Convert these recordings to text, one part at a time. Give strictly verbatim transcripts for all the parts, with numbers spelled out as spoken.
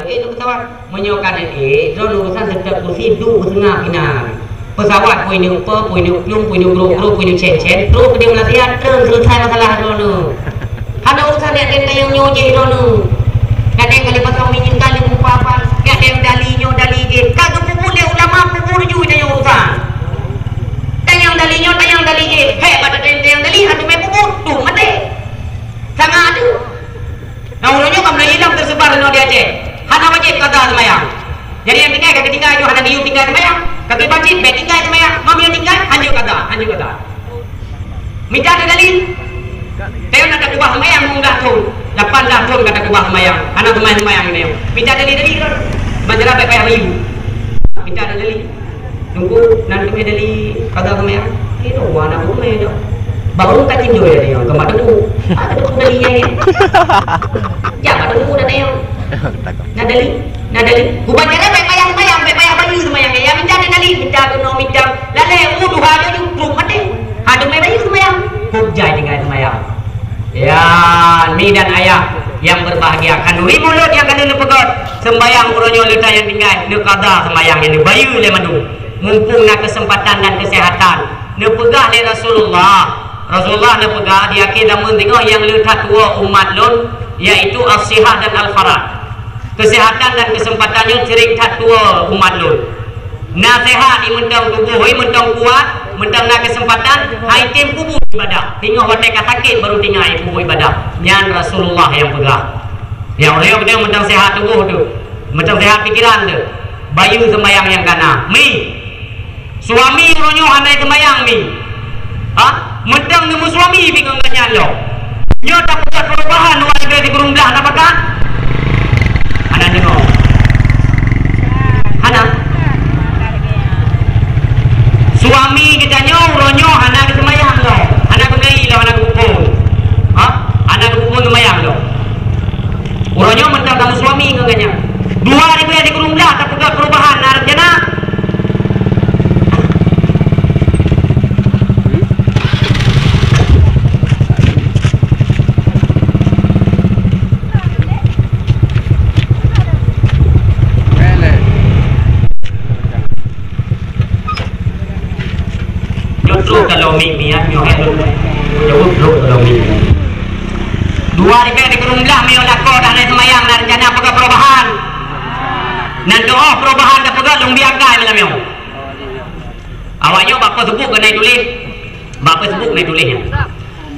Eh, tu pesawat. Meunyoe ka neuék, droeneuh urusan teutab kursi duek beuteungoh inan. Pesawat pui neuk po, pui neuk plueng, pui neuk grok-grok, pui neuk cen-cen, trok keudeh Malaysia, treun seuleusai masalah droeneuh. Hana urusan nyan, tanyong nyoe jih droeneuh. Kadang kali pasang minyeuk kali mupapan, kadang dali nyoe dali jih. Ka geupeubuet lé ulama peubuet ju tanyong urusan. Tanyong dali nyoe, tanyong dali jih. Hék bak tanyong dali, hana mé peubuet, tu maté. Sangat tu. Nah, uroe nyoe ka mulai hilang teusebar inoe di Aceh. Hana wajéb kada seumayang. Jadi nyang tinggai ka tinggai nyoe hana geuyue tinggai seumayang. Ka geubacut bèk tinggai seumayang. Meunyoe tinggai, hanjeuet kada, hanjeuet kada. Mita dalil. Teuh na takeubah seumayang limong blah thon, lapan blah thon ka takeubah seumayang. Hana seumayang-seumayang nyoe. Mita dalil tadi kan. Banjara bèk payah bayeue. Mita dalil. Teungku, nan teumé dali kada teumé, ah? Itu wana teumé dah. Baru ka tinjau ya dia, ke mak teungku. Ah, teungku dali ya, ya. Ya, mak teungku dah tanya. Nah, dali, nah, dali. Bukan cara baik payah sembahyang, baik payah bayu sembahyang. Ya, minta dia dali, minta kena, minta. Lalai, uh, dua hari tu, belum mati. Ah, teumé bayu sembahyang. Kok jai tinggal sembahyang. Ya, mi dan ayah yang berbahagia, khanuri mulod nyang ka lheueh neupeugöt, sembahyang uroe nyoe leuta nyang tinggai, neukada sembahyang nyang neubayeue lé mandum. Mumpung na keuseumpatan dan keuseuhatan, neupeugah lé Rasulullah. Rasulullah neupeugah di akhé zaman teungoh nyang le that tuwoe umat lôn, yaitu as-sihah dan al-farah. Keuseuhatan dan keuseumpatan nyoe seuring that tuwoe umat lôn. Na seuhat, i mantong tuboh, i mantong kuat, mantong na keuseumpatan, hai tem peubuet ibadah. Teungoh watèe ka sakét baru teuingat peubuet ibadah. Nyan Rasulullah nyang peugah. Nyang ureueng nyang mantong seuhat tuboh tu, mantong seuhat pikeran tu, bayeue sembahyang nyang ka na. Mi, suami uroe nyoe hana sembahyang, mi. Ha? Mantong neumeusuami bingong gobnyan lom. Nyoe tapeugah perubahan dua ribu tiga belas na pakat? Hana deungoe. Hana. Suami geutanyoe uroe nyoe hana geuseumbahyang lom, hana geumeulayie lom, hana geupeuphôn. Ha? Hana geupeuphôn seumbahyang lom. Uroe nyoe mantong tameuseuami ngon gobnyan. Dua ribu tiga belas tapeugah perubahan na rencana. Justru kalau mi, mi, ah, nyoe, eh, jaweueb dulu kalau mi. Dua ribu tiga belas mi, oh, lakoe dah naik sembahyang, dah rencana peugah perubahan. Nan doa perubahan dah peugah, lôn biarkan malam nyoe. Awak nyoe bak Facebook keuneuk tuléh. Bak Facebook keuneuk tuléh nyan.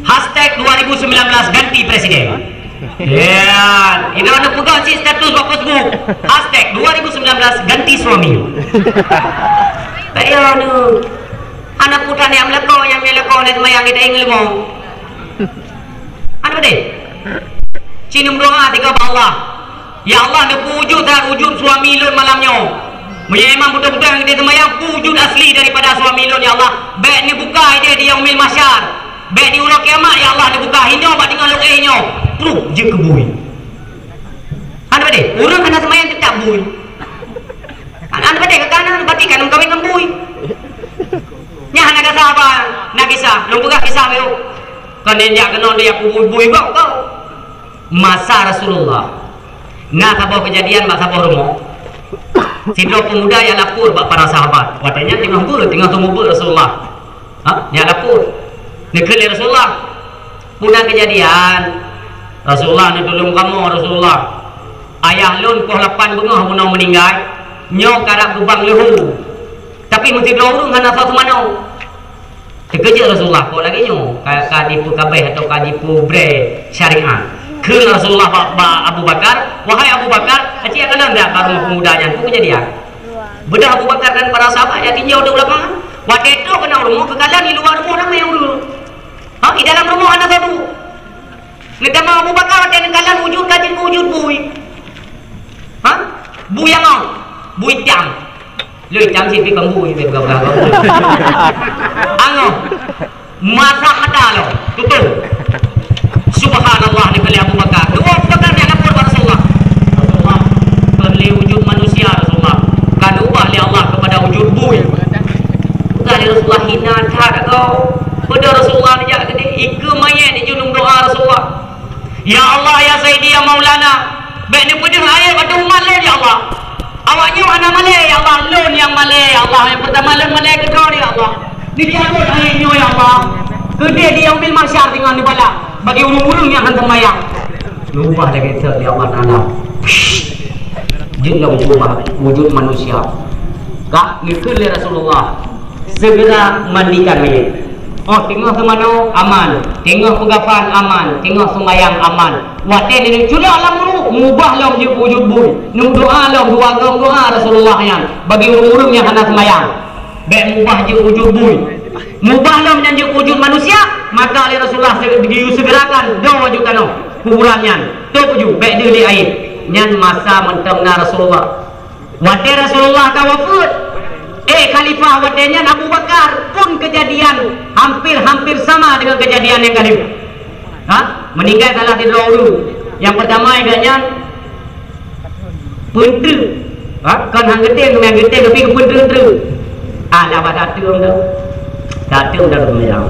Hashtag dua ribu sembilan belas ganti presiden. Ya, ini ada pegang cit status bak Facebook. Hashtag dua ribu sembilan belas ganti suami. Tak ya, aduh. Anak putra ni yang melekong, yang melekong, dia semayang kita ingin limau. Hana padé? Ci neudoa tiga bak Allah. Ya Allah, neupeuwujud that wujud suami lôn malam nyoe. Meunyoe memang beutôi-beutôi nyang geutem seumayang, peu wujud asli daripada suami lôn, ya Allah. Bèk neubuka idéh di Yaumil Mahsyar. Bèk di uroe kiamat, ya Allah, neubuka. Hinoe bak teungoh lôn éh nyoe, pruh jeuet keu bui. Hana padé? Ureueng hana seumayang teutap bui. Hana padé, ka kana, berarti ka neumeukawen ngon bui. Nyan hana kisah apa, na kisah. Lôn peugah kisah baru. Kon jak keunoe dia kubui-bui bak kau. Masa Rasulullah, na saboh keujadian bak saboh rumoh. Sidroe peumuda jak lapor bak para sahabat. Watèe nyan teungoh beuet, teungoh teumubeuet Rasulullah. Ha? Jak lapor. Neukheun lé Rasulullah. Peue na keujadian? Rasulullah, neutulông kamoe, Rasulullah. Ayah lôn poh lapan beungoh bunoe meuninggai. Nyoe karab geubang leuhô. Tapi meusidroe ureueng hana soe teumanoe. Teukeujot Rasulullah, "Kok lagèe nyoe, ka, ka jipeukabeh atau ka jipeubré syariat?" Kheun Rasulullah bak, bak Abu Bakar, "Wahai Abu Bakar, aci akan anda bak rumoh peumuda nyan, peue keujadian?" Beudôh Abu Bakar dan para sahabat jak tinjau di lapangan. Watèe trôk keunan rumoh, geukalon di luwa rumoh ramè ureueng. Ha, di dalam rumoh hana satu. Neutamong Abu Bakar watèe neukalon wujud ka jeuet keu wujud bui. Ha? Bui angoh. Bui itam. Lôn itam cit pih kon bui, pih peugah-peugah. Angoh. Masa mata lom. Tutup. Subhanallah, dikheun lé Abu Bakar. Dua Abu Bakar nyang lapor bak Rasulullah. Rasulullah, kon lé wujud manusia, Rasulullah. Ka neuubah lé Allah kepada wujud bui. Udah lé Rasulullah hina that kau. Pada Rasulullah neujak keudéh, ikeue manyèt di junong doa Rasulullah. Ya Allah, ya Sayyidi, ya Maulana, bèk neupeude Aéb ateueh umat lôn, ya Allah. Awaknyoe hana malèe, ya Allah. Lôn nyang malèe, ya Allah. Nyang peurtama lôn malèe keu Droe, ya Allah. Dijaweub aéb nyoe, ya Allah. Keudéh di Yaumil Mahsyar teungoh neubalah bagi ureueng-ureueng nyang hana seumayang. Neubah lagèe thèe lé Allah Taala. Jeuet lom ubah wujud manusia. Ka neukheun lé Rasulullah, segera mandikan mayit. Oh, teungoh seumanoe aman, teungoh peugafan aman, teungoh seumayang aman. Watèe nenek culok lam uruek, mubah lom jeuet wujud bui. Neudoa lom dua goe doa Rasulullah nyan bagi ureueng-ureueng nyang hana seumayang. Bèk mubah jeuet wujud bui. Mubah lom nyan jeuet wujud manusia, maka lé Rasulullah se-, geuyue segerakan dong laju tanoh kuburan nyan. Tôb laju, bèk deuh lé aéb. Nyan masa mantong na Rasulullah. Watèe Rasulullah ka wafeuet, eh, khalifah watèe nyan Abu Bakar, pun keujadian hampir-hampir sama deungon keujadian nyang ka lheueh. Ha? Meuninggai salah sidroe ureueng. Nyang peurtama gobnyan peunteuk. Ha? Kon han geutem, nyang geutem tapi geupeunteuk-teuk. Ah, dah bak tateuk dah. Tateuk dah geumeuyang.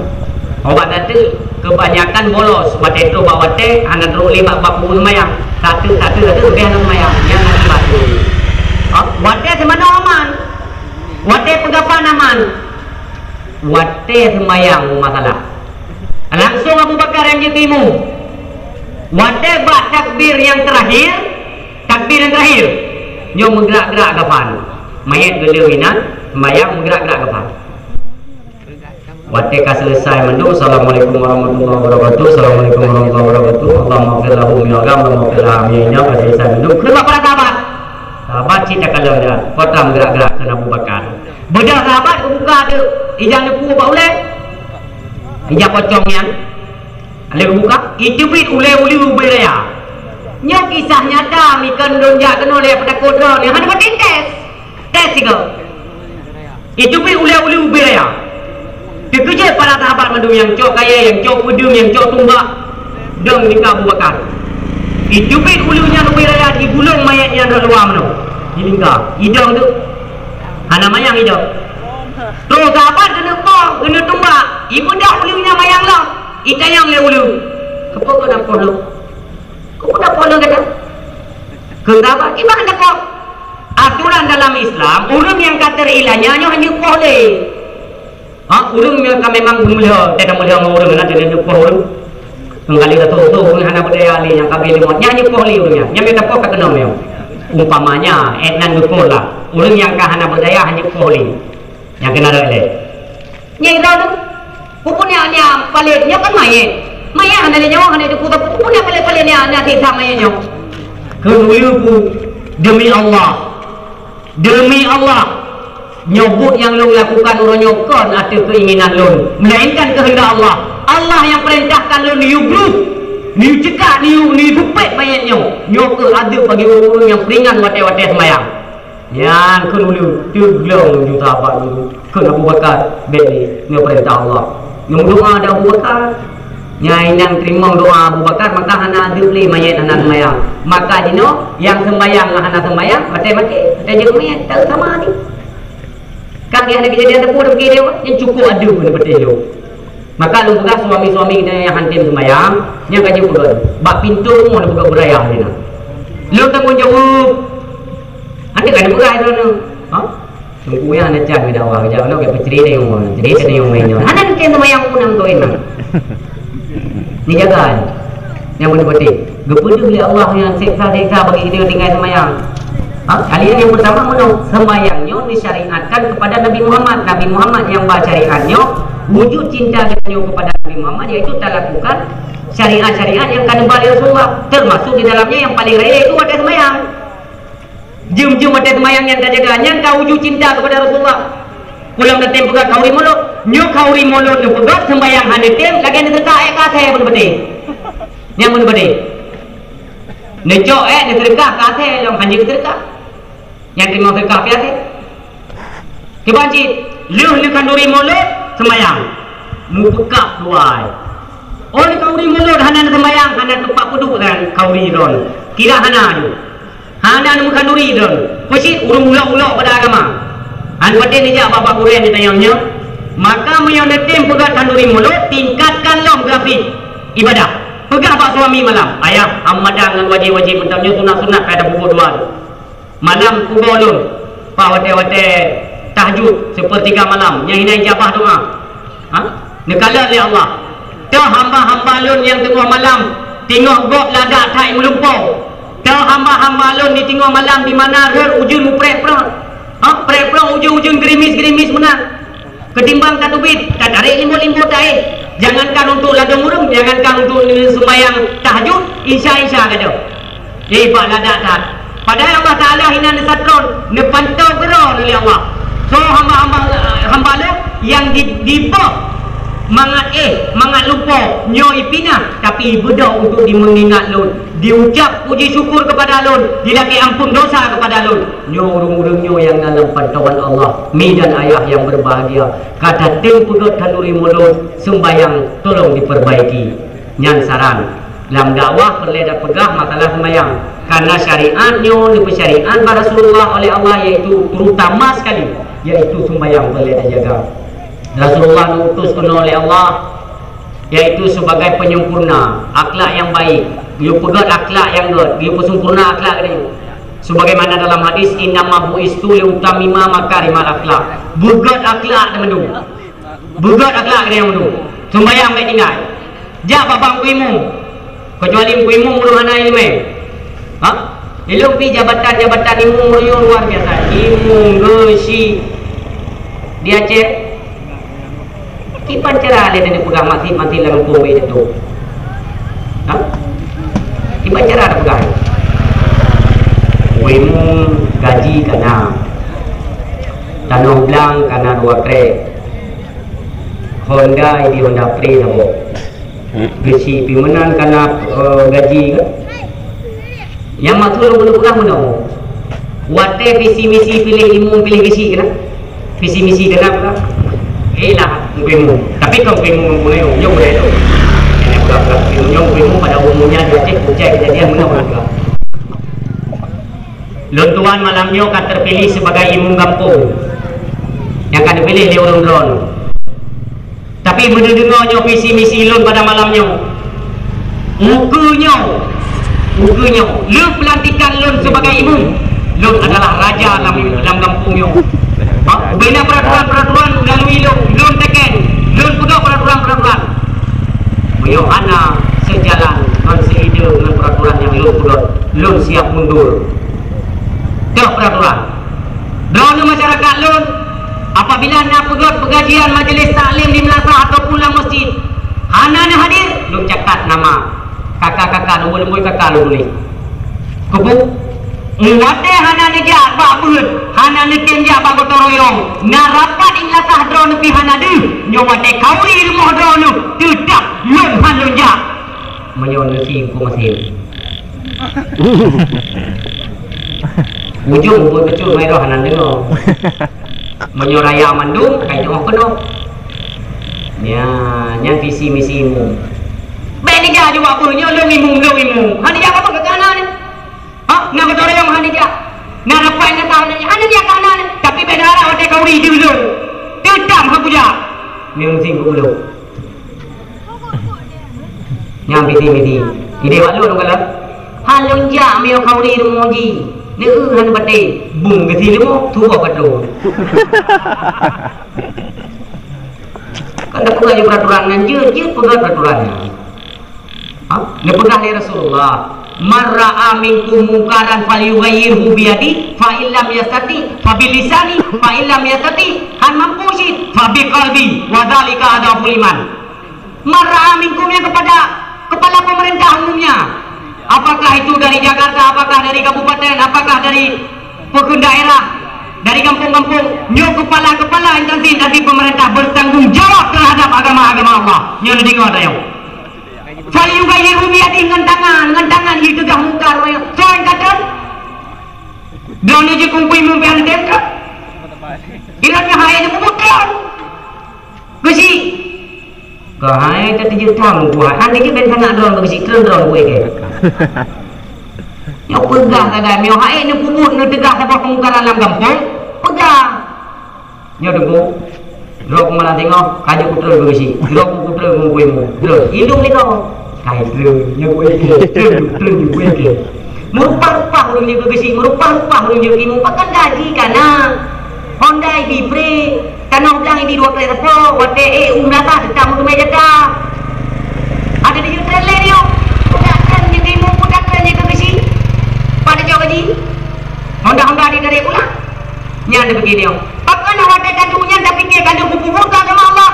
Obat tateuk kebanyakan bolos, watèe trôh bak watèe hana trôh lé bak, bak peue seumayang. Tateuk, tateuk, tateuk leubeh hana seumayang. Nyan lagi batu. Ha? Watèe seumanoe aman. Watèe peugafan aman. Watèe seumayang masalah. Langsung Abu Bakar nyang jitimu. Watèe bak takbir nyang teurakhir, takbir nyang teurakhir, nyoe meugerak-gerak gafan. Mayét geuleueng inan, seumayang meugerak-gerak gafan. Watèe ka seuleusai mandum, "Assalamualaikum warahmatullahi wabarakatuh, assalamualaikum warahmatullahi wabarakatuh, Allahumma ighfir lahu min al-gham, Allahumma ighfir laha min al-gham," ka seuleusai mandum, kheun bak para sahabat. Sahabat cit takalon dia, kota meugerak-gerak kheun Abu Bakar. Beudôh sahabat geubuka teuk ija neupue bak ulèe. Ija pocong nyan. Lheueh geubuka, iteubiet ulèe uleue ubé raya. Nyoe kisah nyata, mikon lôn jak keunoe lé peutakot droe nyoe hana patéh tes. Tes sigoe. Iteubiet ulèe uleue ubé raya. Teukeujot para sahabat mandum nyang cok kayèe, nyang cok peudeueng, nyang cok tumbak. Dong lingka Abu Bakar. Iteubiet uleue nyan ubé raya, jigulong mayét nyan rot luwa meunoe. Jilingka. Idong teuk. Hana mayang idong. Trôh sahabat keuneuk poh, keuneuk tumbak. Ibeudôh uleue nyan mayang lom. Itanyong lé uleue, "Keupeue kau na poh lôn? Keupeue na poh lôn gata?" Kheun sahabat, "Kiban hana poh?" Aturan dalam Islam, ureueng nyang ka teurilanya nyoe hana poh lé. Ha, ureueng nyang ka memang meulhö, teuka meulhö ngon ureueng, na teuka neupoh ureueng. Meugalak dah toh-toh ureueng hana beudaya lé nyang ka abéh lé mot. Nyan neupoh lé ureueng nyan. Nyan mita poh ka keunong nyoe. Umpamanya, eh, nan neupoh lah. Ureueng nyang ka hana beudaya hana poh lé. Nyang keunan rot lé. Nyan ira tu. Pupun nyan, nyan palet, nyan kan mayét. Mayét hana lé nyawa, hana teupeue sapeue. Pupun nyan palet-palet nyan, nyan siksa mayét nyoe. Kheun uleue ku, demi Allah. Demi Allah, nyoe buet nyang lôn lakukan uroe nyoe kon ateueh keuinginan lôn, melainkan keuheundak Allah. Allah nyang peurintahkan lôn neuyue gleh, neuyue cekak, neuyue, neuyue seupet mayét nyoe. Nyoe keuh azeub bagi ureueng-ureueng nyang peuringan watèe-watèe seumayang. Nyan kheun uleue, teugleng laju sahabat nyan. Kheun Abu Bakar, "Bèk lé, nyoe peurintah Allah." Nyoe meudoa di Abu Bakar. Nyan inong teurimong doa Abu Bakar, maka hana azeub lé mayét hana seumayang. Maka jinoe nyang seumayang ngon hana seumayang, maté-maté, maté jeuet mayét, tak sama ni. Kan di hana keujadian teupeu, teupeu dia, nyan cukôp adeue keuneuk peuteh lôn. Maka lôn peugah suami-suami kita nyang hantom seumayang, nyang ka jeuet peugah, bak pintoe rumoh lôn peugah beuraya lé na. Lôn tanggong jaweueb. Hana ka lôn peugah droeneuh. Ha? Teungku nyan hana can geudakwah, geujak keunoe geupeutri tayong, tri tayong manyang. Hana mungken seumayang pun nam kawin nam. Ni jaga ni. Nyang beutôi-beutôi. Geupeudeuh lé Allah nyang seksa-seksa bagi geutanyoe tinggai seumayang. Ha? Kali nyang peurtama meunoe, seumayang nyoe disyariatkan kepada Nabi Muhammad. Nabi Muhammad nyang ba syariat nyoe, wujud cinta geutanyoe kepada Nabi Muhammad, yaitu talakukan syariat-syariat nyang ka neuba lé Rasulullah. Termasuk di dalamnya nyang paléng raya yaitu watèe seumayang. Jeuem-jeuem watèe seumayang nyan tajaga, nyan ka wujud cinta keupada Rasulullah. Pulang neutem peugah khauri mulod. Nyoe khauri mulod neupeugah, seumayang hana tem, lagèe neuseudeukah èk keu asèe beuneubeudé. Nyan beuneubeudé. Neucok èk neuseudeukah keu asèe, lôn hanjeuet neuseudeukah. Nyan teurimong seudeukah pih asèe. Kiban cit, lheueh neukhanduri mulod, seumayang. Mupeukab dua ai. Oh, neukhanduri mulod hana neuseumayang, hana teumpat peuduek ngon khauri droeneuh. Kira hana aju. Hana neumeukhaduri droeneuh. Peucit ureueng ulok-ulok pada agama. Hana patéh neujak bak-bak gurèe neutanyong nyoe. Maka meunyoe neutem peugah khanduri mulod, tingkatkan lom grafik ibadah. Peugah bak suami malam, "Ayah, hamba dang ngon wajéb-wajéb mantong nyoe sunat-sunat ka tapeubuet dua." Malam kuboh lôn, paih watée-watée tahajud, seupeurtiga malam, nyan hana ijabah doá. Ha? Neukalon lé Allah. Toh hamba-hamba lôn nyang teungoh malam, teungoh gob ladak that meulumpoe. Toh hamba-hamba lôn di teungoh malam di mana rhot ujeuen mupreh-preh. Ha? Preh-preh ujeuen-ujeuen gerimis-gerimis meunan. Ketimbang tateubiet, tatarek limbot-limbot taéh. Jangankan untuk ladôm ureuëng, jangankan untuk sumbayang tahajud, insya-insya gadôh. Eh, bak ladak that. Padahai Allah Taala hina neusatron, neupantoe keudroe lé Allah. Soe hamba-hamba, hamba lôn nyang di, diboh mangat éh, mangat lumpoe, nyoe ipinah, tapi ibeudôh untuk dimeungingat lôn, diucap puji syukur keupada lôn, dilakée amphon dosa keupada lôn. Nyoe ureuëng-ureuëng nyoe nyang na lam pantauan Allah, mi dan ayah nyang berbahagia. Ka tatem peugét khanuri mulod, sumbayang tolong diperbaiki. Nyan saran. Lam dakwah peureulée tapeugah masalah sumbayang. Karena syariat nyoe neupeusyariat bak Rasulullah oleh Allah, yaitu terutama sekali, yaitu sumbayang peureulée tajaga. Rasulullah neuutus keunoe oleh Allah, yaitu sebagai penyempurna akhlak yang baik. Geuyue peugét akhlak nyang gét, geuyue peusempurna akhlak geutanyoe. Sebagaimana dalam hadis, "Innama bu'istu liutammima makarimal akhlak." Beugét akhlak teumandum. Beugét akhlak geutanyoe mandum. Sumbayang bék tinggai. Jak bak bang imum. Kecuali imum ureuëng hana ileumé. Ha? Ilong pi jabatan-jabatan imum ureuëng luar biasa. Imum, geuchik. Di Aceh, kiban cara lé tadi peugah masjid-masjid lam kampung baik tu. Ha? Kiban cara dah peugah. Imum gaji kana. Tanoh blang kana dua krek. Honda di Honda Pre saboh. Geuchik pi meunan kana, eh, gaji ke? Nyang maksud lôn peugah meunoe. Watée visi misi piléh imum piléh geuchik keunan. Visi misi keunan peugah. Eh lah, mungkin imum. Tapi kon imum, imum, imum, imum, imum, imum, imum, imum, pada umumnya di Aceh, puncak kejadian meunoe peugah. Lôn tuan malam nyoe ka terpilih sebagai imum gampông nyang ka neupiléh lé ureuëng droeneuh. Tapi meuneudeungoe nyoe visi misi lôn pada malam nyoe, ukeue nyoe, ukeue nyoe, le peulantikan lôn sebagai imum, lôn adalah raja lam, lam gampông nyoe. Ha? Bubena peraturan-peraturan melalui lôn, lôn teken, lôn peugah peraturan-peraturan. Meunyoe hana seujalan ngon seuide ngon peraturan nyang lôn peugah, lôn siap mundur. Teuh peraturan. Droeneuh masyarakat lôn, apabila na peugét peugajian majelis taklim di meulasah ataupun lam masjid, hana neuhadir, lôn catat nama kaka-kaka, leumbôi-leumbôi kaka lôn tuléh. Keupeue? Watée hana neujak bak beuet, hana neutem jak bak gotong royong, na rapat di meulasah droeneuh pih hana deuh, nyoe watée khanuri rumoh droeneuh, teutab lôn han lôn jak. Meunyoe neusi Teungku Masin. Ujong buet kecut mai roh hana deungoe. Meunyoe raya mandum, kai teungoh keunoe. Nya, nyan visi misi imum. Bék neujak jaweueb beuh nyoe lôn imum, lôn imum. Hana jak bak beuet keu kana nyoe. Ha, na gotong royong hana jak. Na rapat nyang ka hana jak, hana jak kana nyoe. Tapi bék neuharap watée khanuri deuh lôn. Teutab han kujak. Meunyoe neusi Teungku Masin. Nyang piti-piti. Idéh wak lôn kalon. Han lôn jak meunyoe khanuri rumoh jih. Neueu han patéh. Bung geusi leumo, tuboh ka troh. Kan dak peugah peraturan nyan jeuet, jeuet peugah peraturan nyan. Ha? Neupeugah lé Rasulullah, "Man ra'a minkum munkaran falyughayyirhu biyadihi, fa illam yastati, fa bilisani, fa illam yastati, han mampu cit, fa biqalbi, wa dzalika adhaful iman." Man ra'a minkum, nyang kepada kepala pemerintah umumnya, apakah itu dari Jakarta, apakah dari kabupaten, apakah dari peukeuh daerah, dari gampông-gampông, nyoe kepala-kepala instansi-instansi pemerintah bertanggung jawab terhadap agama-agama Allah. Nyoe neudeungoe tanyoe. Falyughayyirhu biyadihi, ngon tangan, ngon tangan jih teugah mungkar. Soe nyang ka tem? Droeneuh jih kumpui mumpéng tem ka? Droeneuh hai nyang mubuet tem. Geuchik. Keuhai teuteujeuet tham buah. Hana jeuet ben sanak droe geuchik treun droe buet keu. Nyoe peugah sagai, meunyoe hai neupeubuet neuteugah saboh peumungkaran lam gampông, peugah. Nyoe teungku, droe peumalang singoh, ka jeuet kutreun geuchik. Droe kutreun geuchik. Droe, indong niko. Hai, trön, nyoe buet ikeu, trön, trön, buet ikeu. Meurupah-rupah ureueng jeuet keu geuchik, meurupah-rupah ureueng jeuet keu imeum, pakon gaji ka na. Honda ibi free, tanoh blang ibi dua kali repo, watèe ék u meunasah teutap meuteumèe jaka. Ada di trön lé nyoe. Peugah trön jeuet keu imeum, peugah trön jeuet keu geuchik. Pat tacok gaji? Honda-honda di dari pula. Nyan tapike nyoe. Pakon na watèe ka duek nyan tapike ka lheueh geupeubuet keu agama Allah?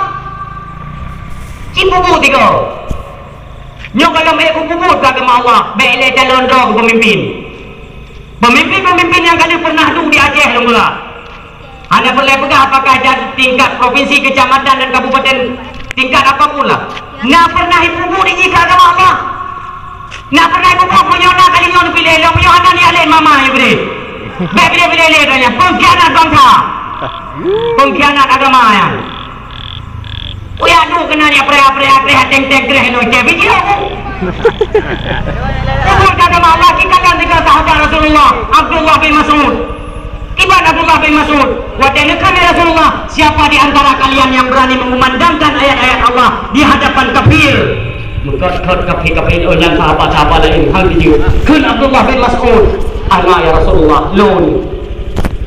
Cit peubuet tiga. Nyoe gohlom ék geupeubuet keu agama Allah, bèk lé calon droe keu peumimpin. Peumimpin-peumimpin nyang ka lheueh pernah duek di Aceh lôn peugah. Hana peureulèe peugah apakah dan tingkat provinsi, kecamatan dan kabupaten, tingkat apapun lah. Na pernah ipeubuet jih keu agama Allah? Na pernah ipeubuet? Meunyoe na, kali nyoe neupiléh lom, meunyoe hana, neupiléh mama nyang piléh. Bèk piléh-piléh lé droe nyan, pengkhianat bansa. Pengkhianat agama nyan. Uyak duek keunan nyang preh-preh, preh, teng-teng, preh, nyoe ceh biji aku. Peubuet keu agama Allah, kikalon tiga sahabat Rasulullah, Abdullah bin Mas'ud. Kiban Abdullah bin Mas'ud, watèe neukheun lé Rasulullah, "Siapa di antara kalian yang berani mengumandangkan ayat-ayat Allah di hadapan kafir?" Meukhot-khot kafé-kafé nyan, sahabat-sahabat laén han jijeuet. Kheun Abdullah bin Mas'ud, "Ana ya Rasulullah, lôn."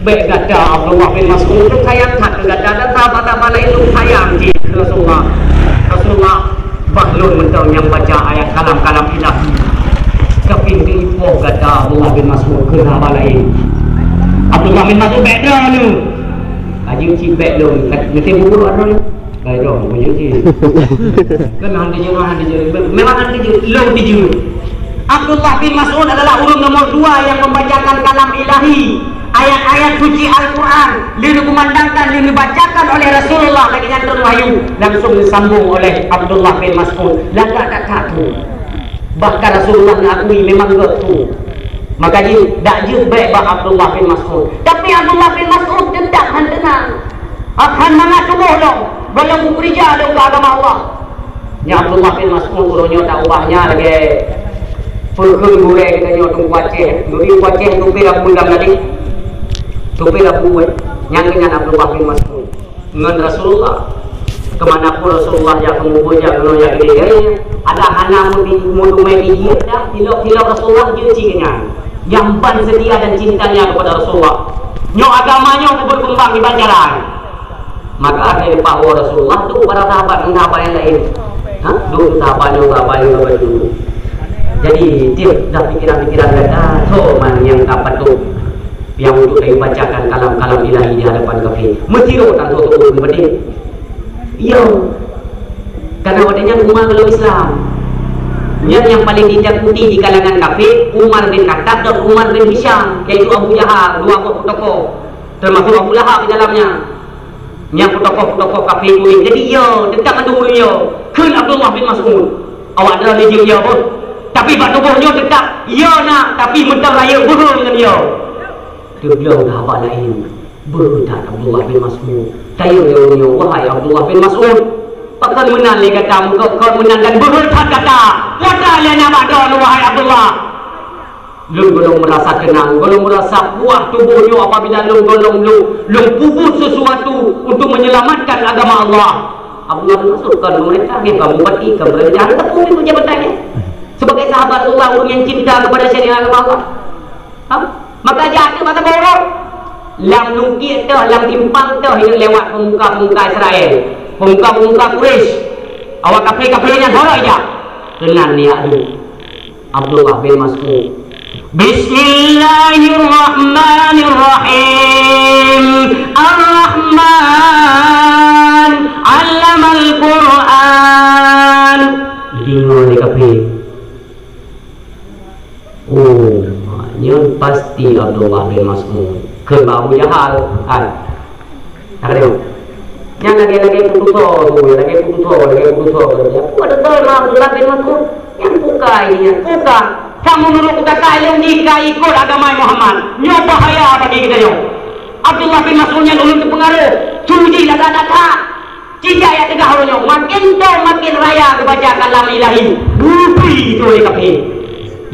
Bèk gata, Abdullah bin Mas'ud, lôn sayang that keu gata dan sahabat-sahabat laén, lôn sayang cit keu Rasulullah. Rasulullah, bah lôn mantong nyang baca ayat kalam-kalam ilahi. Tapi teuipoh gata, Abdullah bin Mas'ud, keu sahabat laén. Abdullah bin Mas'ud bèk droe nyoe. Laju cit bèk lôn, meusti bubur droe nyoe. Hai, dong, meunyoe jih. Kan han dijeuet, han dijeuet. Memang han dijeuet, lôn dijeuet. Abdullah bin Mas'ud adalah ureueng nomor dua yang membacakan kalam ilahi, ayat-ayat suci Al-Quran, lheueh dikumandangkan, lheueh dibacakan oleh Rasulullah lagèe nyan turun wahyu, langsung disambung oleh Abdullah bin Mas'ud. Lagak that that tu. Bahkan Rasulullah mengakui memang göt tu. Maka jih, dak jeuet bèk bak Abdullah bin Mas'ud. Tapi Abdullah bin Mas'ud tetap han teunang. Han mangat tuboh lom, gohlom beukeureuja lom keu agama Allah. Nyan Abdullah bin Mas'ud uroe nyoe taubah nyan lagèe peukheun gurèe geutanyoe Teungku Aceh. Dulu Teungku Aceh tupè rabu lam tadi. Tupè rabu, eh. Nyan keuh nyan Abdullah bin Mas'ud. Ngon Rasulullah. Keumanapun Rasulullah jak, keu mubuet jak, keunoe jak, keudéh jak, ada hana meuteumèe di jih dah, tilok-tilok Rasulullah jeuet cit keu nyan. Jamban setia dan cintanya kepada Rasulullah. Nyoe agama nyoe keubeukeumbang iban jalan. Maka akhé leupah woe Rasulullah, duek para sahabat ngon sahabat nyang laén. Ha? Duek sahabat nyoe, sahabat nyoe, sahabat nyoe. Jadi, tiep dah pikiran-pikiran gata, soe man nyang ka patôt nyang untuk dibacakan kalam-kalam ilahi di hadapan kafé? Meusidroe tan soe-soe ureueng geupeudeh. Iya. Karena watèe nyan Umar belum Islam. Nyan nyang paling ditakuti di kalangan kafé, Umar bin Khattab dan Umar bin Hisham, yaitu Abu Jahal, dua boh peutokoh, termasuk Abu Lahab di dalamnya. Nyang peutokoh-peutokoh kafé kuréh. Jadi, iya, teutap mandum ureueng iya. Kheun Abdullah bin Mas'ud. Awak droe lé jeuet iya beuh. Tapi bak tuboh nyoe teutap iya na, tapi meuteurayeuk beuhe ngon iya. Teubloe sahabat laén. Beuhe that Abdullah bin Mas'ud. Tanyong lé ureueng nyoe, "Wahai Abdullah bin Mas'ud, pakon meunan lé gata, meukeue-keue meunan dan beuhe that gata? Peue lé na bak droeneuh, wahai Abdullah?" Lôn gohlom meurasa teunang, gohlom meurasa puih tuboh nyoe apabila lôn gohlom lôn, lôn peubuet sesuatu untuk menyelamatkan agama Allah. Abdullah bin Mas'ud kon pemerintah, dia kon bupati, kon raja, tapi pun jabatan dia. Sebagai sahabat Rasulullah, ureueng nyang cinta kepada syariat agama Allah. Ha? Maka jak teuh bak saboh uroe. Lam lungkiek teuh, lam timpang teuh, ingat lewat pemuka-pemuka Israel, pemuka-pemuka Quraisy. Awak kafé-kafé nyan horok ijak. Keunan niat dulu. Abdullah bin Mas'ud. Bismillahirrahmanirrahim. Ar-Rahman, 'allamal Qur'an. Deungoe lé kafé. Oh, nyan pasti Abdullah bin Mas'ud. Kheun bak Abu Jahal, hai. Nyan lagèe-lagèe peudutoe tu, lagèe peudutoe, lagèe peudutoe. Peue beutôi Abdullah bin Mas'ud? Nyan peue ka nyan, peue ka. Kamoe nurot keu gata, ilôn jih ka ikot agama Muhammad. Nyoe bahaya bagi geutanyoe. Abdullah bin Mas'ud nyan ulôn teupeungaruh. Su jih lagak that-that. Cit jak teuka uroe nyoe, maken toh maken raya geubaca kalam ilahi. Bubui toh lé kafé.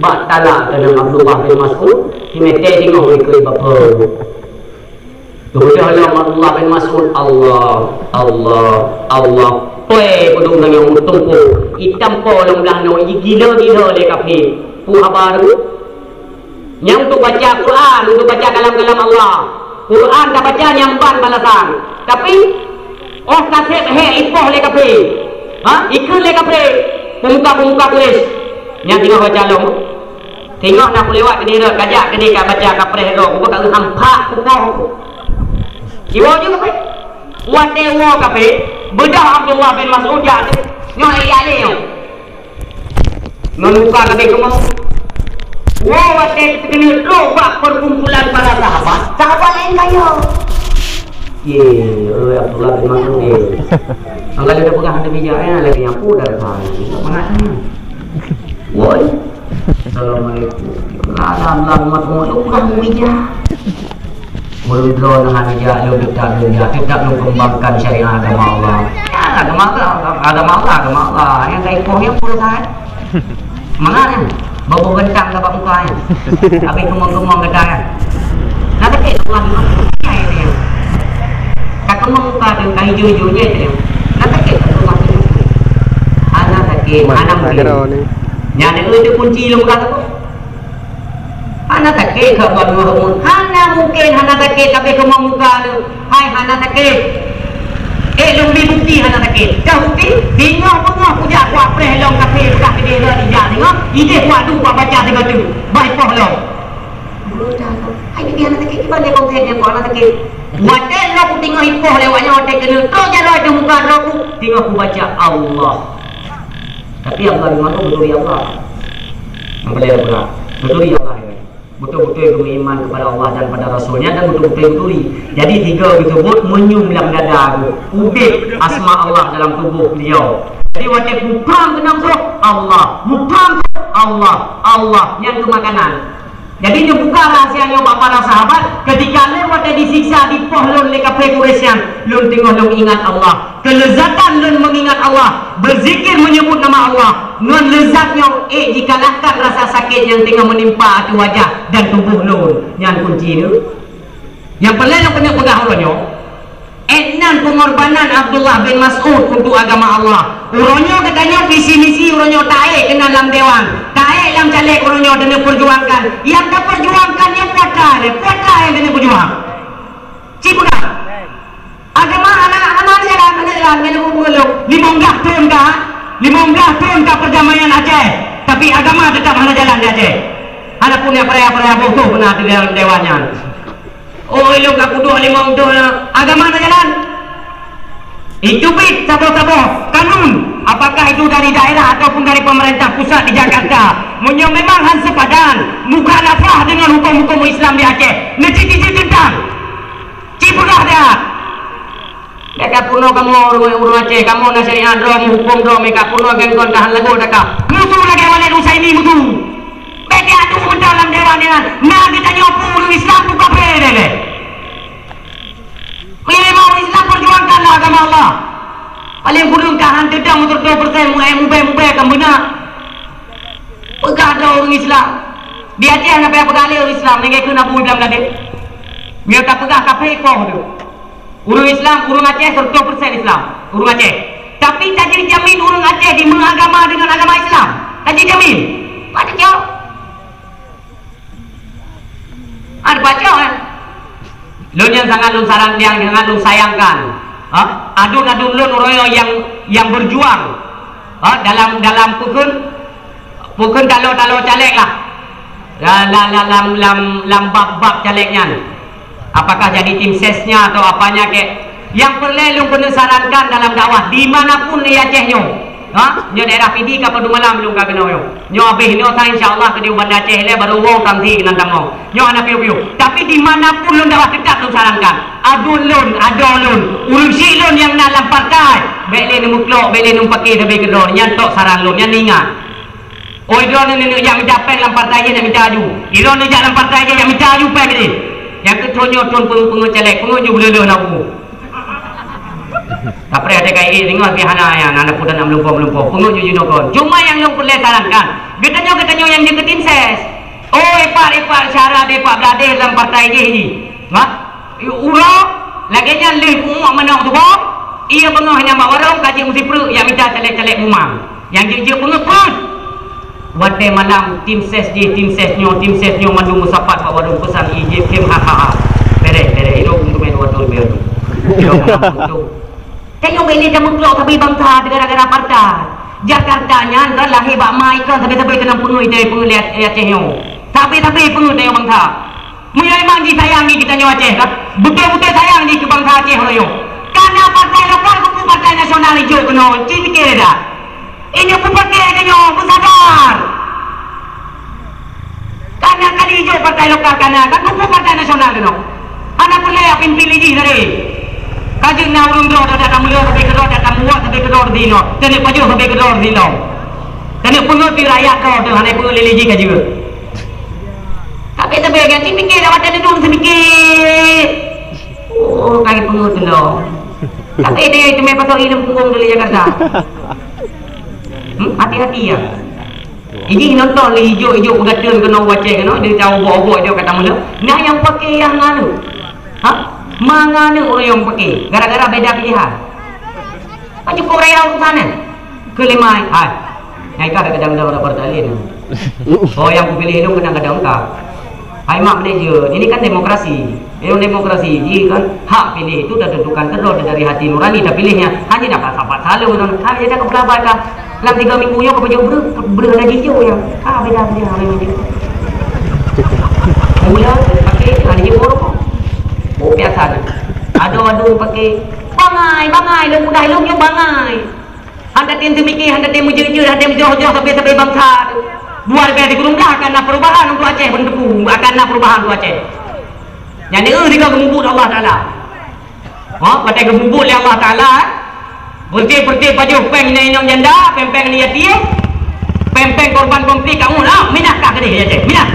Bak tala keunong Abdullah bin Mas'ud, jimeutée singoh ikot bapeue. Geubeudôh lom Abdullah bin Mas'ud, Allah, Allah, Allah. Toe peudong tanyoe meutumpôk, itam po lam blah nyoe, jigila-gila lé kafé. Peue haba tu? Nyang untuk baca Quran, untuk baca kalam-kalam Allah. Quran tabaca nyang ban balasan. Tapi, oh ka seb hék ipoh lé kafé. Ha? Ikheun lé kafé. Peumuka-peumuka Quraisy. Nyang singoh baca lom. Singoh na kulewat keudéh rot, kajak keudéh ka baca kapreh droe, kuba ka hampak kukoh. Iwoe ju kafé. Watée woe kafé, beudôh Abdullah bin Mas'ud jak nyoe, jak lé nyoe. Ngon muka leubeh keumong. Woe watée keuneuk trok bak perkumpulan para sahabat, sahabat laén kaya. Ye, oi Abdullah bin Mas'ud, ye. Angka lé peugah hana bijak, ya, lagée nyan pun dah kaya. Mangat ni. Woi. Assalamualaikum. Lah, lah, lah, umat, umat, umat, umat, umat. Meunurot droe hana jak, lôn teutap lôn jak, teutap lôn keumbangkan syariat agama Allah. Ya, agama Allah, agama Allah, agama Allah. Nyang ka ipoh nyan peue sagai? Mangat nyan, boh-boh beuntang ka bak muka nyan. Habéh keumong-keumong gata nyan. Na sakét Allah nyan. Ka keumong muka teuh, ka ijo-ijo nyan teuh. Na sakét Allah nyan. Hana sakét, hana mungken. Nyan teuh kunci lôn ka teuh. Hana sakét keu Abah Muhammad. Hana mungken hana sakét, tapi keumong muka tu. Hai, hana sakét. Eh, lôn bri bukti hana sakét. Dah bukti, singoh beungoh kujak kuat preh lom kafé, beukah keudéh lom ijak singoh, idéh kuat duek kuat baca sigoe teuk. Bah ipoh lom. Hai, jadi hana sakét, kiban dia konsepnya kok hana sakét. Watée lôn kutingoh ipoh lewat nyoe, watée keuneuk trok jaroe teuh muka droe ku, singoh kubaca Allah. Tapi Allah di mana beuturi Allah. Yang paling berat. Beuturi Allah ya. Betul-betul beriman kepada Allah dan pada Rasulnya dan betul-betul beuturi. Jadi tiga disebut meunyoe lam dada tu. Udeb asma Allah dalam tubuh beliau. Jadi watée mupham keunong tu Allah, mupham tu Allah, Allah nyang keu makanan. Jadi nyoe buka rahsia nyoe bak para sahabat, ketika lôn watée disiksa dipoh lôn lé kafé Quraisy nyan, lôn teungoh lôn ingat Allah. Kelezatan lôn mengingat Allah, berzikir menyebut nama Allah, ngon lezat nyoe ék jikalahkan rasa sakét nyang teungoh menimpa ateueh wajah dan tuboh lôn. Nyan kunci nyoe. Nyang peureulée lôn keuneuk peugah uroe nyoe, ék nan pengorbanan Abdullah bin Mas'ud untuk agama Allah. Uroe nyoe geutanyoe visi misi uroe nyoe taék keunan lam dewan, taék lam caleg uroe nyoe taneuk perjuangkan. Nyang taperjuangkan nyan putra lé, putra nyang taneuk perjuang. Cit peugah. Agama hana, hana jalan, hana jalan, hana jalan, hana jalan. Limong blaih thon ka, limong blaih thon ka perdamaian Aceh, tapi agama tetap hana jalan di Aceh. Adapun nyang payah-payah boh tu beuna di dalam dewan nyan. Oh, ilong ka kuduek limong thon, agama hana jalan. Itu bit saboh-saboh kanun, apakah itu dari daerah ataupun dari pemerintah pusat di Jakarta. Meunyoe memang han sepadan, mukhalafah dengan hukum-hukum Islam di Aceh, neucit-cit teuntang. Cit peugah that. Daka peunoh kamoe ureuëng, ureuëng Aceh, kamoe na syariat droe, meuhuköm droe, meuka peunoh gengkon tahan lagoe daka. Musu lagée Walid Husaini musu. Bék adu mantong lam dewan nyan. Na geutanyoe peue ureuëng Islam buka pé deh. Meunyoe ureuëng Islam perjuangkanlah agama Allah. Paling kureueng ka han teudong seratus persen mubée-mubée kan beuna. Peugah droe ureuëng Islam. Di Aceh na payah peugah lé ureuëng Islam, ninggai keu Abu Ibrahim Gadir. Meunyoe tapeugah kafé koh tu. Ureuëng Islam, ureuëng Aceh seratus persen Islam, ureuëng Aceh. Tapi tajijamin ureuëng Aceh jimeung agama dengan agama Islam. Tajijamin. Pat cok? Ada baca kan? Lôn nyang sangat lôn saran, nyang sangat lôn sayangkan. Ha? Adun-adun lôn uroe nyoe nyang, nyang berjuang. Ha? Dalam, dalam pukul Bukan talo-talo caleg lah. Ya, la-, la-, lam, lam, lam bab-bab caleg nyan. Apakah jadi tim sesnya atau apanya kek? Yang perlu lôn keuneuk sarankan dalam dakwah di mana pun di Aceh nyoe. Ha? Nyoe daerah Pidie ka padum malam lôn ka keunoe nyoe. Nyoe habéh nyoe sa insya Allah keudéh u Banda Aceh lé baru woe kangsi keunan tamong. Nyoe hana piôh-piôh. Tapi di mana pun lôn dakwah tetap lôn sarankan. Adun lôn, adoe lôn, ureuëng syiek lôn nyang na lam partai. Bék lé neumeuklok, bék lé neumeupaké sabe keudroe. Nyan tok saran lôn, nyan ingat. Oh, droeneuh neujak mita péng lam partai jih, jak mita aju. Droeneuh jak lam partai jih, jak mita aju péng jih. Nyang keu thon nyoe thon peungeut-peungeut caleg, peungeut ju beuleuh-leuh na bumoe. Kapreh até kai ék singoh pih hana nyan, hana peue na meulumpoe-meulumpoe. Peungeut ju jinoe kon. Cuma nyang lôn peureulée sarankan, geutanyoe, geutanyoe nyang jeuet keu tim ses. Oh, epat-epat syarat, epat blah deh lam partai jih jih. Hah? Uroe lagée nyan lheueh peunguek manok tuboh. Iya beungoh nyang bak warong ka jeuet meusipreuk, jak mita caleg-caleg mumang. Nyang jeuet-jeuet peungeuet peuet. Watèe malam, tim ses jih, tim ses nyoe, tim ses nyoe mandum meusapat bak warong peusan, ijép khém, ha, ha, ha. Bereh, bereh. Ilôn teumé dua thôn biar tu. Ilôn teumé tu. Tanyoe bèk lé tameuklok sabe bansa gara-gara partai. Jakarta nyan rot lahé bak ma ikon sabe-sabe keunong peungeuet, peungeuet lé Aceh nyoe. Sabe-sabe peungeuet tanyoe bansa. Meunyoe memang jisayang jih geutanyoe Aceh, kan? Beutôi-beutôi sayang jih keu bansa Aceh uroe nyoe. Kana partai lokal keupeue partai nasional ijok keunoe, ci pike dah. Inyoe peue pike tanyoe, beusadar. Kana kali ijok partai lokal kana, kan keupeue partai nasional keunoe. Hana peureulèe pimpin lé jih tadi. Ka jeuet na ureueng droe dak tameuleueh sabe keudroe, dak tamuat sabe keudroe di inoe. Taneuk pajoh sabe keudroe di inoe. Taneuk peungeut di rakyat droe teuh hana peue lé jih ka jeuet. Tapi teubiet nyan, ci pike dah watèe neudong seumike. Oh, ka geupeugot teulông. Tapi dia itu memang pasal ilmu punggung dari Jakarta. Hmm, hati-hati ya. Ini nonton lé ijok-ijok peugateun keunoe, wacée keunoe, dia tahu obok-obok dia kata mula. Nah, yang pakai yang nganu. Ha? Manganu orang yang pakai. Gara-gara beda pilihan. Kan cukup raya urusan ni. Kelima, hai. Nyai ka kadang-kadang orang bertalin. Oh, yang kupilih itu kadang-kadang ka. Hai mak manager, ini kan demokrasi. Ini demokrasi, jadi kan hak pilih itu dah tentukan terus dari hati nurani dah pilihnya. Hanya dah sapat salah kan. Hanya dah kepelah baca. Dalam tiga minggu nyoe kepejoh breuh, breuh lagi jauh ya. Ah, beda beda hari ini. Mula pakai hari ini borong. Oh, biasa ni. Ada ada pakai bangai, bangai, lu mudah lu nyoe bangai. Hana tem teumike, hana tem meujeuet-jeuet, hana tem meujoh-joh sabe-sabe bansa. Luar biasa di Gurun Blah akan na perubahan untuk Aceh, beuteupeue akan na perubahan untuk Aceh. Nyan ni, eh, tiga geumubuet Allah Taala. Ha, patai geumubuet lé Allah Taala. Beureuti-beureuti pajoh péng inong janda, péng-péng aneuk yatim, péng-péng korban konflik kamu lah, minah ka keudeh Aceh, minah.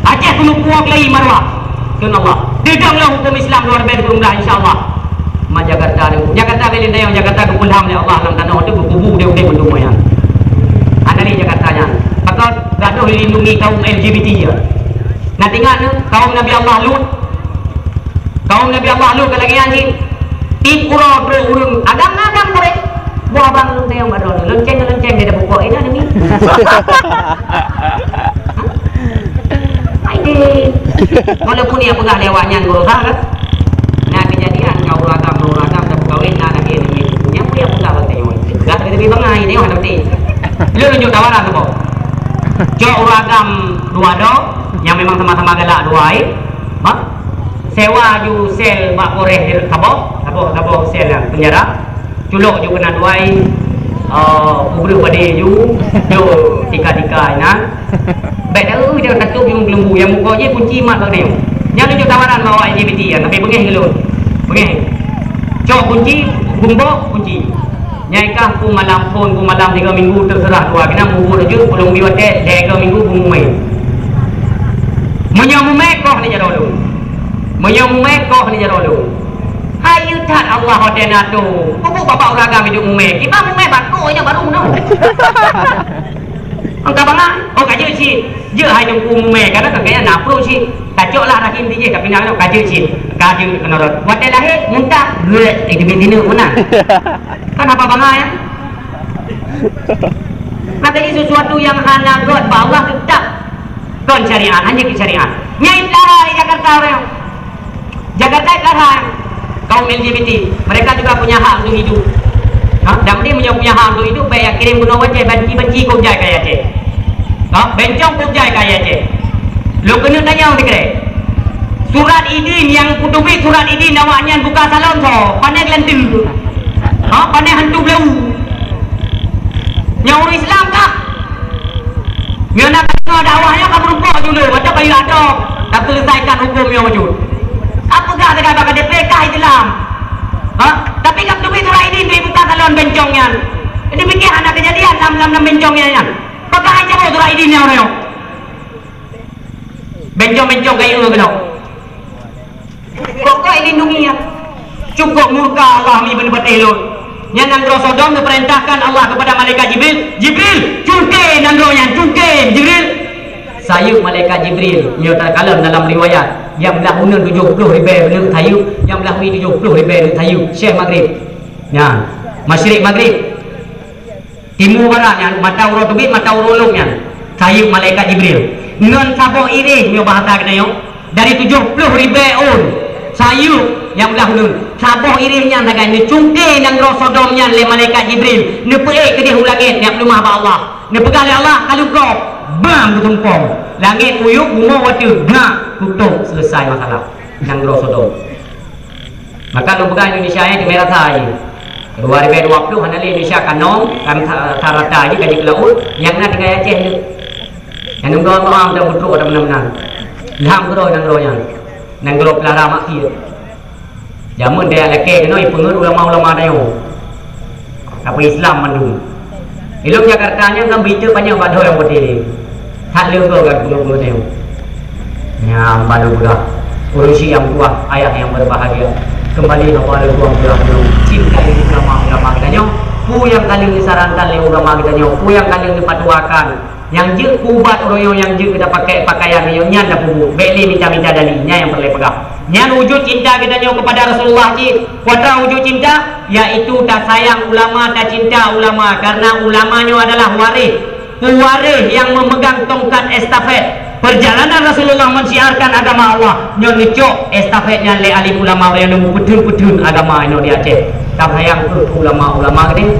Aceh keuneuk puwoe keulayi marwah. Kheun Allah. Teudong lom huköm Islam luar biasa di Gurun Blah, insya Allah. Ma Jakarta ni. Jakarta bèk lé tanyong, Jakarta geupeulham lé Allah lam tanoh teuh, geukubu udép-udép mandum nyan. Hana lé Jakarta nyan. Pakon gadoh dilindungi kaum L G B T ya. Nah, ingat ni, kaum Nabi Allah Lut. Kaum Nabi Allah Lut ka lagèe nyan cit. Tiep uroe trok ureueng agam-agam korek. Buah bang lôn tanyong bak droeneuh. Lonceng-lonceng di dapur kok. Enak ni. Hai deh. Walaupun ia peugah lé awak nyan gurah kan. Nah, kejadian kau uragam, uragam dah pegawai na lagi ni. Nyang dia peugah bak tengok. Peugah tapi bangai ni orang nanti. Lu tunjuk tawaran tu kau. Cok uragam dua do, yang memang sama-sama galak dua ai. Ha? Sewa ju sel bak Polres di Saboh, Saboh, Saboh sel yang penjara. Culok ju keunan duai, eh, bubruh padé ju, ju tika-tika inan. Bèk taeu dia katup ju geulumbu, nyang muka je kunci mat bak nyoe. Nyan tunjuk tawaran bak awak L G B T ya, tapi beungèh geulôn. Beungèh. Cok kunci, gumbok kunci. Nyai kah ku malam phon, ku malam tiga minggu terserah dua kena bubur je, ulôn bi watèe, tiga minggu bumumai. Meunyoe mumai koh ni jaroe lôn. Meunyoe mumai koh ni jaroe lôn. Hayeue that Allah watèe na tu. Pupuk babah uragam idup mumè. Kiban mumè bako nyan baru noh. Engka bangai. Oh, ka jeuet cit. Jeuet hai teungku mumè. Karena kakaknya na pro cit. Tacok lah rahim dijih. Tapi na ka jeuet cit. Ka jeuet keunoe rot. Watèe lahé, muntah. Geuet. Eh, demi dina meunan. Kan apa bangai, ya? Maka ini sesuatu yang hana göt bahwa tetap kon syariat, hanya ke syariat. Nyai pelara di Jakarta orang. Jakarta pelara kaum L G B T. Mereka juga punya hak untuk hidup. Ha? Dan dia punya, punya hak untuk hidup, baik yang kirim bunuh wajah, banci-banci kau jai kaya Aceh. Ha? Bencong kau jai kaya Aceh. Lo kena tanya orang segera. Surat idin nyang kuteubiet surat idin awak nyan buka salon so, pane gelanteue. Ha, pane hantu beuleu. Nyang ureueng Islam kah? Nyoe na ka dakwah nyoe ka meurumpok dulu, macam bayu adoe, ka selesaikan hukum nyoe maju. Apa gah dekat bak K T P kah Islam? Ha? Tapi ka kuteubiet surat idin di buka salon bencong nyan. Jadi fikir hana kejadian lam, lam, lam bencong nyan. Pakah aja surat idin nyan orang. Bencong-bencong kayu keunoe. Kok kau lindungi ya? Cukup murka Allah mi beuneubatéh lôn. Nyan nanggroe Sodom geupeurintahkan Allah kepada malaikat Jibril, "Jibril, cungké nanggroe nyan, cungké, Jibril." Sayeup malaikat Jibril, nyoe takalon dalam riwayat, nyang blah uneun tujoh ploh ribèe beuneuk sayeup, nyang blah wie tujoh ploh ribèe beuneuk sayeup, syèh Maghrib. Nyan, masyrik magrib, timu barat nyan, mata uroe teubiet, mata uroe lom nyan, sayeuep malaikat Jibril. Ngon saboh ireh, nyoe bahasa geutanyoe, dari tujoh ploh ribée ôn sayeuep nyang blah ulôn. Saboh ireh nyan sagai neucungké nanggroe Sodom nyan lé malaikat Jibril, neupeuék keudeh u langét, neupeuleumah bak Allah. Neupeugah lé Allah, "Ka lheueh gob, bang beutumpong." Langét muyueb, bumoe watée gak tutôb, selesai masalah. Nanggroe Sodom. Maka lôn peugah Indonesia nyan teumé rasa jih. Dua ribée dua ploh hana lé Indonesia ka nong, ka sa-, sarata jih ka jikeu laôt, nyang na tinggai Aceh jih. Nyang nong doang-doang dan butrok dan meunan-meunan. Ilham keudroe nanggroe nyan. Nanggroe peulara maksiet. Jameun dayah lakée keunoe ipeungeut ulama-ulama tanyoe. Tapi Islam mandum. Ilong Jakarta nyan kan berita panjang bak doh nyang putih. That leugo kan guru-guru nyoe. Nyang baru budak. Urusi yang tua, ayah yang berbahagia. Kembali kepada tuan tulang dulu. Cintai ulama-ulama kita nyoe. Pu yang kali disarankan oleh ulama kita nyoe. Pu yang kali dipatuakan. Nyang jeuet keu ubat uroe nyoe nyang jeuet kita pakai pakaian nyoe nyan dah peubuet. Bek lé minta-minta dali. Nyan yang perlu peugah. Nyan wujud cinta kita nyoe kepada Rasulullah cit. Kuatra wujud cinta, yaitu tasayang ulama, tacinta ulama, karena ulama nyoe adalah waréh. Pewaréh yang memegang tongkat estafet perjalanan Rasulullah mensyiarkan agama Allah. Nyoe neucok estafet nyan lé alim ulama nyang neumeupeutreun-peutreun agama inoe di Aceh. Tasayang keu ulama-ulama geude.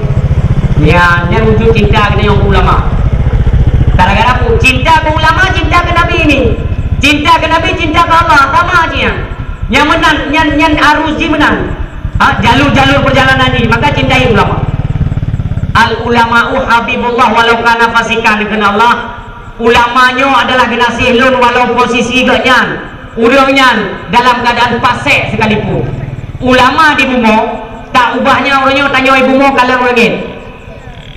Nyan, nyan wujud cinta geude nyang ulama. Gara-gara cinta keu ulama, cinta keu Nabi ni. Cinta keu Nabi, cinta keu Allah, sama aja nyan. Nyang meunan, nyan, nyan arus jih meunan. Ha, jalur-jalur perjalanan jih, maka cintai ulama. Al ulama'u habibullah walau kana fasikan, dikheun Allah. Ulama nyoe adalah geunaséh lôn walau posisi geuh nyan, ureuëng nyan dalam keadaan fasek sekalipun. Ulama di bumoe, tak ubahnya ureuëng nyoe tanyoe bumoe kalon langét.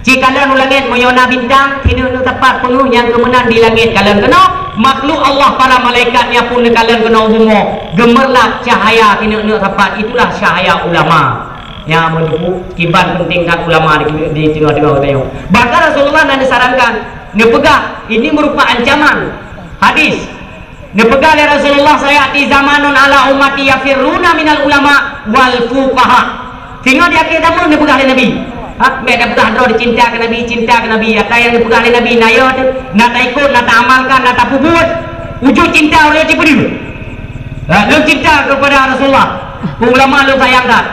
Ci kalon u langét meunyoe na bintang, sineuk-neuk sapat peungeuh nyang keumeunan di langét kalon keunoe, makhluk Allah para malaikat nyan pun neukalon keunoe u bumoe, geumeurlap cahaya sineuk-neuk sapat, itulah cahaya ulama. Nyan meunyoe kiban penting that ulama di, di teungoh-teungoh geutanyoe. Bahkan Rasulullah na neusarankan, neupeugah, ini merupakan ancaman. Hadis, neupeugah lé Rasulullah, "Sayati zamanun ala ummati yafirruna minal ulama wal fuqaha." Singoh di akhé zaman neupeugah lé Nabi. Ha, bèk neupeugah droe cinta keu Nabi, cinta keu Nabi. Ata nyang neupeugah lé Nabi na yo teuh, na taikot, na taamalkan, na tapeubuet. Wujud cinta ureuëng nyoe cit peue? Ha, lôn cinta kepada Rasulullah. Keu ulama lôn sayang that.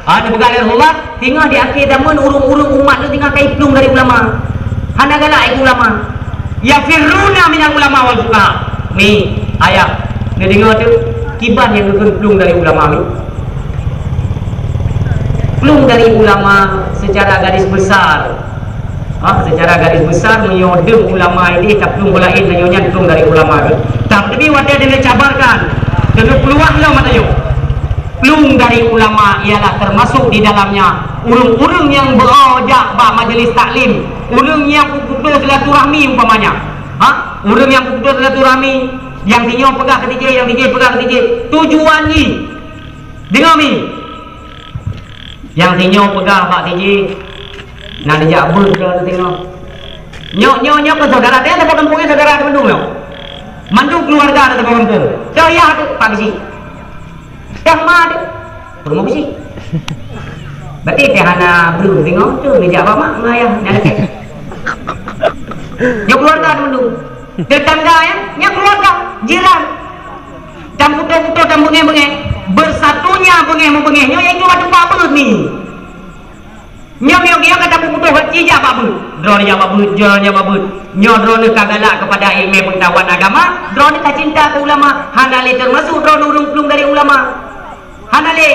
Ha, neupeugah lé Rasulullah, singoh di akhé zaman ureuëng-ureuëng umat lôn singoh ka iplueng dari ulama. Hana galak ikeu ulama. Yafirruna minal ulama wal fuqaha. Mi, ayah, neudeungoe teuh, kiban nyang geukheun plueng dari ulama mi. Plueng dari ulama secara garis besar. Ha, secara garis besar, meunyoe deuh ulama idéh taplueng bak laén, meunyoe nyan plueng dari ulama tu. Tapi watèe neucabarkan, keuneuk peuluah lom ata nyoe. Plueng dari ulama ialah termasuk di dalamnya ureuëng-ureuëng nyang beuo jak bak majlis taklim, ureuëng nyang peuputoh silaturahmi umpamanya. Ha? Ureuëng nyang peuputoh silaturahmi, nyang sinyoe peugah keu tijéh, nyang tijéh peugah keu tijéh. Tujuan jih, deungoe mi, nyang sinyoe peugah bak tijéh, na neujak beuet droe singoh. Nyoe, nyoe, nyoe keu saudara, teuh saboh kampung nyan saudara teuh mandum nyoe. Mandum keuluwarga teuh saboh kampung. Teuh yah teuh Pak Geuchik. Teuh ma teuh. Peurumoh Geuchik. Berarti teuh hana beuet singoh tu neujak bak mak ngon ayah nyan lakèe. Nyoe keuluwarga teuh mandum. Tetangga nyan, nyan keuluwarga, jiran. Dan putôh-putôh dan beungéh-beungéh. Beusatunya beungéh-meubeungéh nyoe yaitu bak teumpat beuet mi. Nyoe, nyoe, nyoe ka tapeuputoh, ci jak bak beuet. Droeneuh jak bak beuet, droeneuh jak bak beuet. Nyoe droeneuh ka galak keupada ileumèe peungeutahuan agama, droeneuh ka cinta keu ulama, hana lé teumasuk droeneuh ureuëng plueng dari ulama. Hana lé.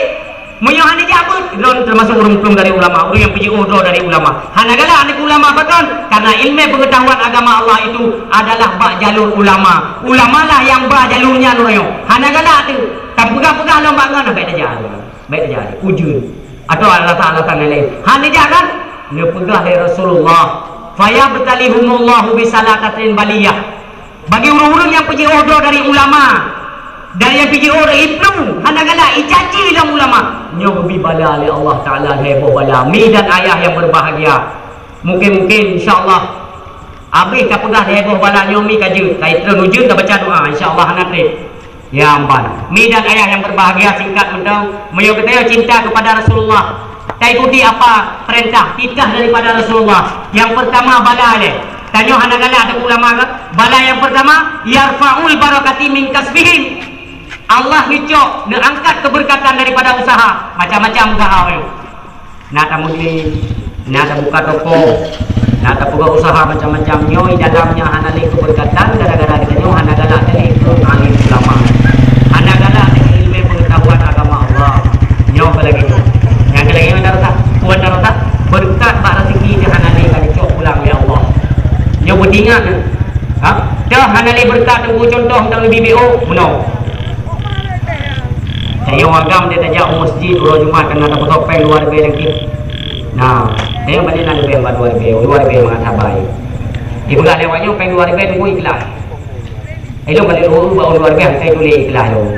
Meunyoe hana jak beuet, droeneuh teumasuk ureuëng plueng dari ulama, ureuëng nyang peujiôh droe dari ulama. Hana galak aneuk ulama pakon? Karena ileumèe peungeutahuan agama Allah itu adalah bak jalur ulama. Ulamalah nyang ba jalur nyan uroe nyoe. Hana galak teuh. Tapeugah-peugah lom bak ngon, bèk tajak. Bèk tajak. Ujeuen. Atau alasan-alasan nyang laén. Hana jak kan? Neupeugah lé Rasulullah, "Fayabtalihumullahu bisalatatin baliyah." Bagi ureuëng-ureuëng nyang peujiôh droe dari ulama, dari nyang peujiôh droe iplueng, hana galak, icaci lom ulama, nyoe geubri bala lé Allah Taala lhèe boh bala. Mi dan ayah nyang berbahagia, mungkin-mungkin insya Allah abéh tapeugah lhèe boh bala nyoe mi ka jeuet, ka itreun ujeuen tabaca doa, insya Allah hana trép. Ya amban. Mi dan ayah nyang berbahagia, singkat mantong, meunyoe geutanyoe cinta kepada Rasulullah, Taikuti apa peurintah, titah daripada Rasulullah. Nyang peurtama bala lé. Tanyoe hana galak teupeue ulama ke? Bala nyang peurtama, yarfa'ul barakati min kasbihim. Allah geucok, neuangkat keubeureukatan daripada usaha, macam-macam usaha. Na tameuglé, na tabuka toko, na tapeugah usaha macam-macam. Nyoe dalam nyan hana lé keubeureukatan gara-gara geutanyoe hana galak teuh keu alim ulama. Hana galak teuh keu ileumèe peungeutahuan agama Allah. Nyoe keu lagèe nyoe. Nyang keu lagèe nyoe na rasa, puan na rasa, beureukat bak raseuki nyan hana lé ka geucok pulang lé Allah. Nyoe beutingat nyoe. Ha? Teuh hana lé beureukat, tunggu contoh tang B B O, meunoe. Tanyoe agam dia tajak u masjid uroe Jumat, kana tapeutop péng dua ribèe lagi. Nah, tanyoe balik na leubeh bak dua ribèe, dua ribèe mangat sabai. Dipeugah lé awak nyoe péng dua ribèe tunggu ikhlas. Ilôn balik dua bak dua ribèe, saya tulis ikhlas lôn.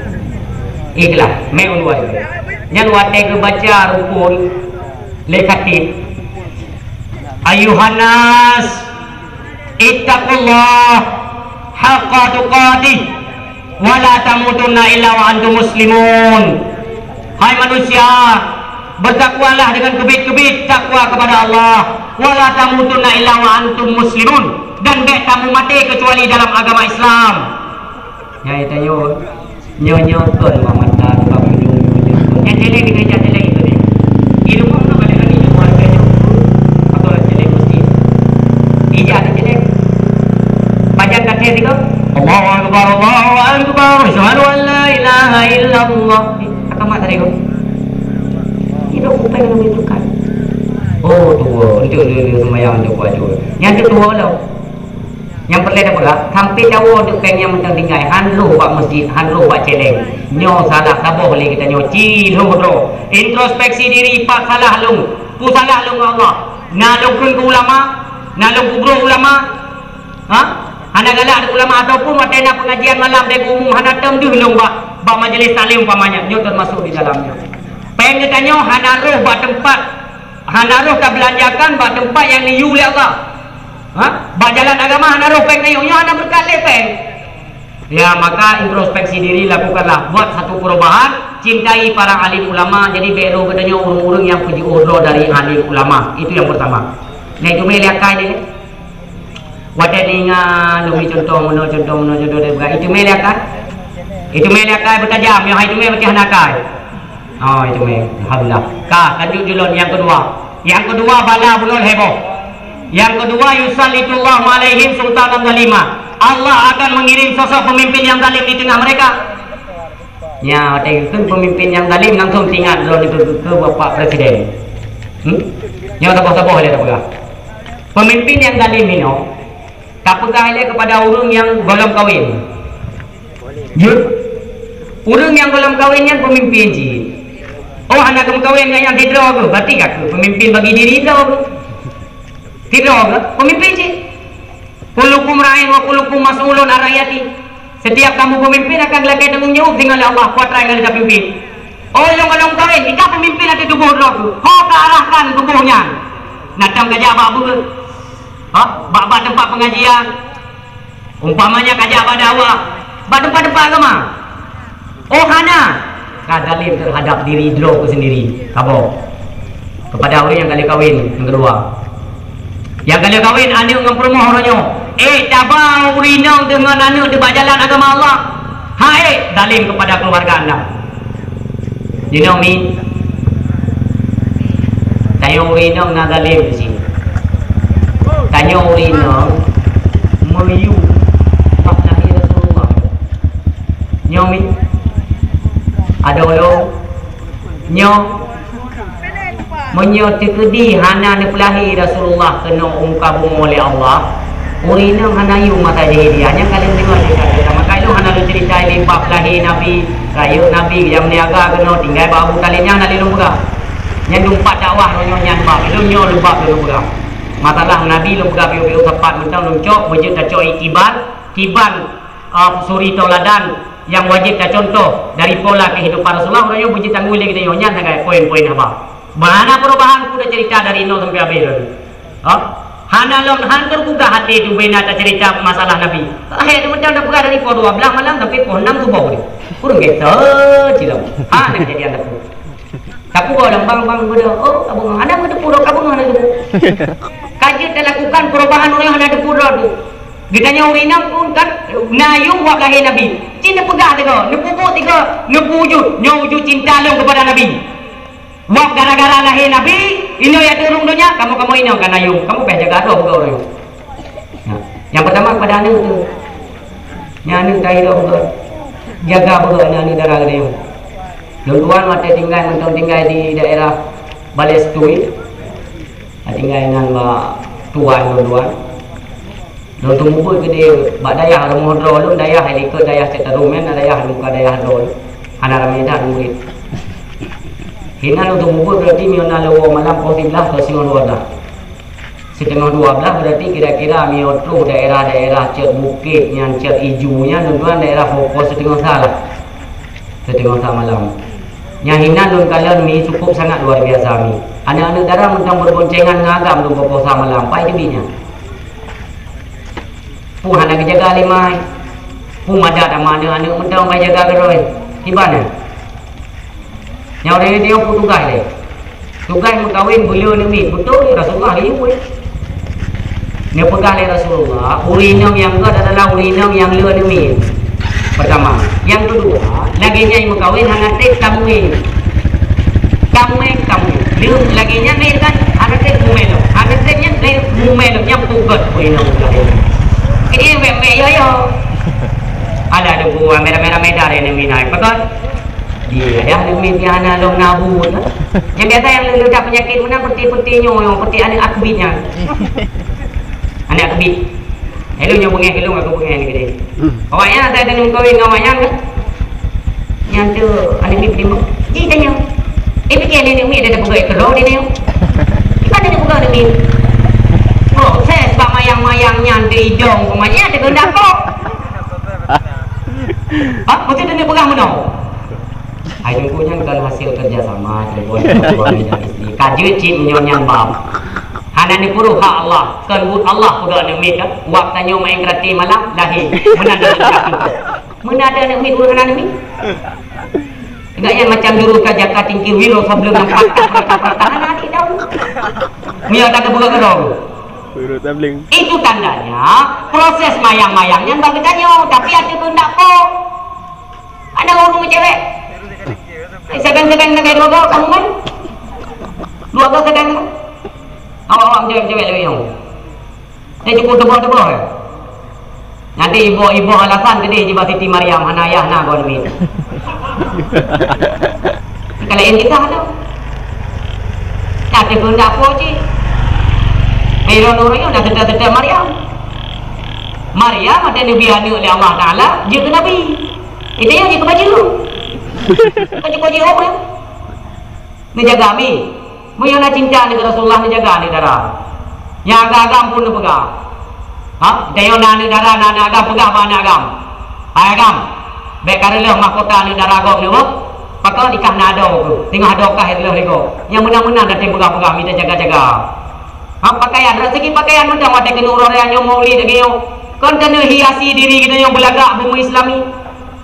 Ikhlas, mé dua ribèe. Nyan watèe geubaca rukun lé khatib. Ayuhan nas, ittaqullah haqqa tuqatih, wa la tamutunna illa wa antum muslimun. Hai manusia, bertakwalah dengan keubiet-keubiet takwa kepada Allah. Wa la tamutunna illa wa antum muslimun. Dan bèk kamu maté kecuali dalam agama Islam. Nyai tanyoe, nyoe-nyoe kon mak mata sebab ujong-ujong. Nyang céléng itu, nyang céléng itu deh. Di rumah tu pada kami nyoe warga nyoe. Atau lah céléng masjid. Ija ada céléng. Pajan kata tiga. Allahu Akbar, Allahu Akbar. Asyhadu an la ilaha illallah. Kata mak tadi tu. Itu upaya yang menunjukkan. Oh, tua. Untuk dia, dia sembahyang untuk buat tua. Yang tu tua lah. Nyang peureulèe tapeugah, sampoe tawoe teuk péng nyang mantong tinggai, han rhoh bak masjid, han rhoh bak céléng. Nyoe salah saboh lé geutanyoe, ci lheueh droe. Introspeksi diri, pat salah lôn, peue salah lôn ngon Allah. Na lôn kheun keu ulama, na lôn peugroh ulama, ha? Hana galak keu ulama, ataupun watèe na pengajian malam, dèh umum hana tom deuh lôn bak, bak majelis taklim umpamanya, nyoe teumasuk di dalamnya. Péng geutanyoe hana rhoh bak teumpat, hana rhoh tabeulanjakan bak teumpat nyang neuyue lé Allah. Ha? Bak jalan agama hana rhoh péng tanyoe, nyoe hana beureukat lé péng. Ya, maka introspeksi diri lakukanlah, buat satu perubahan, cintai para alim ulama, jadi bèk rhoh geutanyoe ureueng-ureueng nyang peujiôh droe dari alim ulama. Itu yang pertama. Nah, itu mé lé akai deh. Watèe ingat lôn contoh meunoe, contoh meunoe, contoh deh, itu mé lé akai. Itu mé lé akai beutajam, nyoe hai itu mé beutih hana akai. Oh, itu mé. Alhamdulillah. Ka, lanjut julon nyang kedua. Nyang kedua bala bunoe heboh. Nyang kedua, yusallitullahu alaihim sultanan zalima. Allah akan mengirim sosok pemimpin yang zalim di tengah mereka. Nya, watèe geukheun pemimpin yang zalim, langsung teuingat droe itu keu Bapak Presiden. Hmm? Nyoe saboh-saboh lé tapeugah. Pemimpin yang zalim inoe tapeugah lé kepada ureueng nyang golom kawin. Jeuet. Ureueng nyang golom kawin nyan pemimpin cit. Oh, hana geumeukawen ngon nyang sidroe geuh, berarti ka keuh pemimpin bagi diri droe geuh. Sidroe geuh pemimpin cit. Kullukum ra'in wa kullukum mas'ulun an ra'iyati. Setiap kamu pemimpin akan geulakèe tanggong jaweueb singoh lé Allah, peue atra nyang ka lheueh tapimpin. Oh, lôn golom kawin, i kah pemimpin ateueh tuboh droe geuh. Ho ka arahkan tuboh nyan. Na tom ka jak bak beuet. Ha? Bak, bak teumpat pengajian. Umpamanya ka jak bak dakwah, bak teumpat-teumpat agama. Oh, hana. Ka zalim terhadap diri droe geuh sendiri. Saboh. Kepada ureueng nyang ka lheueh kawin, nyang kedua. Nyang ka lheueh kawin, aneuk ngon peurumoh uroe nyoe. Eh, taba ureueng inong deungon aneuk teuh bak jalan agama Allah. Hai, zalim kepada keluarga anda. Jinoe mi, tanyoe ureueng inong na zalim di sini. Tanyoe ureueng inong meuyue bak lahé Rasulullah. Nyoe mi, adoe lôn, nyoe, meunyoe teukeudi hana neupeulahé Rasulullah keunoe u muka bumoe lé Allah, ureueng inong hana yue masa jahiliyah, nyan ka lheueh deungoe cerita-cerita. Maka ilôn hana lôn cerita lé bab lahé Nabi, rayeuk Nabi, nyang meuniaga keunoe tinggai bak Abu Thalib, nyan hana lé lôn peugah. Nyan teumpat dakwah lôn nyoe nyan bab, ilôn nyoe lôn bab lôn peugah. Masalah Nabi lôn peugah piôh-piôh sapat mantong lôn cok, beujeuet tacok iktibar, kiban, ah, suri tauladan nyang wajéb tacontoh dari pola kehidupan Rasulullah, uroe nyoe beujeuet tanggui lé geutanyoe, nyan sagai poin-poin haba. Bah hana perubahan, kuda cerita dari nol sampai habéh lôn. Ha? Hana lom, han teugugah até teuh bina tacerita masalah Nabi. Lahé teuh mantong tapeugah dari poh dua blah malam sampai poh enam suboh deh. Kureueng gét cilong. Ha, na kejadian teupeu. Tapugoe lam bang-bang beudôh, "Oh, ka beungoh." Hana meuteupue droe, ka beungoh hana teupue. Ka jeuet talakukan perubahan ureueng hana teupue droe teuh. Geutanyoe ureueng inong pun kan na yum wab lahé Nabi. Cit neupeugah tigoe, neupeubuet tigoe, neupeuwujud, nyoe wujud cinta lôn keupada Nabi. Wab gara-gara lahé Nabi, inoe jak teuh ureueng donya, kamoe-kamoe inong ka na yum. Kamoe payah jaga droe beugöt ureueng. Nah, nyang peurtama keupada aneuk teuh. Nyan aneuk tahi droe beugöt. Jaga beugöt aneuk-aneuk dara geutanyoe. Lôn tuan watèe tinggai, mantong tinggai di daerah Balai Stui. Tinggai nan bak tuan lôn tuan. Lôn teumubuet keudéh bak dayah rumoh droe lôn, dayah likot dayah Citarum nyan, dayah muka dayah droe. Hana ramé that murit. Hinan lôn teumubuet berarti meunyoe na lewat malam poh siblaih atau singoh dua blah. Siteungoh dua blah berarti kira-kira meunyoe troh daerah-daerah Cot Bukét nyan, Cot Iju nyan, lôn tuan daerah poh, poh siteungoh sa lah. Siteungoh sa malam. Nyang hinan lôn kalon mi cukup sangat luar biasa mi. Aneuk-aneuk dara mantong beuboncengan ngon agam lôn poh, poh sa malam. Pai teubiet nyan. Peue hana geujaga lé mai. Peue madat ama aneuk-aneuk mantong bai jaga keudroe. Kiban nyan. Nyang ureueng nyoe peue tugaih lé. Tugaih meukawen beulé aneuk miet. Beutôi, Rasulullah geuyue. Neupeugah lé Rasulullah, ureueng inong nyang gèt adalah ureueng inong nyang le aneuk miet. Pertama. Nyang kedua, lagèe nyan meukawen hana trép tameuén. Tameuén, tameuén. Lheueh lagèe nyan lé kan, hana trép mumè lom. Hana trép nyan lé mumè lom, nyang peugöt ureueng inong lagèe nyan. Jadi, bèk-bèk yo-yo. Alah, debu, merah-merah medar aneuk miet nyan. Pakon? Dia dah aneuk miet nyan hana lom na bu tu. Nyang biasa nyang leucah penyakit meunan peuti-peuti nyoe, peuti aneuk akbit nyan. Aneuk akbit. Hello nyoe beungèh, hello aku beungèh ni gede. Awak nyan ada ada nunggu ngon awak nyan kan? Nyan tu aneuk miet timbang. Ji tanya. Eh, pikir aneuk miet ada peugah keudroe dia ni. Iban ada peugah aneuk miet. Proses bak mayang-mayang nyan di idong pemanya ada kehendak kok. Ha? Mesti dia peugah meunoe. Hai teungku nyan kan hasil kerjasama Cirebon suami dan istri. Ka jeuet cit meunyoe nyan bab. Hana neupuruh hak Allah. Kon buet Allah peugah aneuk miet kan. Wak tanyoe main karate malam lahé. Meunan dah. Meunan ada aneuk miet ureueng hana aneuk miet. Enggak nyan macam jurus ka jaka tingkir wiro sableng nampak tak pernah tak pernah hana adik tahu. Mia tak kebuka kerong. Wiro sableng. Itu tandanya proses mayang-mayang nyan bagi tanyoe, tapi ada kehendak kok. Ada ureueng cewek. Eh, sedang-sedang nak dua go kamu kan? Dua go sedang. Awak-awak cewek-cewek lebih yang. Dia cukup tebal-tebal ya. Nanti ibu-ibu alasan gede jiba Siti Maryam hana ayah na gon mi. Kalau yang kita tu. Tapi pun tak apa cik. Iron orang yang dah tetap-tetap Maryam. Maryam ada Nabi anak oleh Allah Taala, dia ke Nabi. Itu yang dia ke baju. Kan cukup jauh ya. Neujaga mi. Meunyoe na cinta nibak Rasulullah, neujaga aneuk dara. Nyang agam-agam pun neupeugah. Ha? Tanyoe na aneuk dara, na aneuk agam, peugah bak aneuk agam. Hai agam, bèk ka reuloh mahkota aneuk dara gob neuh. Pakon ikah na adoe keuh. Singoh adoe kah reuloh lé gob. Nyang meunan-meunan dateng peugah-peugah, mita jaga-jaga. Ha, pakaian, dari segi pakaian mantong watèe keuneuk uroe raya nyoe maulid lagèe nyoe. Kon keuneuk hiasi diri geutanyoe beulagak beumeuislami.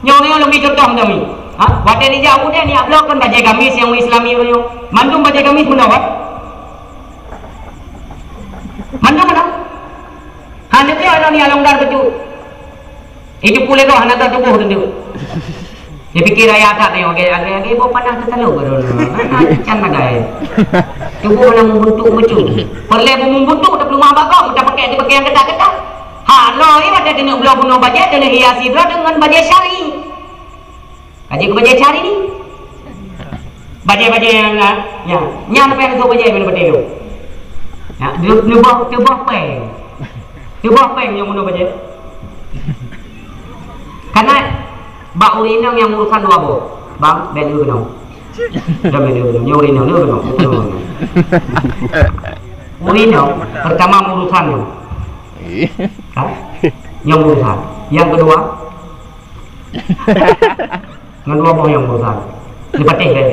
Nyoe, nyoe lôn bri contoh mantong nyoe. Ha? Watèe neujak u Medan, neujak bloe kon bajèe gamis nyang meuislami uroe nyoe. Mandum bajèe gamis meunoe, kan? Mandum meunoe. Ha, neujak lôn nyang longgar beutôi. Itu pulèh roh hana tatuboh teuntu. Dia pikir raya that nyoe, agak, agak, agak boh panah teutalok baru. Ha, can agak. Tuboh hana meubuntuk meucue. Peureulèe meubuntuk tapeuleumah bak gob, tapakèk, tapakèk nyang ketat-ketat. Ha, lo, iya watèe keuneuk bloe bunoe bajèe, keuneuk hiasi droe deungon bajèe syar'i. Ka jeuet keu bajèe syar'i ni. Bajèe-bajèe nyang na, nya, nyan payah neusoe bajèe ngon batèe lôn. Nya, teuboh, teuboh pèng. Teuboh pèng nyang bunoe bajèe. Karena bak ureueng inong nyang urosan dua boh. Bang, bèk lôn keunoe. Jangan lôn keunoe. Nyang ureueng inong, lôn keunoe. Ureueng inong, pertama urosan nyoe. Ha? Nyang urosan. Yang kedua, ngon dua boh nyang urosan. Neupatéh lé.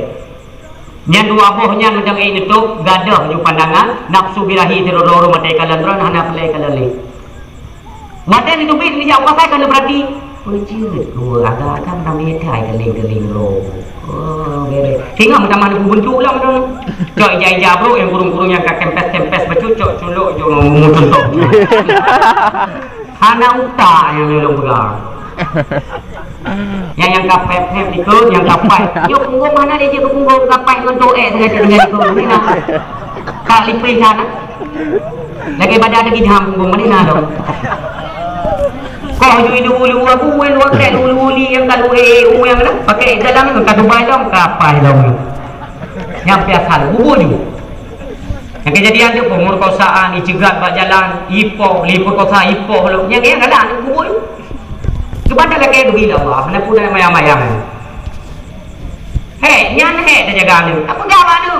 Nyan dua boh nyan macam ék neutôp, gadoh ju pandangan, nafsu birahi teuroh-roh maté kalon droe hana peureulèe kalon lé. Watèe neuteubiet neujak u pasai ka neupeurati, Peue jeuet dua agak-agak ramé thai keuling-keuling droe. Oh, beres. Singoh meutamah neubeubentuk lom tu. Cok ija-ija brok nyang kurung-kurung nyang ka kempes-kempes bacut, cok culok, cok mutung tok. Hana utak nyang lôn peugah. Nyang, nyang ka pep-pep ikot, nyang ka pai. Nyoe punggong hana lé jeuet keu punggong ka pai ngon toh ék tinggai, tinggai ikot. Ni na. Ka lipéh sana. Lagèe badan lagi jam punggong, mana na dong. Kok ju ilu ulu aku, ulu aku, ulu uli yang kalu eh, u yang dah pakai dalam tu, ka Dubai dong, ka apa dong. Nyang biasa lu, bubur ju. Nyang kejadian tu, pemerkosaan, dicegat bak jalan, ipoh, li perkosa, ipoh lu. Nyang, nyang galak, bubur ju. Kepada lagi duit Allah, mana pun ada mayang-mayang. Hei, nyan hei, dah jaga ni. Apa gawa tu?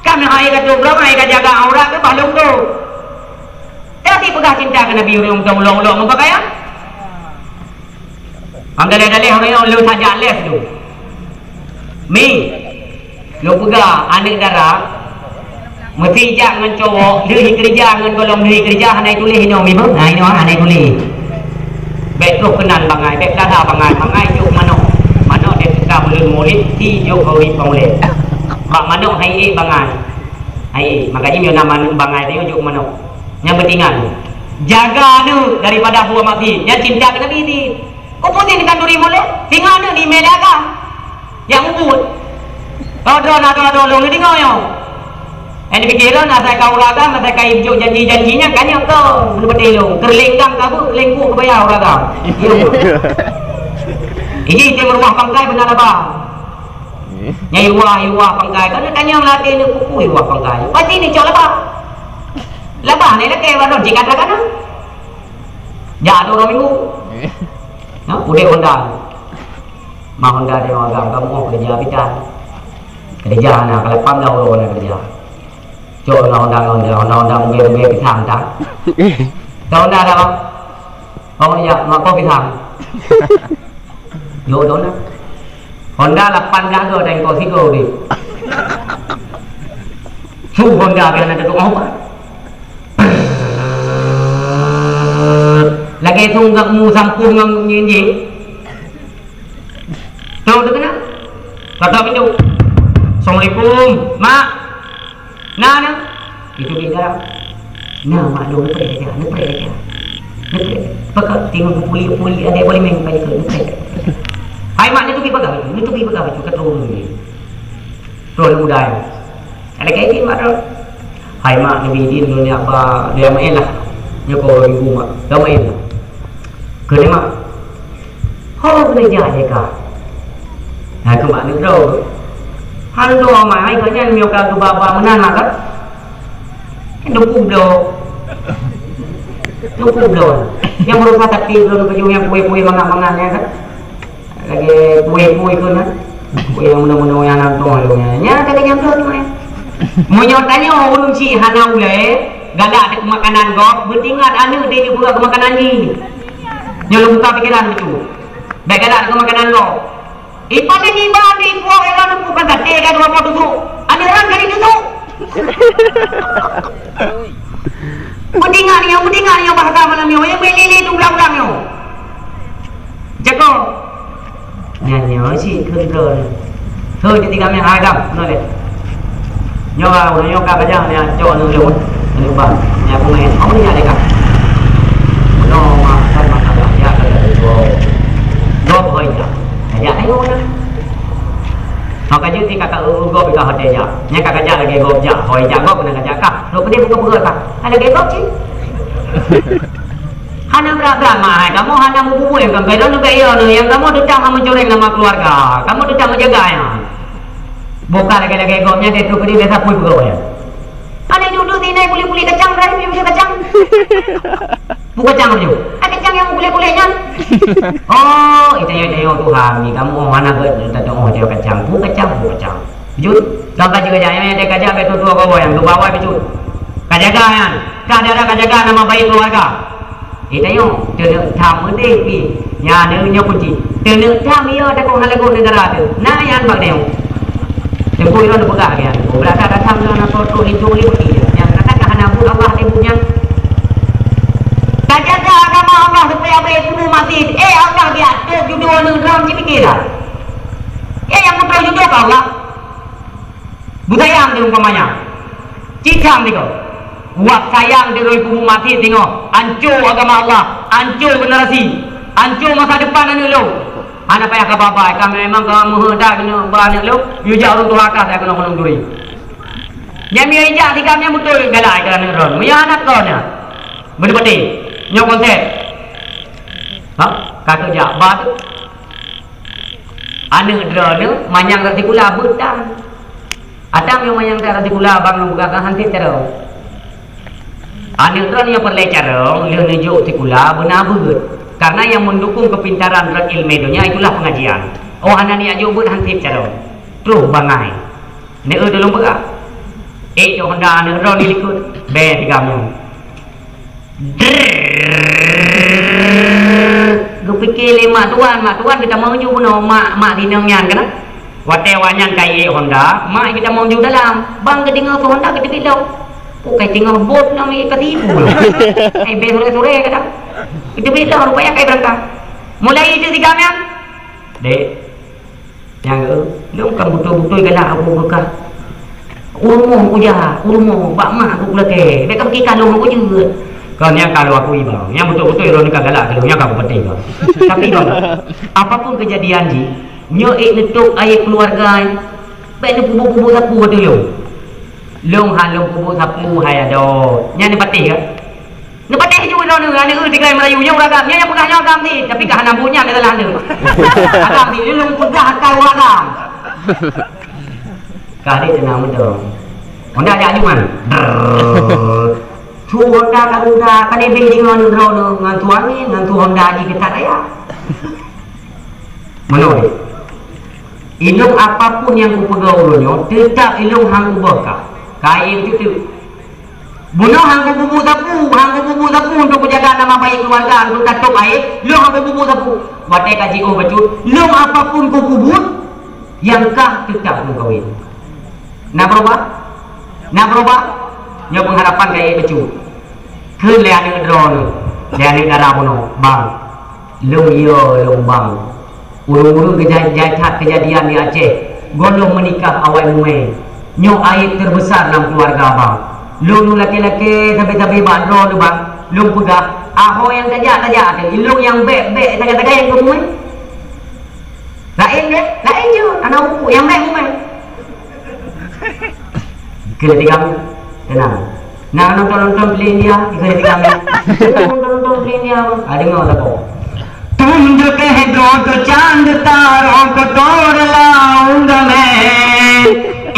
Kan hai ka tu, hai ka jaga aurat ke balong tu. Tapi peugah cinta ke Nabi ureueng ulok-ulok meupakaian. Am daleh-daleh ureueng nyoe lôn sajak les tu. Mi, lôn peugah aneuk dara meusti jak ngon cowok, lheueh keureuja ngon gohlom lheueh keureuja hana tuléh inoe mi beuh. Ha inoe hana tuléh. Bèk troh keunan bangai, bèk peulada bangai, bangai jok manok. Manok di teuka buleuen Maulid, ti jok Maulid, Maulid. Bak manok hai ék bangai. Hai ék, makajih nyoe na manok bangai teuh jok manok. Nyang peutingan, jaga aneuk daripada buah maksi. Nyan cinta keu Nabi di. Kok putih dikanduri mulut, singoh aneuk di mé dagang. Nyang ubit. Kau droe na droe droe lôn deungoe nyoe. Eh, dipikir lôn, asai ka ureueng agam, asai ka ijok janji-janji nyan, kan nyoe kau, beuneupeuteh lôn. Keureuléng gam ka beuet, keureuléng kuek keubaya ureueng agam. Iya. Iji tem ruah pangkai beuna laba. Nyai ruah, ruah pangkai. Kan tanyong latih ni kuku ruah pangkai. Pasti ni cok laba. Laba ni lagi baru jikat rakan. Jak dua minggu. Nah, udeh Honda. Mah Honda dia orang agam, kamu oh kerja bidan. Kerja anak, kalau pam dah orang nak kerja. Cok Honda, Honda, Honda, Honda, Honda, mungkin, mungkin pisang tak? Tahu Honda ada bang? Oh ya, mak kau pisang. Jok Honda. Honda lapan jaga dan kau sigo deh. Su Honda biar nak duduk apa? Lagi tu enggak mu sampung ngam nyenyi. Tahu tu kena? Kata pintu. Assalamualaikum, Mak. Nah, nah. Itu dia dah. Nah, Mak, lu lepas aja, lepas aja. Lepas. Pakai tengok pulih-pulih ada boleh main pakai ke, lepas. Hai, Mak, ni tu pergi pakai baju, ni tu pergi pakai baju, kata orang ni. Terus dia mudah. Ada kayak gini, Mak, tu. Hai, Mak, ni bidin, ni apa, dia main lah. Ni kau orang ibu, Mak. Dia main lah. Kena, Mak. Ho, kena jah je kah? Hai, keu mak neutroe. Han dua mai, hai, keu nyan nyoe ka geubaba meunan mah, kan? Duku bloe. Duku bloe. Nyang berusaha tapi belum baju yang kue-kue mangat-mangat, ya, kan? Lagi kue-kue tu, kan? Kue yang meunoe-meunoe yang nantong tu, ya. Nya, tak ada nyang tu, ya. Meunyoe tanyoe ureueng chik hana ulèe, galak di makanan gob, beutingat aneuk di dibuka keu makanan jih. Nyoe lôn buka pikiran bacut. Bèk galak keu makanan gob. Ipatéh nibak di puak era teupeu ka gata ka dua boh tusuk. Aneuk ran jadi tusuk. Peutinggai nyoe, peutinggai nyoe bahasa malam nyoe. Nyang bèk lé-lé tu ulang-ulang nyoe. Jago. Nyan nyoe si keu droe. Hoi, di tiga meh agam, nyoe lé. Nyoe lah, nyoe ka kajang, nyoe cok nyoe lé. Nyoe ba, nyoe aku main. Kamu ni ada kah? Nyoe mah kan masalah ya, kalau itu. Dua boh aja. Aja ayo lah. Maka jadi kakak urus gop ka hotel ya. Nya kakak jak lagi gop jak. Hoi jak gop kena kajak kah? Lo pedih buka perut kah? Ada gop cik. Hana brat-brat mah, hai. Kamoe hana meububuih, kan? Keu droeneuh bèk yo neuh, nyang kamoe teutap hana meucoreng nama keuluwarga. Kamoe teutap meujaga nyan. Bukan lagèe-lagèe gob nyan, dia tu pedih biasa pui peugah nyan. Aneuk duek-duek tinai kulit-kulit kacang, berani pui kacang. Pui kacang tu. Ah, kacang nyang kulit-kulit nyan. Oh, ita yo, ita yo Tuhan, ni kamoe hana gèt, ita tengok ita yo kacang. Pui kacang, pui kacang. Jeuet, dan ka jaga nyan, nyang ita kaja bèk tutoe kawan, nyang geubawa bacut. Ka jaga nyan, ka jaga, ka jaga nama baik keuluwarga. Eh, tanyoe, teuneuk tham meudeh pih. Nyan, nyoe kunci. Teuneuk tham, iya, takot hana lagoe neugara teuh. Na nyan bak tanyoe. Teungku Iron neupeugah lagèe nyan. Beurata ka tham ngon asoe trok linto lé beuki. Nyang kata ka hana buet Allah lé buet nyan. Tajaga agama Allah supaya bri kubu mati. Eh, Allah geutôp judoe ngon droeneuh, cit pike dah. Eh, nyang meutrok judoe keu Allah. Beusayang di umpamanya. Cicang di kau. Buat sayang di roi kubu mati tengok. Ancô agama Allah, ancô generasi, ancô masa depan aneuk lôn. Hana payah ka babai, ka memang ka meuheuda keuneuk ba aneuk lôn, yue jak ureueng tuha kah, saya keunoe keunoe turi. Nyan miyueb ijak sikam nyan beutôi galak keu aneuk droeneuh. Meunyoe aneuk droeneuh nyan beudeh-beudeh, nyoe konsep. Ha? Ka keu jak ba tu. Aneuk droeneuh manyang rot sikula beuet tan. Atang nyoe manyang rot sikula bang nyoe peugah han cit carông. Aneuk droeneuh nyang peureulèe carông lheueh neujok sikula beuna beuet. Karena yang mendukung kepintaran rot ileumèe donya itulah pengajian. Oh, hana neujak jok beuet han cit carông. Troh bangai. Neu-eu tulông peugah. Eh, cok honda aneuk droeneuh likot. Bèe tigam nyoe. Drrrr. Geupike lé mak tuan, mak tuan geutamong ju bunoe, mak, mak sinong nyan keunan. Watèe awak nyan ka iék honda, mak geutamong ju dalam. Bang geudeungö keu honda geuteubiet lom. Oh, kai teungoh bot nang iék ka tibu lom. Ai bèe suré-suré kadang. Geuteubiet lom, rupanya kai beurangkat. Mulai itu tigam nyan. Dek, nyang, eh, lôn kan beutôi-beutôi galak aku beukah. Urumoh kujak, urumoh bak mak aku kulakèe. Bèk ka peukikan lôn aku jeuet. Kon nyang ka lôn akui bang. Nyang beutôi-beutôi droeneuh ka galak keu lôn, nyang ka kupatéh bang. Tapi bang, apapun kejadian jih, nyoe ék neutôp aéb keuluwarga, bèk neupeubuet-peubuet sapeue ateueh lôn. Lôn han lôn peubuet sapeue hai adoe. Nyan neupatéh ka? Neupatéh ju droeneuh, aneuk tiggai Meulayu nyoe ureueng agam, nyan nyang peugah nyoe agam cit, tapi ka hana buet nyan adalah aneuk. Agam cit, lôn peugah akai ureueng agam. Ka deh teunang meudo. Honda jak juman. Drrrr. Su honda ka honda, ka deh beh deungon droeneuh ngon su angén, ngon su honda jih geutak raya. Meunoe deh. Ilôn apapun nyang kupeugah uroe nyoe, teutap ilôn han ubah kah. Ka ék teuteuk. Bunoe han kupeubuet sapeue, han kupeubuet sapeue untuk kujaga nama baik keuluwarga, untuk tatôp aéb, lôn han kupeubuet sapeue. Watèe ka jiôh bacut, lôn apapun kupeubuet, nyang kah teutap lôn kawén. Na beurubah? Na beurubah? Nyoe peungharapan ka ék bacut. Kheun lé aneuk droeneuh, lé aneuk dara bunoe, bang. Lôn yo lôn bang. Ureueng-ureueng geujai-jai that keujadian di Aceh. Goh lôn meunikah awai mumè. Nyoe aéb teubesar lam keuluwarga bang. Lôn lakèe-lakèe sabe-sabe bak droe lôn bang. Lôn peugah, aho nyang tajak-tajak ateueh ilôn nyang bèk-bèk sagai-sagai keu mumè. Laén deh, laén jeuet, aneuk uku nyang bèk mumè. Keu lé tigam, teunang. Nah, nonton-nonton film India, ikut lé tigam. Nonton-nonton film India, ah, deungoe lagu. तुम जो कह दो तो चांद तारों को तोड़ लाऊंगा मैं,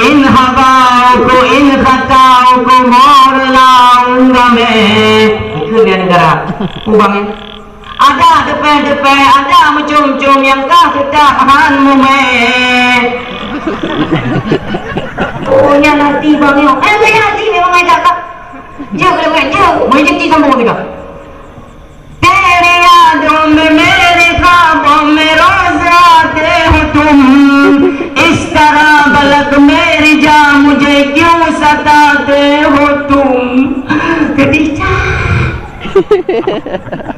इन हवाओं को, इन खताओं को मोड़ लाऊंगा मैं. Ikut dia negara. Ubang ya. Ada depan-depan, ada macam-macam nyang kah teutap han mumè. Oh, nyan hati bang nyoe. Eh, nyan hati memang ada kah? Jeuet keudeungan, jeuet. Meujeut ti sambung kita. तेरी यादों में, मेरे ख्वाबों में रोज आते हो तुम, इस तरह पलक मेरी जान, मुझे क्यों सताते हो तुम. Keudéh that.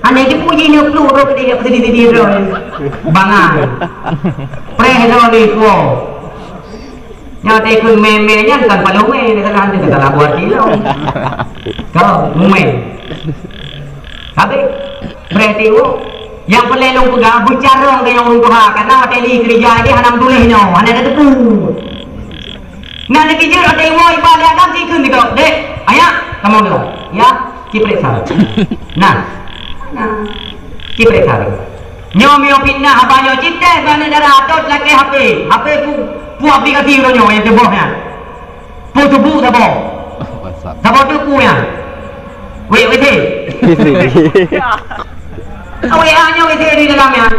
Hana jipuji nyoe pluek droe keudéh, apa tadi-tadi droe. Bangai. Preh droe di kuah. Nyoe teukheun mè-mè nyan kan paloe mè, salah tu salah buat kilo. Kau mumè. Habis preh tiwoe. Nyang peureulèe lôn peugah beucarông keu nyang ureueng tuha, karena watèe lé keureuja jih hana meutuléh nyoe, hana tateupeue. Na netizen watèe iwoe iba lé agam sikheun dikeue, "Dek, ayak, kamoe dulu." Ya, ci peuriksa. Nah. Nah. Ci peuriksa. Nyoe miyueb fitnah haba nyoe cit teh bak aneuk dara, tot lakèe H P. H P peue, peue aplikasi uroe nyoe nyang teuboh nyan. Peue seubu saboh. WhatsApp. Saboh teuk peue nyan. Wei, W C. W A nyoe W C di dalam nyan.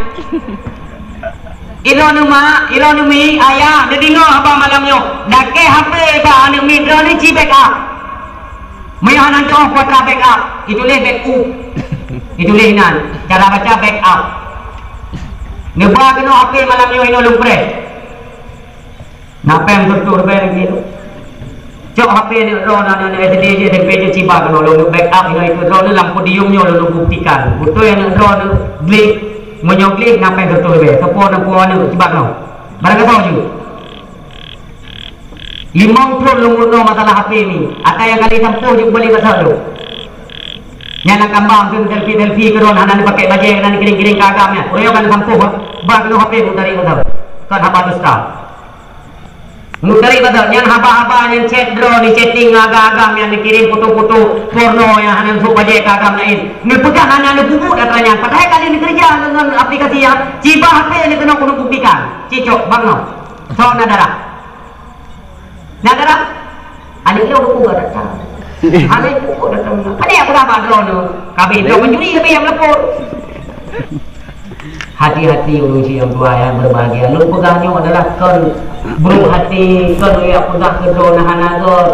Ilôn neu mak, ilôn neu mi, ayah, neudeungoe haba malam nyoe. Lakèe H P bak aneuk miet droeneuh ci backup. Meunyoe hana teuoh kuota backup, ituléh backup. Ituléh inan, cara baca backup. Neuba keunoe H P malam nyoe inoe lôn preh. Na péng beutôi rubée lagèe nyoe. C Cok H P aneuk droeneuh, aneuk-aneuk S D jih, S M P jih, cibak keunoe lôn backup inoe, ikeu droeneuh lam podium nyoe lôn buktikan. Beutôi aneuk droeneuh gleh, meunyoe gleh na péng seratus ribèe. Soe po na po aneuk cibak keunoe. Barang gasoe jeuet. Limong thon lôn meurunoe masalah H P nyoe. Ata nyang ka lheueh sampôh jeuet balik bak lôn. Nyan lam kambang tu selfie-selfie keudroe hana neupakék bajèe, hana neukirém-kirém keu agam nyan. Uroe nyoe ka neusampôh bah. Bah keunoe H P lôn tarék bak lôn. Kon haba dusta. Meuteuri batat nyan haba-haba nyang chat droe, neuchatting ngon agam-agam nyang neukirém foto-foto porno nyang hana neusôk bajèe keu agam laén. Neupeugah hana neupeubuet atra nyan, padahai ka lheueh neukeureuja ngon aplikasi nyan. Cibak H P lé keunoe keuneuk buktikan. Cicok, bang nyoe. Soe na darah? Na darah? Aneuk lôn buku ka datang. Aneuk buku datang. Pane aku dah bak droeneuh. Kabeh droe mencuri, kabeh nyang melapor. Hati-hati ulôn sidroe nyang berbahagia. Lôn peugah nyoe adalah kon brok hati, kon lôn peugah keu droeneuh hana göt.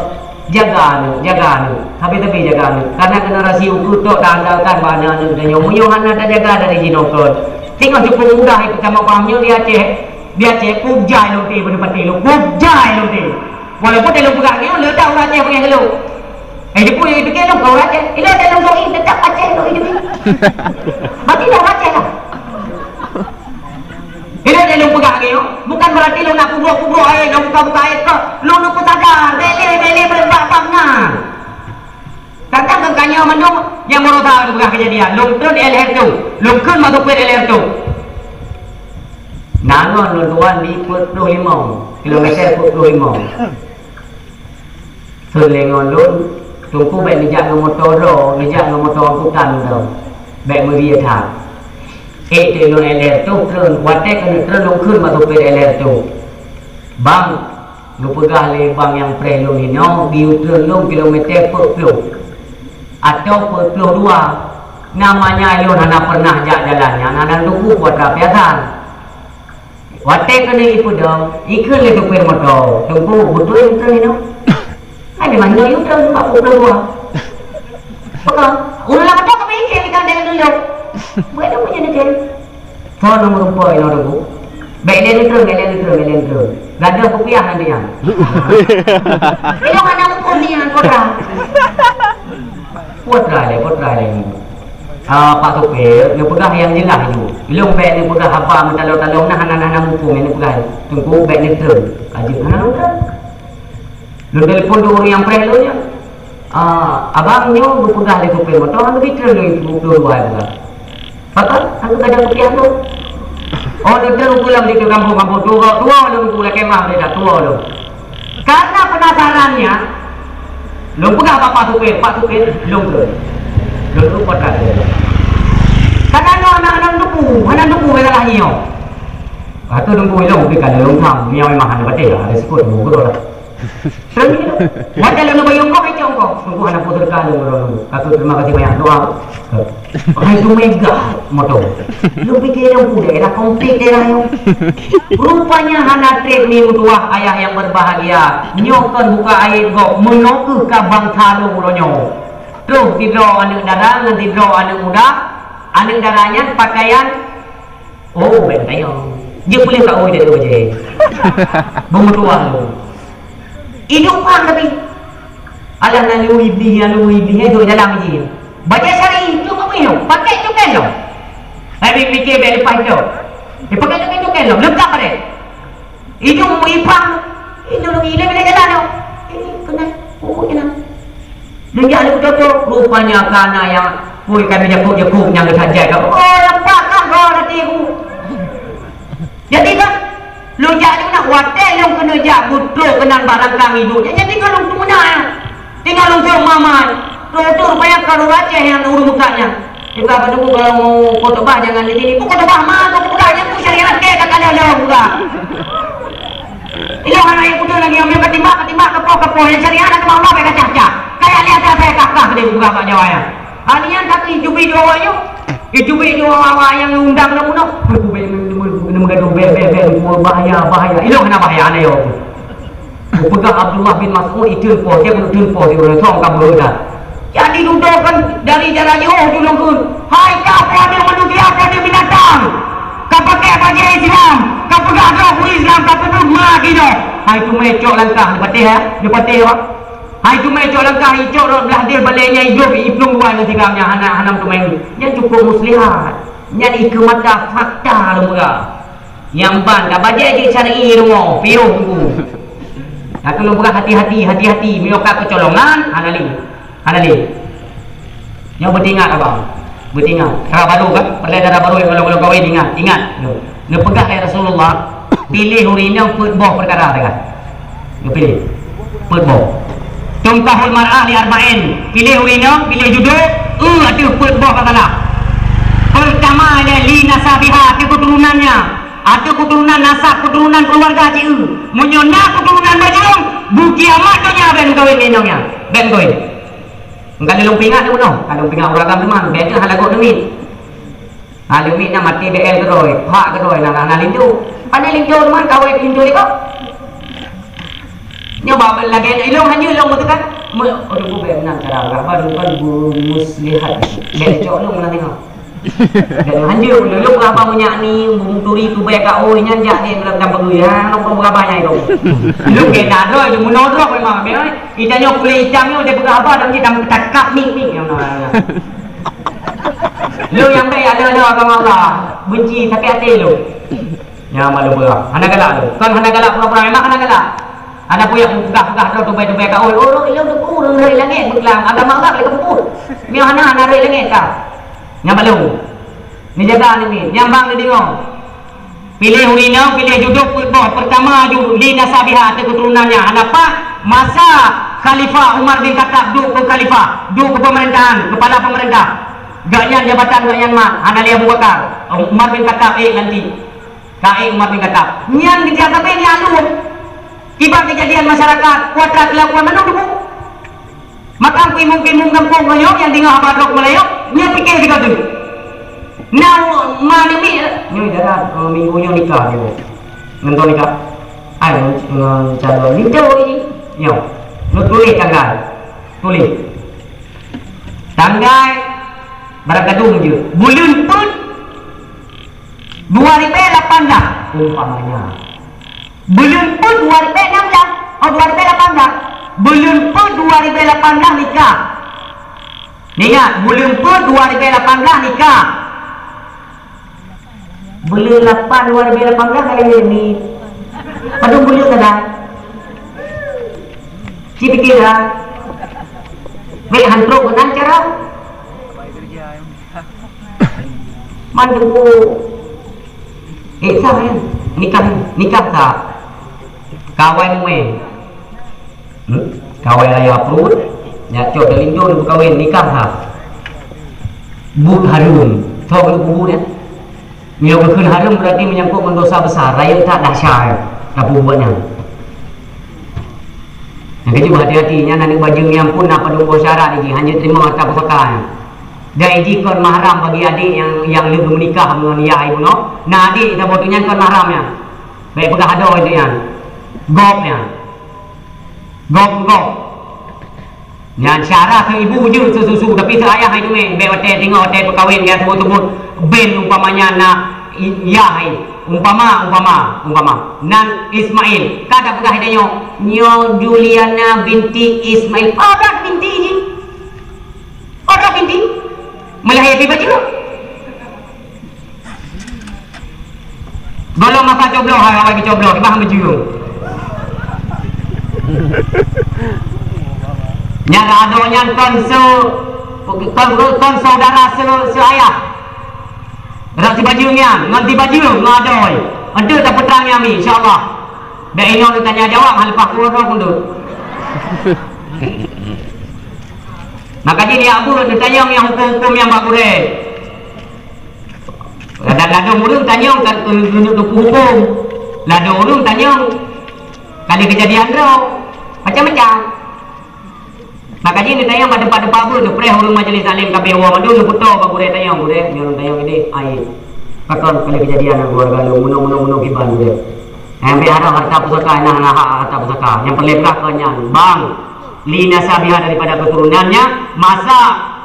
Jaga aneuk, jaga aneuk. Sabe-sabe jaga aneuk. Karena generasi ukeue tok taandalkan bak aneuk-aneuk tanyoe. Meunyoe hana tajaga dari jinoe kon. Singoh cukup mudah ipeutamah paham nyoe di Aceh. Di Aceh, kujai lôn ti beuneupaté lôn. Kujai lôn ti. Walaupun lôn peugah nyoe, le dak ureueng Aceh peugah lôn. Eh, jipui, jipikir lôn bukan ureueng Aceh. Ilôn dak lôn Soe, tetap Aceh lôn hidup. Berarti lôn Aceh lah. Ilôn dak lôn peugah lagèe nyoe, bukan berarti lôn nak kubrok-kubrok ayat, nak buka-buka ayat keu. Lôn peusadar, bèk lé, bèk lé bak-bak na. Kadang kan kanya mandum nyang baroesa lôn peugah kejadian. Lôn treun L R tu. Lôn kheun masuk pet L R tu. Na ngon lôn tuan di peuet ploh limong kilometer, peuet ploh limong. Seulingong lôn, Teungku bèk neujak ngon moto droe, neujak ngon moto angkutan droe. Bèk meurie that. Ék teuk lôn L R tu treun, watèe keuneuk treun lôn kheun bak supir L R tu. Bang, geupeugah lé bang nyang preh lôn inoe, geuyue treun lôn kilometer peuet ploh. Atau peuet ploh dua. Namanya lôn hana pernah jak jalan nyan, hana teupeu kuat rapiasan. Watèe keuneuk ipeudong, ikheun lé supir moto, "Teungku, beutôi U-turn inoe?" Hai, memang inoe U-turn, bak pukul dua. Peue? Ureueng lam moto ka meuikheun ikan dalam dulu. Buet apa jadi kan? Soe nyang meureumpok inoe, Teungku? Bèk lé U-turn, bèk lé U-turn, bèk lé U-turn. Gadoh kupiah nanti nyan. Inoe hana muphom nyan, putra. Putra lé, putra lé. Ah, Pak Supir, neupeugah nyang jeulaih ju. Ilôn bèk neupeugah haba meutalông-talông na hana, hana muphom, neupeugah, Teungku bèk neutreun. Ka jeuet hana lôn treun. Lôn telepon dua ureueng nyang preh lôn nyan. Ah, abang nyoe geupeugah lé supir moto, hana geutreun lôn dua puluh dua peugah. Pakon? Hana geutreun kupiah lôn. Oh, neutreun ukeue lam situ kampung-kampung. Tuwoe, tuwoe lôn ukeue lakèe mah, dah tuwoe lôn. Karena penasaran nyan, lôn peugah bak Pak Supir, "Pak Supir, lôn treun." Lôn treun, Pak Supir. Kadang nyoe aneuk-aneuk teupeu, aneuk teupeu bela lagèe nyoe. Kata Teungku ilôn, bri ka lôn tham, nyoe memang hana patéh, ada sikut, Teungku keudroe dah. Treun gitu. Watèe lôn bayeue kong, icok kong. Teungku hana peue teuka lôn keudroe. Kata terima kasih banyak, doa. Hai tu mega moto. Lôn pikir lôn peue daerah konflik daerah nyoe. Rupanya hana trép mi meutuwah ayah nyang berbahagia. Nyoe kon buka aib gob meunoe keuh ka bansa lôn uroe nyoe. Troh sidroe aneuk dara ngon sidroe aneuk muda. Aneuk dara nyan pakaian, oh, bèk tanyong. Jeuet puléh ka, oh, jadi bajèe. Beumeutuwah lôn. Idup pang tapi. Alah, na lôn iblih, na lôn iblih, nyan duek dalam jih. Bajèe syar'i, cuma meuiyo, pakai cukai lom. Hai, bèk pikir bèk leupah itu. Dipakai cukai-cukai lom, leungkap pakai. Idup meuipang, idup lagi ilèe-ilèe jalan tu. Ini kena, oh, kena. Lôn jak lé beutôi, rupanya ka na nyang pui kami jakôb-jakôb nyang geutajai ka. Oh, leupah ka goe até ku. Jadi kan, lôn jak di meunan, watèe lôn keuneuk jak beutrok keunan bak rangkang idup nyan, jadi kan lôn teumeunak nyan. Tinggai lôn jok mama nyan. Trok-trok rupanya ka ureueng Aceh nyan ureueng meukat nyan. Iba bak teungku kalau mau khutbah jangan di sini. Peue khutbah ma, kau peugah nyan peue syariat kèe ka kalon lôn peugah. Ilôn hana yue peudong lagèe nyoe, meunan ka timbak, ka timbak, ka poh, ka poh, nyang syariat hana teuma Allah bèk kacah-kacah. Kaya lihat siapa yang kakah tadi peugah bak Jawa nyan. Hal nyan tapi ijubi dua awak nyoe. Ijubi dua awak nyang undang lôn bunoe. Bèk, bèk, bèk, bèk, bèk, bèk, bèk, bahaya, bahaya. Ilôn hana bahaya, hana yue. Kupeugah Abdullah bin Mas'ud, "Iteun poh, siat keuneuk teun poh siuroe nyoe, song ka beuet dah." Jadi dudoe kan dari jalan jih, oh, tulông kheun, "Hai kah, pane manusia, pane binatang! Ka pakai bajèe Islam, ka peugah droe ureueng Islam, ka peubuet ma jinoe!" Hai teumé cok langkah, neupatéh, eh? Neupatéh, Pak. Hai teumé cok langkah, icok rot blah deh balée nyan idop iplueng dua ngon tigam nyan hana, hana teumé. Nyan cukup muslihat. Nyan ikeue mata fakta lôn peugah. Nyang ban ka bajée jeuet syar'i rumoh, piôh teungku. Ka lôn peugah hati-hati, hati-hati, meunyoe ka keucolongan, hana lé. Hana lé. Nyoe beutingat abang. Beutingat. Dara barô kan? Peureulée dara barô nyang gohlom-gohlom kawén ingat. Ingat. Nyoe. Neupeugah lé Rasulullah, piléh ureueng inong peuet boh peukara teuka. Neupiléh. Peuet boh. Tunkahul mar'ah li arba'in. Piléh ureueng inong, piléh judô, eu ateueh peuet boh masalah. Peurtama, li nasabiha, ateueh keuturunannya. Ateueh keuturunan nasab, keuturunan keuluwarga cit eu. Meunyoe na keuturunan bajeueng, bukeuti amat donya bèk neukawén ngon inong nyan. Bèk neukawén. Ka lôn peuingat bunoe, ka lôn peuingat ureueng agam teuma, bèk keuh hana gob neumiet. Ha, leumiet na maté B L keudroe, phak keudroe, na, na, na linto. Pane linto teuma kawén linto likot. Nyoe bah lagèe ilôn hanjeuet lôn beuteukan. Me-, aduh, bèk meunan cara ureueng bah, ureueng bah muslihat. Bèk cok lôn meunan tengok. Dan hanjeuet lôn, lôn bah bah meunyak ni, meuturi tubèe ka oi nyan jak ni dalam dam peugui. Ha, lôn pun beuraba nyang itu. Lôn kena droe, lôn meunoe droe memang. Kita nyoe kulit itam nyoe dia beuraba dan dia takap ni, ni. Lôn nyang bèk ada-ada agama Allah. Benci sakét até lôn. Nyan malu beurah. Hana galak lôn. Kon hana galak pura-pura, memang hana galak. Hana payah peugah-peugah droe tubèe-tubèe ka oi. Oh, lôn, lôn, lôn rhoi langèt beuklam. Agama Allah lé ka puput. Nyoe hana, hana rhoi langèt ka. Nyan malu. Neujaga aneuk miet. Nyan bang neudeungö. Piléh ureueng inong, piléh judô peuet boh. Peurtama ju li nasabiha ateueh keuturunannya. Hana paih masa Khalifah Umar bin Khattab duek keu khalifah, duek keu peumeurintah, keupala peumeurintah. Gobnyan jabatan gobnyan mat, hana lé Abu Bakar. Umar bin Khattab ék lantik. Ka ék Umar bin Khattab. Nyan geujak sabe nyan lôn. Kiban keujadian masyarakat, kuatra keulakuan mandum teupeu. Maka imum-imum gampông nyoe nyang deungö haba droe meulayeue, nyan pike sigoe teuk. Na ma aneuk miet, nyoe dara, eh, minggu nyoe nikah nyoe. Ngon droe nikah. Ai, ngon, ngon calon linto jih. Nyoe. Neutuléh tanggai. Tuléh. Tanggai barang gadong jeuet. Buleuen peuet dua ribèe lapan blah umpamanya. Buleuen peuet dua ribèe enam blah, oh, dua ribèe lapan blah. Buleuen peuet dua ribèe lapan blah nikah. Ingat, buleuen peuet dua ribèe lapan blah nikah. Buleuen lapan dua ribèe lapan blah kali ni. Padum buleuen dah. Ci pikir dah. Bèk han trok keunan cara. Man teungku. Eh, sah nyan. Nikah, nikah sah. Kawai mumé. Hmm? Kawai raya pruet. Nyak cok dalindong beukawén nikah sah. Buet hareuem. Thok lé bubu nyan. Meunyoe geukheun hareuem berarti menyangkut ngon dosa besar. Rayeuk that dahsyat nyan. Tapeubuet nyan. Nyang keujeuet hati-hati, nyan aneuk bajeueng nyang pun na padum boh syarat jih, hana jiteurimong harta pusaka nyan. Dan jih kon mahram bagi adék nyang, nyang lheueh meunikah ngon yah ibu nyoe. Na adék saboh tu nyan kon mahram nyan. Bèk peugah adoe tu nyan. Gob nyan. Gob, gob. Nyan syarat keu ibu jeuet seususu, tapi seuayah hai teumé, bèk watèe teungoh, watèe peukawen, nyan seubut-seubut, ben umpamanya na i-, yah hai. Umpama, umpama, umpama. Nan Ismail, ka tapeugah hai tanyoe, nyoe Juliana binti Ismail. Padahai binti jih. Padahai binti. Meulahé pih bacut. Gohlom masa cobloh, hai awai geucobloh, bah meujeueng. Nyang adoe nyan kon seu-, kon, kon saudara seu-, seuayah. Rot sibajeueng nyan, ngon sibajeueng, ngon adoe. Enteuk tapeutrang nyan mi, insya Allah. Bèk inoe neutanya jawab, han leupah kuroe droe keuneuk. Maka jih nyak buet neutanyong nyang huköm-huköm nyang bak gurèe. Kadang ladôm ureueng tanyong ka keuneuk teupeu huköm. Ladôm ureueng tanyong ka lheueh keujadian droe. Macam-macam. Maka jih neutanyong bak teumpat-teumpat beuet, neupreh ureueng majlis taklim ka abéh woe mandum, neupeutoe bak gurèe tanyong, "Gurèe, nyoe lôn tanyong idéh, ai, pakon ka lheueh keujadian lam keuluwarga lôn, meunoe, meunoe, meunoe kiban, Gurèe?" Nyang bèk harôh harta pusaka, nyang hana hak harta pusaka. Nyang peureulèe peugah kon nyan, bang. Li nasabiha daripada keuturunannya, masa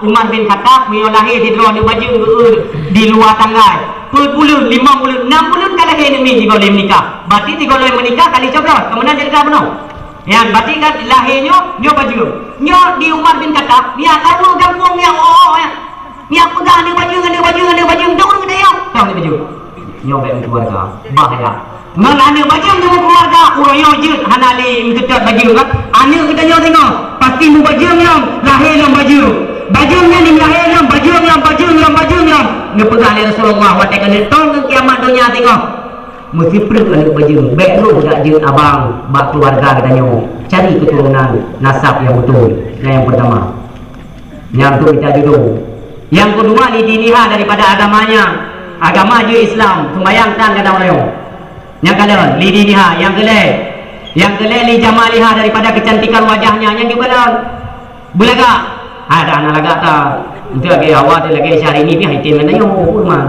Umar bin Khattab meunyoe lahé sidroe aneuk bajeueng geu-, di luwa tanggai. Peuet buleuen, limong buleuen, nam buleuen ka lahé aneuk miet sigoe lheueh meunikah. Berarti sigoe lheueh meunikah ka lheueh cobloh, keu meunan jadi ka bunoe. Nyan, berarti kan lahé nyoe, nyoe bajeueng. Nyoe di Umar bin Khattab, nyan tahu gampông nyan, oh, oh, nyan. Nyan peugah aneuk bajeueng, aneuk bajeueng, aneuk bajeueng, tu ureueng geutanyoe. Tahu aneuk bajeueng. Nyoe bèk meukeuluwarga. Bahaya. Ngon aneuk bajeueng nyoe meukeuluwarga, uroe nyoe jeuet hana lé meuteutôt bajeueng kan. Aneuk geutanyoe singoh, pasti mubajeueng lom, lahé lom bajeueng. Bajeueng nyan lahé lom, bajeueng lom, bajeueng lom, bajeueng lom. Neupeugah lé Rasulullah, watèe ka neutông keu kiamat donya singoh. Meusifeuet aneuk bajeueng, bèk rôh jak jeuet abang bak keuluwarga geutanyoe, cari keuturonan nasab nyang beutôi. Nyan nyang peurtama. Nyang keu mita judoe. Nyang keudua, lidi liha daripada agamanya. Agama jih Islam, sumbayang tan kadang uroe nyoe. Nyang kalon, lidi liha. Nyang keulhèe, nyang keulhèe, li jamaliha daripada keucantikan wajahnya, nyan juga lon. Beulagak. Ha, dah hana lagak ta. Untuk lagèe awak tu lagèe Syahrini pih item geutanyoe, pun mah.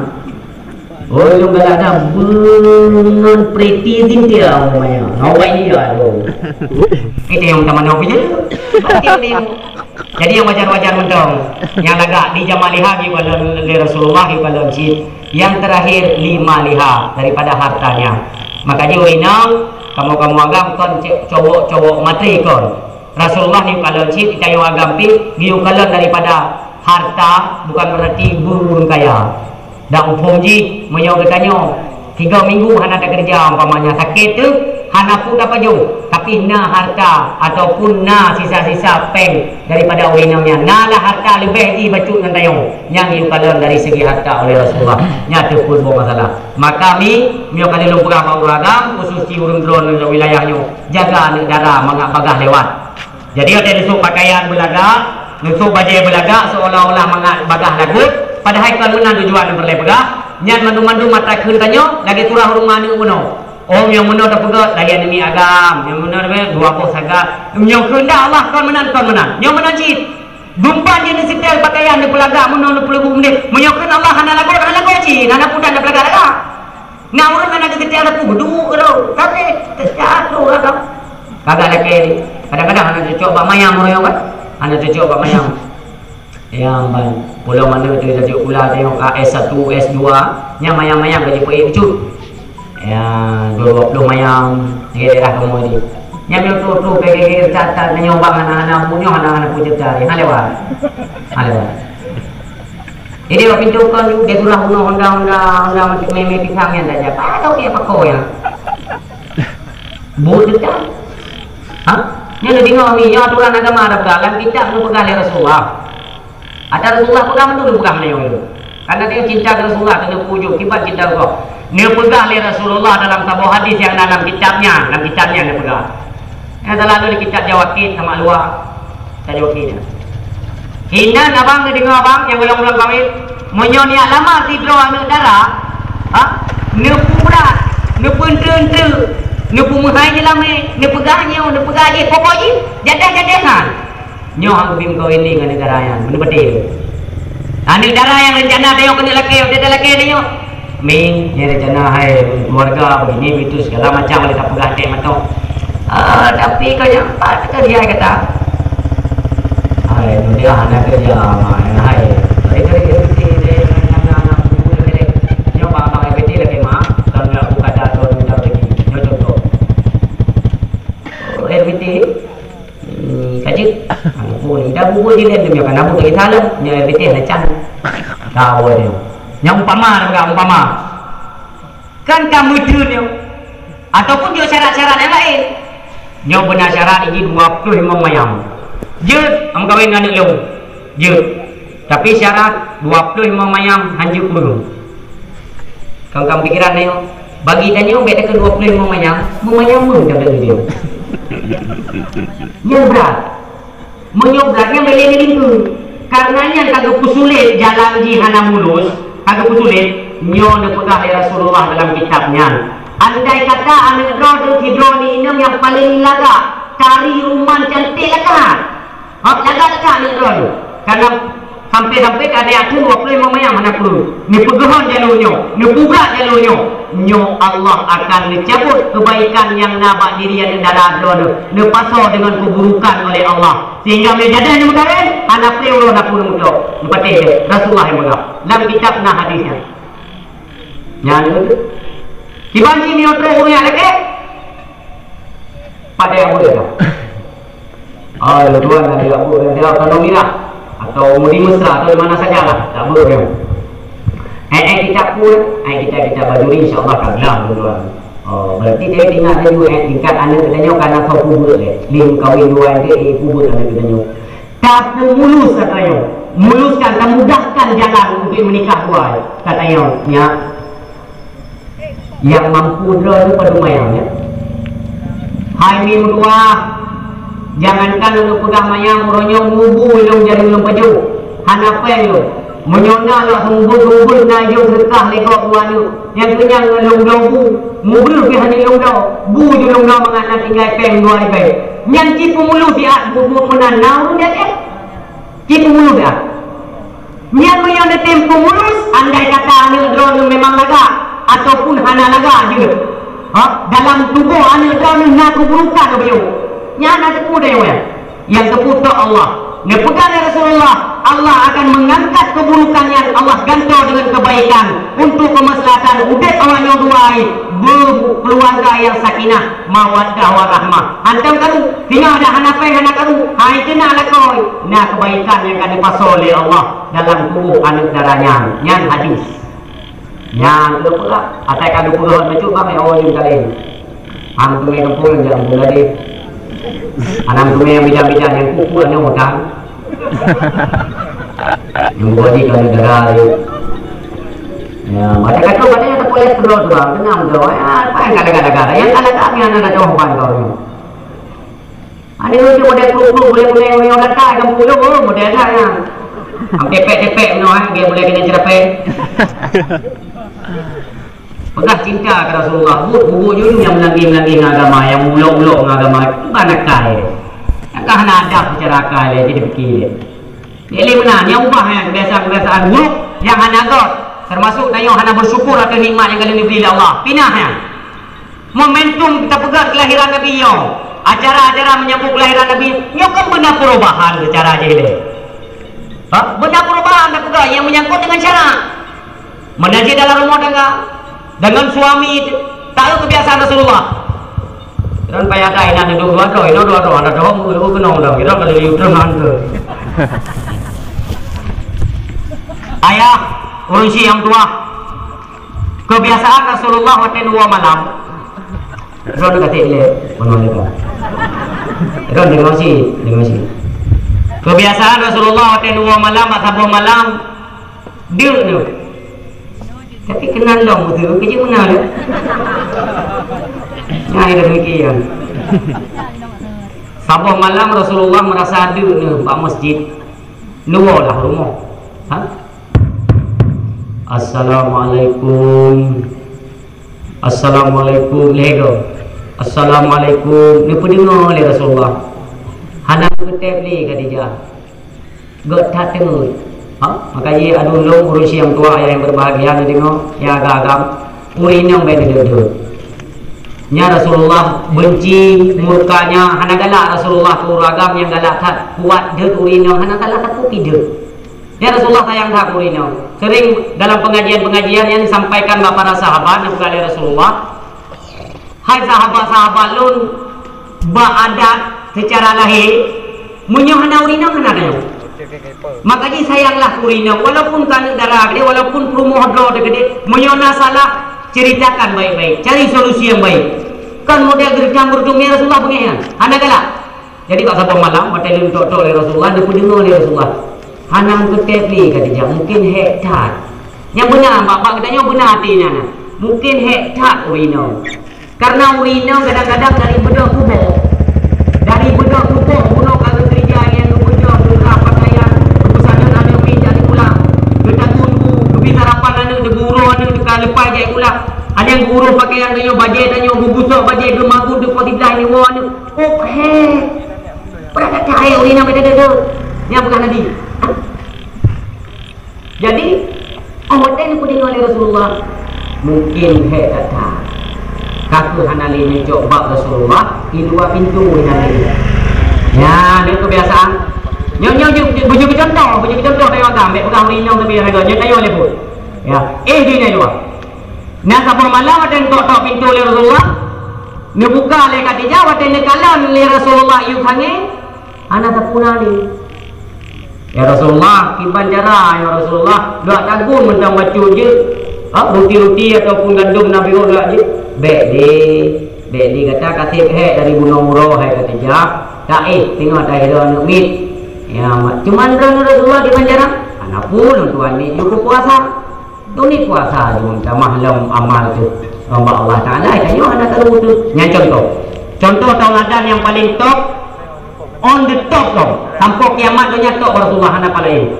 Oh, lôn galak dah beungon pretty zintir umpamanya. Awak ini ya, aduh. Itu yang utama nak pergi. Jadi yang wajar-wajar mantong. Yang lagak di jamaliha geukalon lé Rasulullah geukalon cit. Yang terakhir limaliha daripada hartanya. Maka jih ureueng inong, kamoe-kamoe agam kon cowok-cowok matre kon. Rasulullah geuyue kalon cit, geutanyoe agam pih geuyue kalon daripada harta, bukan berarti ureueng kaya. Dan muphom jih, meunyoe geutanyoe tiga minggu hana takeureuja, umpamanya sakét teuh, hana peue tapajoh, tapi na harta ataupun na sisa-sisa péng daripada ureueng inong nyan, na lah harta leubeh jih bacut ngon tanyoe, nyan geuyue kalon dari segi harta oleh Rasulullah. Nyan teuh peuet boh masalah. Maka mi, meunyoe ka lôn peugah bak ureueng agam, khusus cit ureueng droeneuh lam wilayah nyoe, jaga aneuk dara mangat bagaih lewat. Jadi, watèe neusôk pakaian beulagak, neusôk bajèe beulagak, seolah-olah mangat bagaih lagot, padahai kon meunan tujuan nyang peureulèe peugah, nyan mandum-mandum atra kheun tanyoe lagèe surah ureueng ma aneuk bunoe. Oh, nyang bunoe tapeugah, layan namiet agam, nyang bunoe tapeugah, dua boh sagat. Nyang keuheundak Allah kon meunan, kon meunan. Nyang meunan cit. Dumpan jih neuseutèl pakaian, neupeulagak, bunoe neupeuleubu meudeh. Meunyoe kheun Allah hana lagot, hana lagot cit, hana peue dan neupeulagak-lagak. Na ureueng hana geuteuka teupeu duek keudroe, tapi teuka tu lah kau. Kagak lakèe, kadang-kadang hana cocok bak mayang ureueng nyoe kan? Hana cocok bak mayang. Ya, ban pulo mana tu tajok pula tengok ka S satu, S dua, nyang mayang-mayang ka jipeuék bacut. Ya, dua puluh mayang, di daerah kamoe di. Nyang tu tu ke ke ke tak tak nyoe bang anak-anak punya anak-anak punya cari. Ha lewat. Ha lewat. Jadi, wak pintoe kon, dia surah bunoe honda, honda, honda macam meme pisang nyan dah jatuh. Apa tahu dia apa kau ya? Buet dekat. Ha? Nyan leuh deungoe mi, nyoe aturan agama ada peugah, lam kitab neupeugah lé Rasulullah. Ada Rasulullah peugah, mandum neupeugah meunyoe tu. Karena dia cinta ke Rasulullah, kena pujuk, kiban cinta Allah. Neupeugah lé Rasulullah dalam saboh hadis nyang na lam kitab nyan, lam kitab nyan neupeugah. Nyang talalu di kitab Jawakit sama luwa. Ka jaweueb keu nyan. Inan abang neudeungoe abang nyang ulôn-ulôn kawin, meunyoe neujak lamar sidroe aneuk dara, ha, neupeubrat, neupeunteue-enteue, neupeumeuhai jeulamé, neupeugah nyoe, neupeugah jih, pokok jih jadeh-jadeh nyan. Nyoe han geubri meukawen lé ngon aneuk dara nyan, meunan patéh. Aneuk dara nyang reuncana tanyoe keuneuk lakèe, watèe talakèe tanyoe, "Mi, nyoe rencana hai keluarga begini begitu segala macam boleh tapeugah deh mantong. Ah, tapi kau jangan empat kali hai kata." Hai, nyoe dia hana kerja, hai. Hai, kerja, kerja, kerja, kerja, kerja, kerja, kerja. Nyoe bang-bang kerja lagi mah, kalau nak buka data, minta rezeki. Nyoe contoh. Oh, R B T. Hmm, ka jeuet. Ha, pun dah bubur je kan, demi apa nak bubur kita lah. Nyoe R B T lah can. Tahu dia. Nyang umpama, dah peugah umpama. Kan ka meuteun nyoe. Ataupun jok syarat-syarat nyang laén. Nyoe beuna syarat iji dua ploh limong mayam. Jeuet, am kawin ngon aneuk lôn. Jeuet. Tapi syarat dua ploh limong mayam hanjeuet kureueng. Kan, kan pikiran tanyoe, bagi tanyoe bèk takheun dua ploh limong mayam, memayam meuh dah bèk lé. Nyoe brat. Meunyoe brat nyan bèk lé lingkeu. Karena nyan ka geupeusulet jalan jih hana mulus, ka geupeusulet, nyoe neupeugah lé Rasulullah dalam kitab nyan. Andai kata aneuk droe teuh sidroe di inong nyang paleng lagak, tari ruman cantik lagak. Ha, lagak-lagak aneuk droe nyoe. Karena sampai-sampai ka ada yang dua puluh lima mayam hana peue. Neupeugeuhon jalur nyoe, neupubrat jalur nyoe. Nyoe Allah akan neucabut kebaikan nyang na bak diri aneuk dara droe nyoe, neupasoe deungon keburukan oleh Allah. Sehingga meunyoe jadeh neumeukawen, hana peue uroe na peue neumeutoh. Neupatéh deh, Rasulullah nyang peugah. Lam kitab na hadis nyan. Nyan tu. Kiban jih meunyoe troh ureueng nyang lakèe, Padai awak dah. Oh, tuan ada awak dah, dia tanah mirah atau Mudi Mesra atau di mana sajalah, tak boleh. Eh, eh, kita pun, eh, kita, kita bajuri, insya Allah, kablah, tuan. Oh, berarti dia ingat dia juga, eh, tingkat anak kita nyoh karena kau kubur, eh. Lim kawin dua, eh, dia kubur anak kita nyoh. Tapumulus, katanya. Muluskan, tamudahkan jalan untuk menikah dua, eh. Katanya, ya. Nyang mampu droe nyoe padum manyang, ya. Hai mi meutuah, jangankan lôn peugah manyang, uroe nyoe mubu lôn jari lôn pajoh. Hana péng lôn. Meunyoe na lôn seumeubeuet-seumeubeuet na jeuet seudeukah lé gob dua aneuk, nyang keu nyan lôn bloe bu, mubreuh pih hana lôn bloe. Bu ju lôn bloe mangat na tinggai péng dua ribèe. Nyan cit peumulus siat buet-buet meunan na ureueng nyan, eh? Cit peumulus siat. Nyan meunyoe neutem peumulus, andai kata aneuk droeneuh memang lagak ataupun hana lagak jeuet, ha, dalam tuboh aneuk droeneuh na keuburukan, nyan na teupeu dayah nyan. Nyang teupeu tok Allah. Neupeugah lé Rasulullah, Allah akan mengangkat keburukan nyan, Allah gantoe deungon kebaikan untuk kemaslahatan udép awak nyoe dua, beukeuluwarga nyang sakinah, mawaddah warahmah. Hantom karu, singoh dah hana péng hana karu, hai keunan lakoe. Na kebaikan nyang ka dipasoe lé Allah dalam tuboh aneuk dara nyan. Nyan hadis. Nyan keuneuk peugah, asai ka geupeugah bacut bang, ya Allah, jeuem kaleng. Hana meuteumé gampông, jak gampông tadi. Hana meuteumé nyang bijang-bijang nyang kuku nyoe utang. Nyang bodi ka negara tu. Ya, baca kata, baca kata polis perlu tu, bang. Tenang tu, ya, apa yang kata-kata, yang kata kami anak-anak jawaban kau ni. Ada lucu model kru-kru, boleh-boleh orang datang, kampung lu, oh, model dah, ya. Am tepek-tepek, no, eh, dia boleh kena cerapek. Peugah cinta keu Rasulullah, buet bubu julu nyang meulanggi-meulanggi ngon agama, nyang ulok-ulok ngon agama, itu kan nakal. Nyang ka hana adab secara akal, ya, jadi fikir. Jadi meunan, nyang ubah, ya, kebiasaan-kebiasaan buruk nyang hana göt, termasuk tanyoe hana bersyukur atas nikmat nyang ka lheueh dibri lé Allah. Pinah, ya. Momentum kita peugah kelahiran Nabi nyoe, acara-acara menyambut kelahiran Nabi nyoe kan beuna perubahan secara jih lé. Ha? Beuna perubahan dah peugah yang menyangkut dengan syarak. Meunajih dalam rumah tangga, dengan suami, tak ada kebiasaan Rasulullah. Dan payah dah, inan duduk dua droe, inan dua droe, ada dua, dua, dua, kenong dah. Kita kalau di Utara Mangga. Ayah, ureueng syiek nyang tuah. Kebiasaan Rasulullah watèe dua malam. Ron kata ilek, penuh leka. Ron dengar si, dengar si. Kebiasaan Rasulullah watèe dua malam, bak saboh malam, deuk tu. Tapi kenal dong betul, kerja mana tu? Nah, itu demikian. Saboh malam Rasulullah merasa deuk ni bak masjid. Luar lah rumah. Ha? Assalamualaikum. Assalamualaikum. Lego. Assalamualaikum. Ni peudeungoe lé Rasulullah. Hana geutép lé Khadijah. Göt that teungeut. Ha? Maka jih aduen lôn ureueng syiek nyang tuha nyang berbahagia neudeungoe, nyang agam-agam. Ureueng inong bèk neudeuh-deuh. Nyan Rasulullah beunci, murkanya hana galak Rasulullah keu ureueng agam nyang galak that, kuat deuh ureueng inong hana galak that kupi deuh. Ya Rasulullah sayang that ureueng inong. Sering dalam pengajian-pengajian yang disampaikan bak para sahabat, neupeugah lé Rasulullah, "Hai sahabat-sahabat lôn, bak adat secara lahé, meunyoe hana ureueng inong hana tanyoe. Maka jih sayanglah keu ureueng inong, walaupun keu aneuk dara geude, walaupun peurumoh droe teuh geude, meunyoe na salah, ceritakan baik-baik, cari solusi yang baik." Kan model geureucang-geureucong nyan Rasulullah beungéh nyan. Hana galak. Jadi bak saboh malam, watèe lheueh tok-tok lé Rasulullah, neupeudeungoe lé Rasulullah. Hana meukeutép lé Khadijah, mungken hék that. Nyang beuna, bak, bak geutanyoe beuna até nyan. Mungken hék that ureueng inong. Karena ureueng inong kadang-kadang dari beudôh tuboh. Dari beudôh tuboh, bunoe ka geukeureuja nyang geubeudôh, geurhah pakaian, geupeusaneut aneuk miet jak sikula. Geutagun bu, geubri sarapan aneuk, geuurôh aneuk, ka leupah jak sikula. Aneuk geuurôh pakaian tanyoe, bajèe tanyoe, geubusok bajèe, geumagun, geupoh siblah nyoe aneuk. Ôk, hék. Peureulèe that hai ureueng inong beda-beda. Nyang peugah Nabi. Jadi, oh, watèe neupeudeungoe lé Rasulullah, mungken hék that. Ka kheueh hana lé neucok bak Rasulullah, di luwa pintoe hana lé. Nyan, nyan kebiasaan. Nyoe, nyoe, nyoe, bunoe contoh, bunoe contoh tanyoe agam, bèk peugah ureueng inong tapi hana, nyoe tanyoe lé buet. Ya, eh, di luwa. Nyan saboh malam watèe neutok-tok pintoe lé Rasulullah, Neubuka lé Khadijah watée neukalon lé Rasulullah yub hangé, hana sapeue na lé. "Ya Rasulullah, kiban cara, ya Rasulullah, gak tagun mantong bacut jeuet, ha, ruti-ruti ataupun gandom na beuet gak jeuet." "Bék lé, bék lé, gata ka seb hék dari bunoe uroe, hai Khadijah. Taéh, singoh taéh droe aneuk miet." Ya, cuman droeneuh Rasulullah kiban cara, "Hana peue lôn tuan miet jeuet keu puasa." Tuni puasa jeuet tamah lom amal teuh. Lom bak Allah Taala, tanyoe hana taru teuh. Nyan contoh. Contoh tauladan nyang paleng top, on the top lom. Sampoe kiamat donya top Rasulullah hana palaén.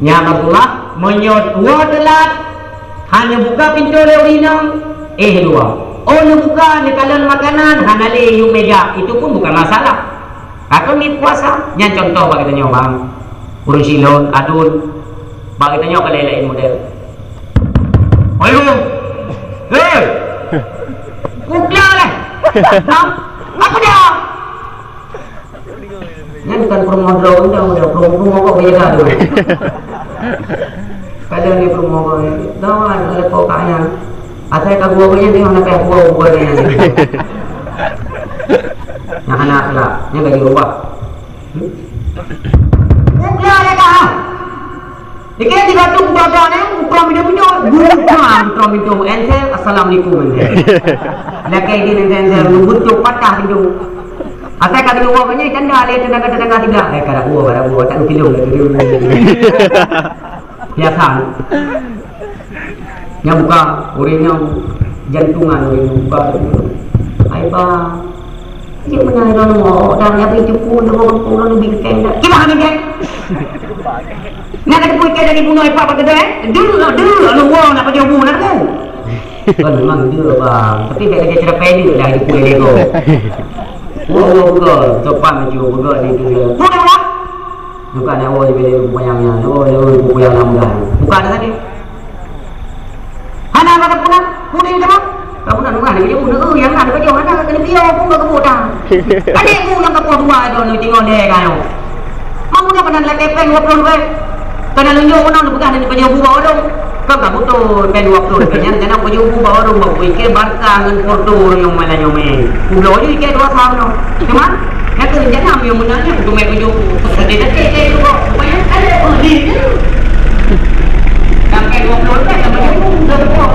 Nyan Rasulullah, meunyoe dua teulat, hana buka pintoe lé ureueng inong, éh dua. Oh, neubuka, neukalon makanan, hana lé yub mega. Itu pun bukan masalah. Ka keuneuk puasa, nyan contoh bak geutanyoe, bang. Ureueng Silon, Adun, bak geutanyoe ka laén-laén model. Ayo! Hei! Kukla lah! Bang, apa dia? Nyan bukan promo droe, udah, udah promo, promo kok beda tu. Kadang ni promo kok ni. Dah, ada kok kaya. Asai ka gua punya ni, mana payah gua, gua ni. Nah, anak lah, ni bagi ubah. Bukan ada kah? Dikira tiga tu budak-budak ni, bukan benda-benda. Bukan, bukan benda. Answer, "Assalamualaikum," answer. Laki dia answer, answer, betul patah pintu. Asai ka dua orang ni, tanda dia tetangga-tetangga tidak. Eh, kada gua, kada gua, tak lupa dulu. Biasa. Nyang buka, ureueng nyang jantungan ureueng nyang buka. Hai ba, cit meunan droeneuh, dan nyang cupu nyoe ureueng bingkeng dah. Kiban bingkeng. Nak kata pui kai dari bunoe ipak bak keudè, eh? Dulu, dulu, lalu wong nak pajoh bu nak tu. Kan memang dulu, bang. Tapi bèk lagèe cara pendek dah itu pui lego. Wong, wong, buka. Sopan macam buka ni tu dia. Buka, buka. Buka nak wong bila buka yang, yang, oh, dia buka yang lambai. Buka dah tadi. Hana apa pun dah. Kuning tu. Kamu nak nungah dia punya, eh, yang nak dia punya, hana kena piau pun kau kebut dah. Tadi aku nak kau dua tu, ni tengok dia kan. Mamu dah pernah lelaki peng dua puluh ribu. Kena tunjuk mana nak pegang dia punya bu bawah tu. Kau tak betul peng dua puluh ribu. Jangan, jangan punya bu bawah tu, bawah. Ikan Barca dengan Porto yang mana yang main. Udah je ikan dua tahun tu. Cuma, nak tu jangan yang menanya, tu main tunjuk. Sedih-sedih kayak tu, kok. Banyak kali aku ni. Sampai dua puluh ribu, sampai dua puluh ribu, dah tu.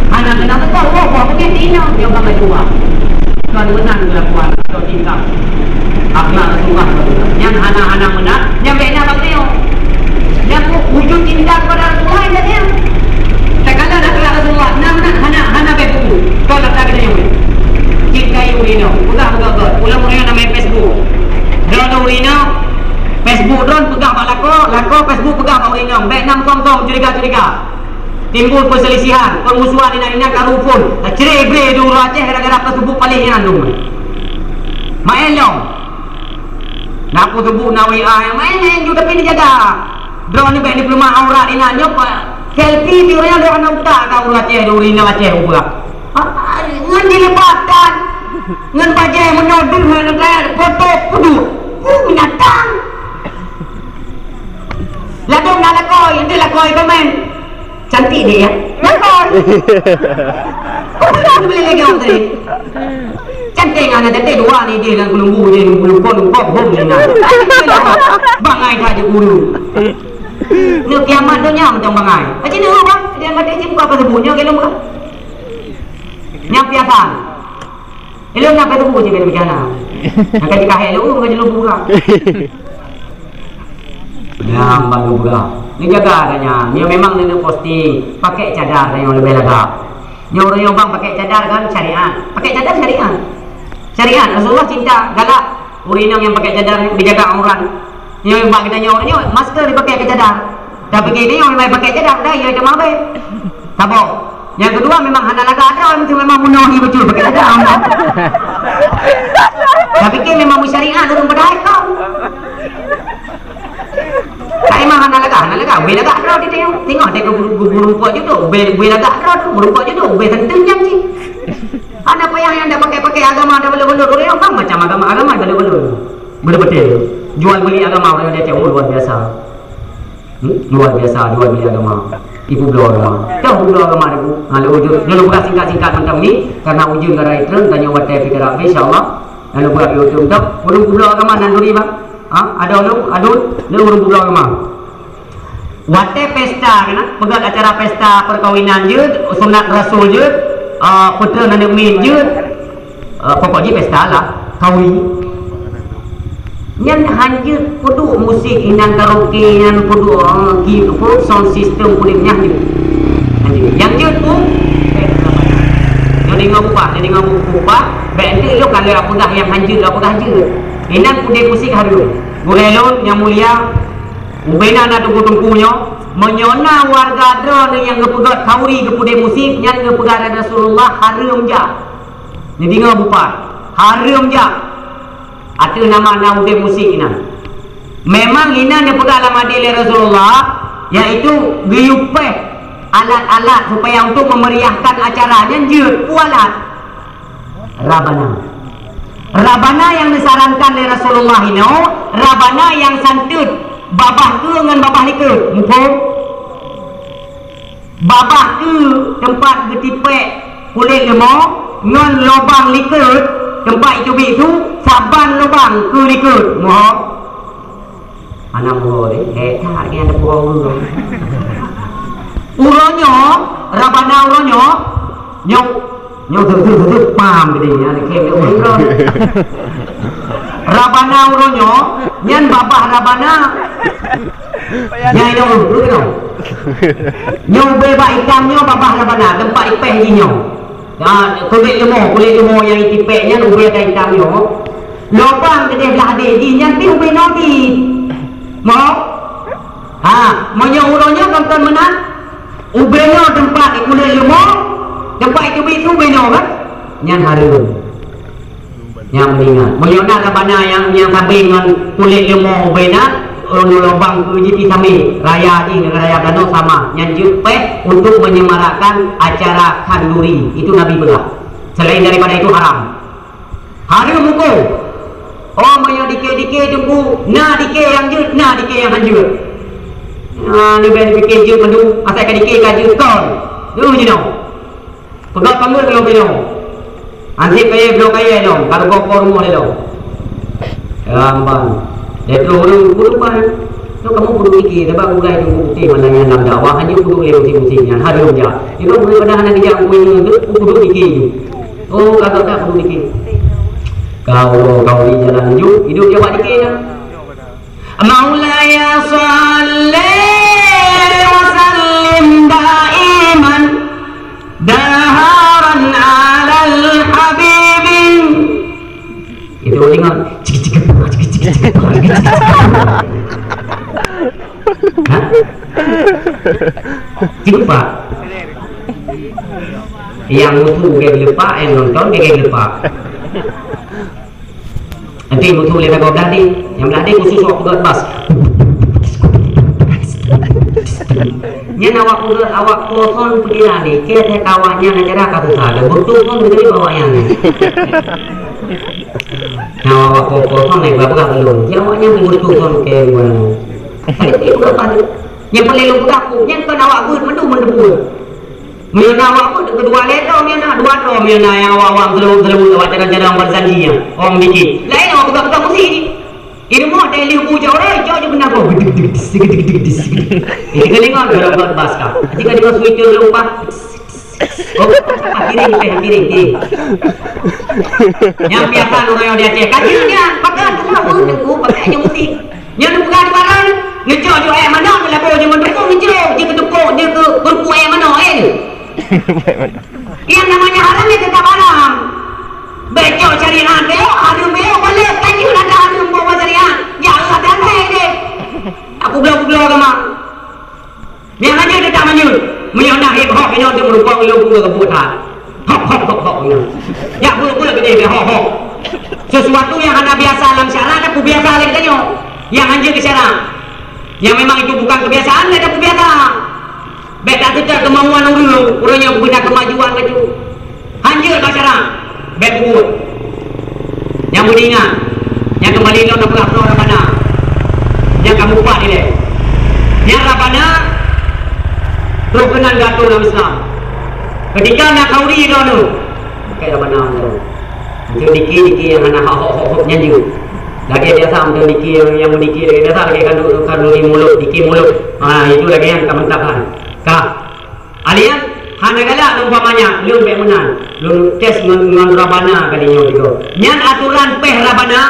Anak kena betul, oh, buat macam ni, dia orang kat luar. Tuan menang kelakuan atau tingkah akhlak Rasulullah. Nyang hana-hana meunan, nyang bèk na bak nyoe. Nyang wujud cinta kepada Rasulullah, nyang nyoe. Takala dah akhlak Rasulullah, na meunan hana, hana bèk buku. Kau dah tak kena nyoe. Cintai ureueng inong. Peugah, peugah, peugah. Ulang ureueng inong na main Facebook. Droeneuh ureueng inong, Facebook droeneuh peugah bak lakoe, lakoe Facebook peugah bak ureueng inong. Bèk na meusong-song, curiga-curiga. Timbul perselisihan, permusuhan inan-inan ka ruphon. Tacre bre di ureueng Aceh gara-gara peuseubut paléh nyan dum. Maén lom. Na peuseubut na W A nyang maén-maén ju tapi dijaga. Droeneuh bèk neupeuleumah aurat inan nyoe, pa. Selfie di ureueng nyan, droeneuh utak ka ureueng Aceh, di ureueng inong Aceh ubeut. Ah, ngon jilbab tan. Ngon bajèe meunoe deuh ngon foto puduk. Uh, binatang. Ladôm na lakoe, ente lakoe komen. Cantik dek ya? Lakoe. Kok boleh lagi orang tadi? Cantik ngana cantik dua ni dia dan kelumbu dia, kelumbu, kelumbu, hom ni nah. Bangai dah je guru. Ni kiamat dunia macam bangai. Macam ni orang, dia mati je buka apa sebutnya, kalau bukan. Nyang piasan. Ilôn na keuteupeu cit bèk bencana. Nyang ka jikahé lôn, bukan jilôn peugah. Nyang ban lôn peugah. Neujaga gata nyan. Nyoe memang neuneuk posting, pakai cadar nyoe leubeh lagak. Nyoe ureueng nyang bang pakai cadar kan syariat. Pakai cadar syariat. Syariat, Rasulullah cinta, galak. Ureueng inong nyang pakai cadar, geujaga aurat. Nyoe bak geutanyoe, nyoe masker dipakai keu cadar. Tapi keu inong memang pakai cadar, dah, ya, cuma baik. Saboh. Yang kedua memang hana lagak droe, mesti memang meunoe bacut pakai cadar. Tapi keu memang syariat ureueng padahai kau. Tapi memang hana lagak, hana lagak. Ubé lagak droe di tengok. Tengok dek guru, guru, guru kok juduk. Ubé, ubé lagak droe tu, guru kok juduk. Ubé senteng jam cit. Hana payah nyang dak pakai-pakai agama dak balot-balot. Ureueng bang macam agama-agama balot-balot. Betul-betul. Jual beli agama orang Aceh, oh, luar biasa. Hmm? Luar biasa jual beli agama. Ibu bloe agama. Toh ibu bloe agama, Ibu. Ha, lé ujeuen. Nyoe lôn peugah singkat-singkat mantong ni, karena ujeuen gara itrön, tanyoe watèe pih ka habéh, insya Allah. Nyoe lôn peugah lé ujeuen toh. Ureueng ibu bloe agama nan turi, Bang. Ha, adoe lôn, aduen, lé ureueng ibu bloe agama. Watèe pesta keunan, peugöt acara pesta perkawinan jeuet, sunat rasul jeuet, ah, peutrön aneuk miet jeuet, ah, pokok jih pesta lah, kawi. Nyan hanjeuet peuduek musik inan karaoke nyan peuduek, ah, ki-, apa, sound system peuduek nyan jeuet. Hanjeuet. Nyang jeuet tu, eh, nyoe deungoe bubah, nyoe deungoe bu-, bubah, bèk enteuk lôn ka lheueh peugah nyang hanjeuet, lôn peugah jeuet. Inan peuduek musik hareuem. Gurèe lôn nyang mulia, ubena na teungku-teungku nyoe, meunyoe na wareuga droeneuh nyang geupeugöt khauri geupeudeh musik, nyan geupeugah lé Rasulullah hareuem jak. Neudeungoe beupat, hareuem jak. Ateueh nama na udeb musik inan. Memang inan neupeugah lam hadis lé Rasulullah, yaitu geuyue péh alat-alat supaya untuk memeriahkan acara nyan jeuet. Peue alat? Rabana. Rabana nyang neusarankan lé Rasulullah inoe, rabana nyang santeut, babah keue ngon babah likot. Muphom? Babah keue teumpat geutipék kulét leumo ngon lubang likot teumpat jiteubiet su, saban lubang keue likot. Muphom? Hana muphom deh, hék that nyang teupeue ureueng. Uroe nyoe, rabana uroe nyoe, nyoe, nyoe teuh, teuh, teuh, teuh, pam geude nyan, khem nyoe uroe nyoe. Rabana uroe nyoe, nyan babah rabana. Nyan nyoe, ureueng nyoe. Nyoe ubé bak itam nyoe babah rabana, teumpat ipéh jih nyoe. Ya, kulét leumo, kulét leumo nyang jitipék nyan ubé ka itam nyoe. Lubang keudeh blah deh jih nyan pih ubé nyoe jih. Mo? Ha, meunyoe uroe nyoe kon, kon meunan, ubé nyoe teumpat kulét leumo, teumpat jiteubiet su ubé nyoe kan? Nyan hareuem. Nyang meuingat. Meunyoe na rabana nyang, nyang sabe ngon kulét leumo ubé na, lubang keue jih pih sabe, raya jih ngon raya tanoh sama. Nyan jeuet péh untuk menyemarakkan acara khanduri. Itu Nabi peugah. Selain daripada itu haram. Hareuem hukôm. Oh, meunyoe dikée-dikée teungku, na dikée nyang jeuet, na dikée nyang hanjeuet. Ah, leubeh dipike jeuet mandum, asai ka dikée ka jeuet kon. Nyoe jinoe. Peugah pameuet lom ilong. Anseb kayée bloe kayée lom, ka rugoe po rumoh lé lom. Ya, amban. Lé troh ureueng guru ban. Nyoe kamoe kudu pike, sabab gulai teungku putéh mandang nyan lam dakwah, hana kudu lé musim-musim nyan, hareuem jak. Ilong daripada hana geujak kuéh nyoe, kudu pike ju. Oh, ka gata kudu pike. Ka uroe ka uli jalan ju, hidup jak bak dike dah. Maulaya shalli wa sallim daiman daharan alal habibin. Itu ingat. Cik, cik, cik, cik, cik, cik, cik, cik. Hah? Cik, Pak. Nyang mutu gèt geulepak, nyang nonton gèt geulepak. Nanti mutu lé lagoe blah deh. Nyang blah deh khusus awak peugöt bas. Nyan awak peugöt, awak po son peugila deh. Kira saya ka awak nyan acara ka susah. Dah beutôi son beutôi awak nyan. Nah, awak po, po son naik berapa kah belum? Ya, awak nyan beutôi son ke mana? Tapi peugöt bas. Nyang paléng lôn peugah, nyan kon awak beuet mandum, mandum beuet. Meunyoe na awak beuet keudua lhèe droe, meunyoe na dua droe, meunyoe na nyang awak-awak seuleuweut-seuleuweut, awak cadang-cadang bak janji nyan, awak meudikir. Laén awak peugah-peugah musik jih. Di rumoh teuh lheueh bu jak uroe, jak je beuna boh. Geudeg, geudeg, geudeg, geudeg, geudeg. Itu keulingon dalam bas ka. Jika dengan sweater leumpah. Oh, kiring teh, kiring, kiring. Nyang biasa ureueng di Aceh, kaji nyan, pakai tu lah, bu, bu, pakai je musik. Nyan neupeugah di barang, neucok ju ék manok, neulabô ju meudukung, neucok ju keudukung, ju keu-, keureubeuen ék manok, ék. Yang namanya haram ya tetap haram. Becok syariat, beo, haram, beo, balik, kaji ada haram, bawa syariat. Ya Allah, damai deh. Aku belum, belum agama. Nyang hanjeuet teuka manyuet. Meunyoe na hip hop inoe teuh meurukong lôn peue geupeubuet that. Hop, hop, hop, hop, nyoe. Jak peue-peue keudeh bak hop, hop. Sesuatu nyang hana biasa lam syara, tapeubiasa lé geutanyoe. Nyang hanjeuet keu syara. Nyang memang itu bukan kebiasaan, lé tapeubiasa. Bèk tateuka keumauan ureueng, ureueng nyang beuna keumajuan laju. Hanjeuet bak syara, bèk peubuet. Nyang beuingat, nyang keumbali lom neupeugah droe Rabana. Nyang ka mupat ilèe. Nyang Rabana, Troh keunan geuatô lam Islam. Keutika na khauri droeneuh, pakai rabana droe. Meuteun dike-dike nyang hana hok-hok nyan jeuet. Lagèe biasa meuteun dike nyang, nyang meudike lagèe biasa, lagèe khanuri, khanuri mulod, dike mulod. Ha, itu lagèe nyan ka mantap kan. Ka. Alèh nyan, hana galak lôn umpamanya, lôn bèk meunan. Lôn tes ngon, ngon rabana kali nyoe juga. Nyan atoran péh rabana.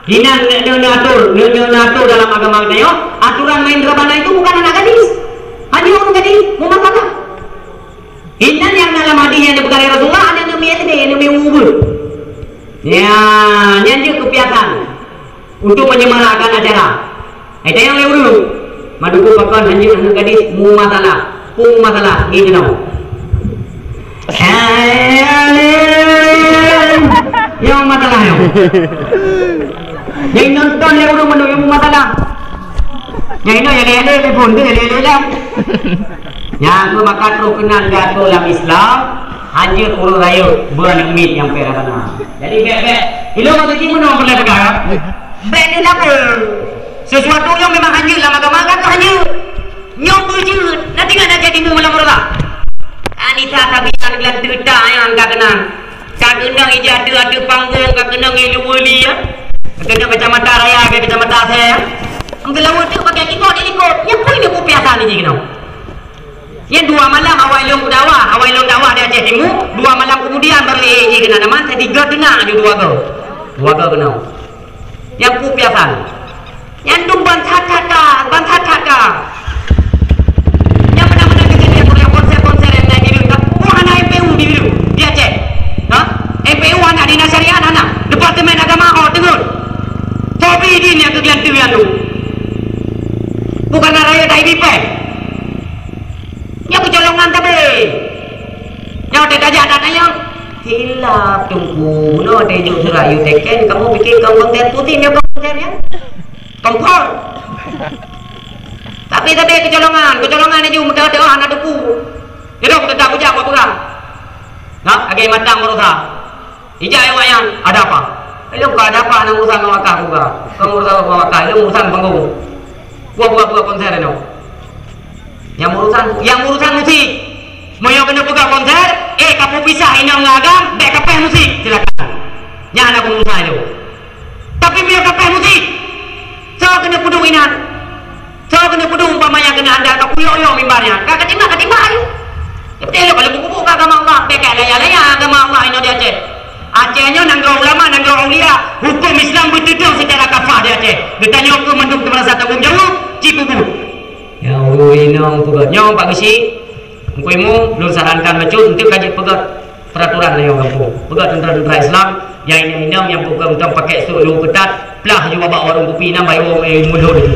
Inan neu-, neu-, neuatur, neu-, neu-, neuatur dalam agama geutanyoe, atoran main rabana itu bukan anak gadis. Hanya orang gadis, mumasalah. Inan nyang dalam hadis nyang dipeugah lé Rasulullah, aneuk mi S D, aneuk mi ubeut. Ya, nyan jeuet keupiasan untuk menyemarakkan acara. Eh, tayang lé ureueng. Madukung pakon hanjeuet aneuk gadis mumasalah. Peue masalah? Ngieng keunoe. Eh, nyang masalah nyoe. Nyang nonton lé ureueng mandum nyang masalah. Nyang inoe nyang lé-lé telepon tu, nyang lé-lé lah. Nyang tu maka troh keunan geuatô lam Islam, hanjeuet ureueng rayeuk beu aneuk miet nyang pera kana. Jadi bèk-bèk. Ilôn masa jih meunoe peureulèe peugah. Bèk neulabeu. Sesuatu nyang memang hanjeuet lam agama, ka keuh hanjeuet. Nyoe beujeuet, na tinggai na jadi mu malam raya. Anita tabian geulanteue ta nyang ka keunan. Ka keunan ija ateueh-ateueh panggong, ka keunan ilu weli, ya. Ka keunan kacamata raya, ka kacamata asèe, ya. Am geulawa teuk pakai kibot di likot. Nyan peue nyoe peue piasan jih keunoe. Nyan dua malam awai lôn dakwah, awai lôn dakwah di Aceh Timu, dua malam kemudian baru jih keunan. Nama tadi gèt keunan aju dua go. Dua go keunoe. Nyang peue piasan. Nyan dum ban that-that ka, ban that-that ka. Nyang meunan-meunan kejadian, nyang konser-konser nyang na di Bireuen ka. Peue hana M P U di Bireuen, di Aceh? Ha? M P U hana, dinas syariat hana. Departemen Agama ho teungeut. Hobi jih nyang keu geulanteue nyan tu. Bukan na rayeuk tai bipèh. Nyoe keucolongan sabe. Nyoe teuh tajak that nyoe. Hilaf Teungku, bunoe teuh jok surat U T K, kamoe pikir kon konser putéh, nyoe kon konser nyan. Kompor. Tapi sabe keucolongan, keucolongan laju meuteumé hana teupeu. Jadong teutap beujak bak peugah. Nah, lagèe matang baroesa. Ijak awak nyan, "Ada apa?" "Ilôn ka ada apa, hana urusan ngon wakah," ku peugah. "Kon urusan ngon wakah, ilôn urusan panggong. Buat, buat, buat konser nyoe." Nyang urusan, nyang urusan musik. Meunyoe keuneuk peugah konser, eh, ka peupisah inong ngon agam, bèk ka péh musik, silakan. Nyan hana urusan ilôn. Tapi meunyoe ka péh musik, soe keuneuk peuduek inan? Soe keuneuk peuduek umpama nyang keuneuk andal ka kuyok-yok mimbar nyan? Ka katimbak, katimbak ayue. Beutôi lôn, kalau bubuk-bubuk ka agama Allah, bèk ka laya-laya agama Allah inoe di Aceh. Aceh nyoe nanggroe ulama, nanggroe aulia. Huköm Islam beuteudeung secara kafah di Aceh. Geutanyoe keuh mandum teumeurasa tanggong jaweueb, cit peubuet. Ya, ureueng inong peugah nyoe Pak Geuchik, Teungku Imum, lôn sarankan bacut, enteuk ka jeuet peugah peraturan lam gampông. Peugah teuntara-teuntara Islam, nyang inong-inong nyang peugah mantong pakai sôk luweue keutat, plah ju bak warong kupi nan baroe, eh, mulod laju.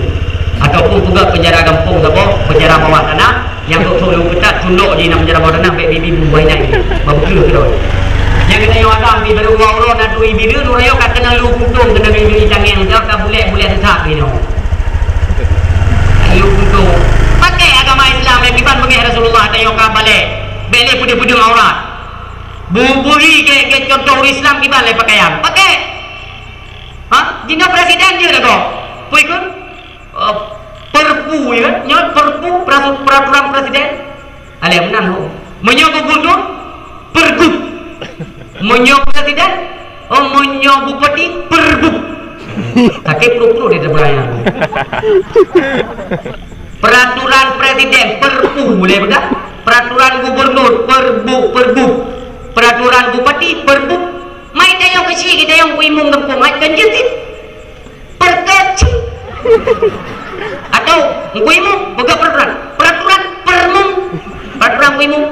Ataupun peugah penjara gampông saboh, penjara bawah tanah, nyang sôk luweue keutat, tundok di nan penjara bawah tanah, bèk bibi bubuih nyan. Babeukeue keudroe. Nyang geutanyoe agam di baroe uroe na turi bireuen, uroe nyoe ka keunong luweue puntông, keunong luweue tangieng, ka bulèk-bulèk sesat inoe. Ayo, untuk pakai agama Islam nyang kiban beungèh Rasulullah, tanyoe ka balek. Bèk lé peudeueng-peudeueng aurat. Buburi gèt-gèt contoh ureueng Islam kiban lé pakaian. Pakai. Ha? Jinoe presiden jeuet lagoe. Peue ikôt? Eh, perpu, ya kan? Nyoe perpu, perasu-, peraturan presiden. Alah meunan ho. Meunyoe gubernur, pergub. Meunyoe presiden, oh, meunyoe bupati, pergub. Tapi pru-pru dia terbayang. Peraturan presiden, perpu boleh peugah. Peraturan gubernur, perbu, pergub. Peraturan bupati, pergub. Mai tayong keuchik, tayong imum gampông, mai kan jeuet. Perkeuchik. Atau Teungku Imum, peugah peraturan. Peraturan permum. Peraturan Teungku Imum.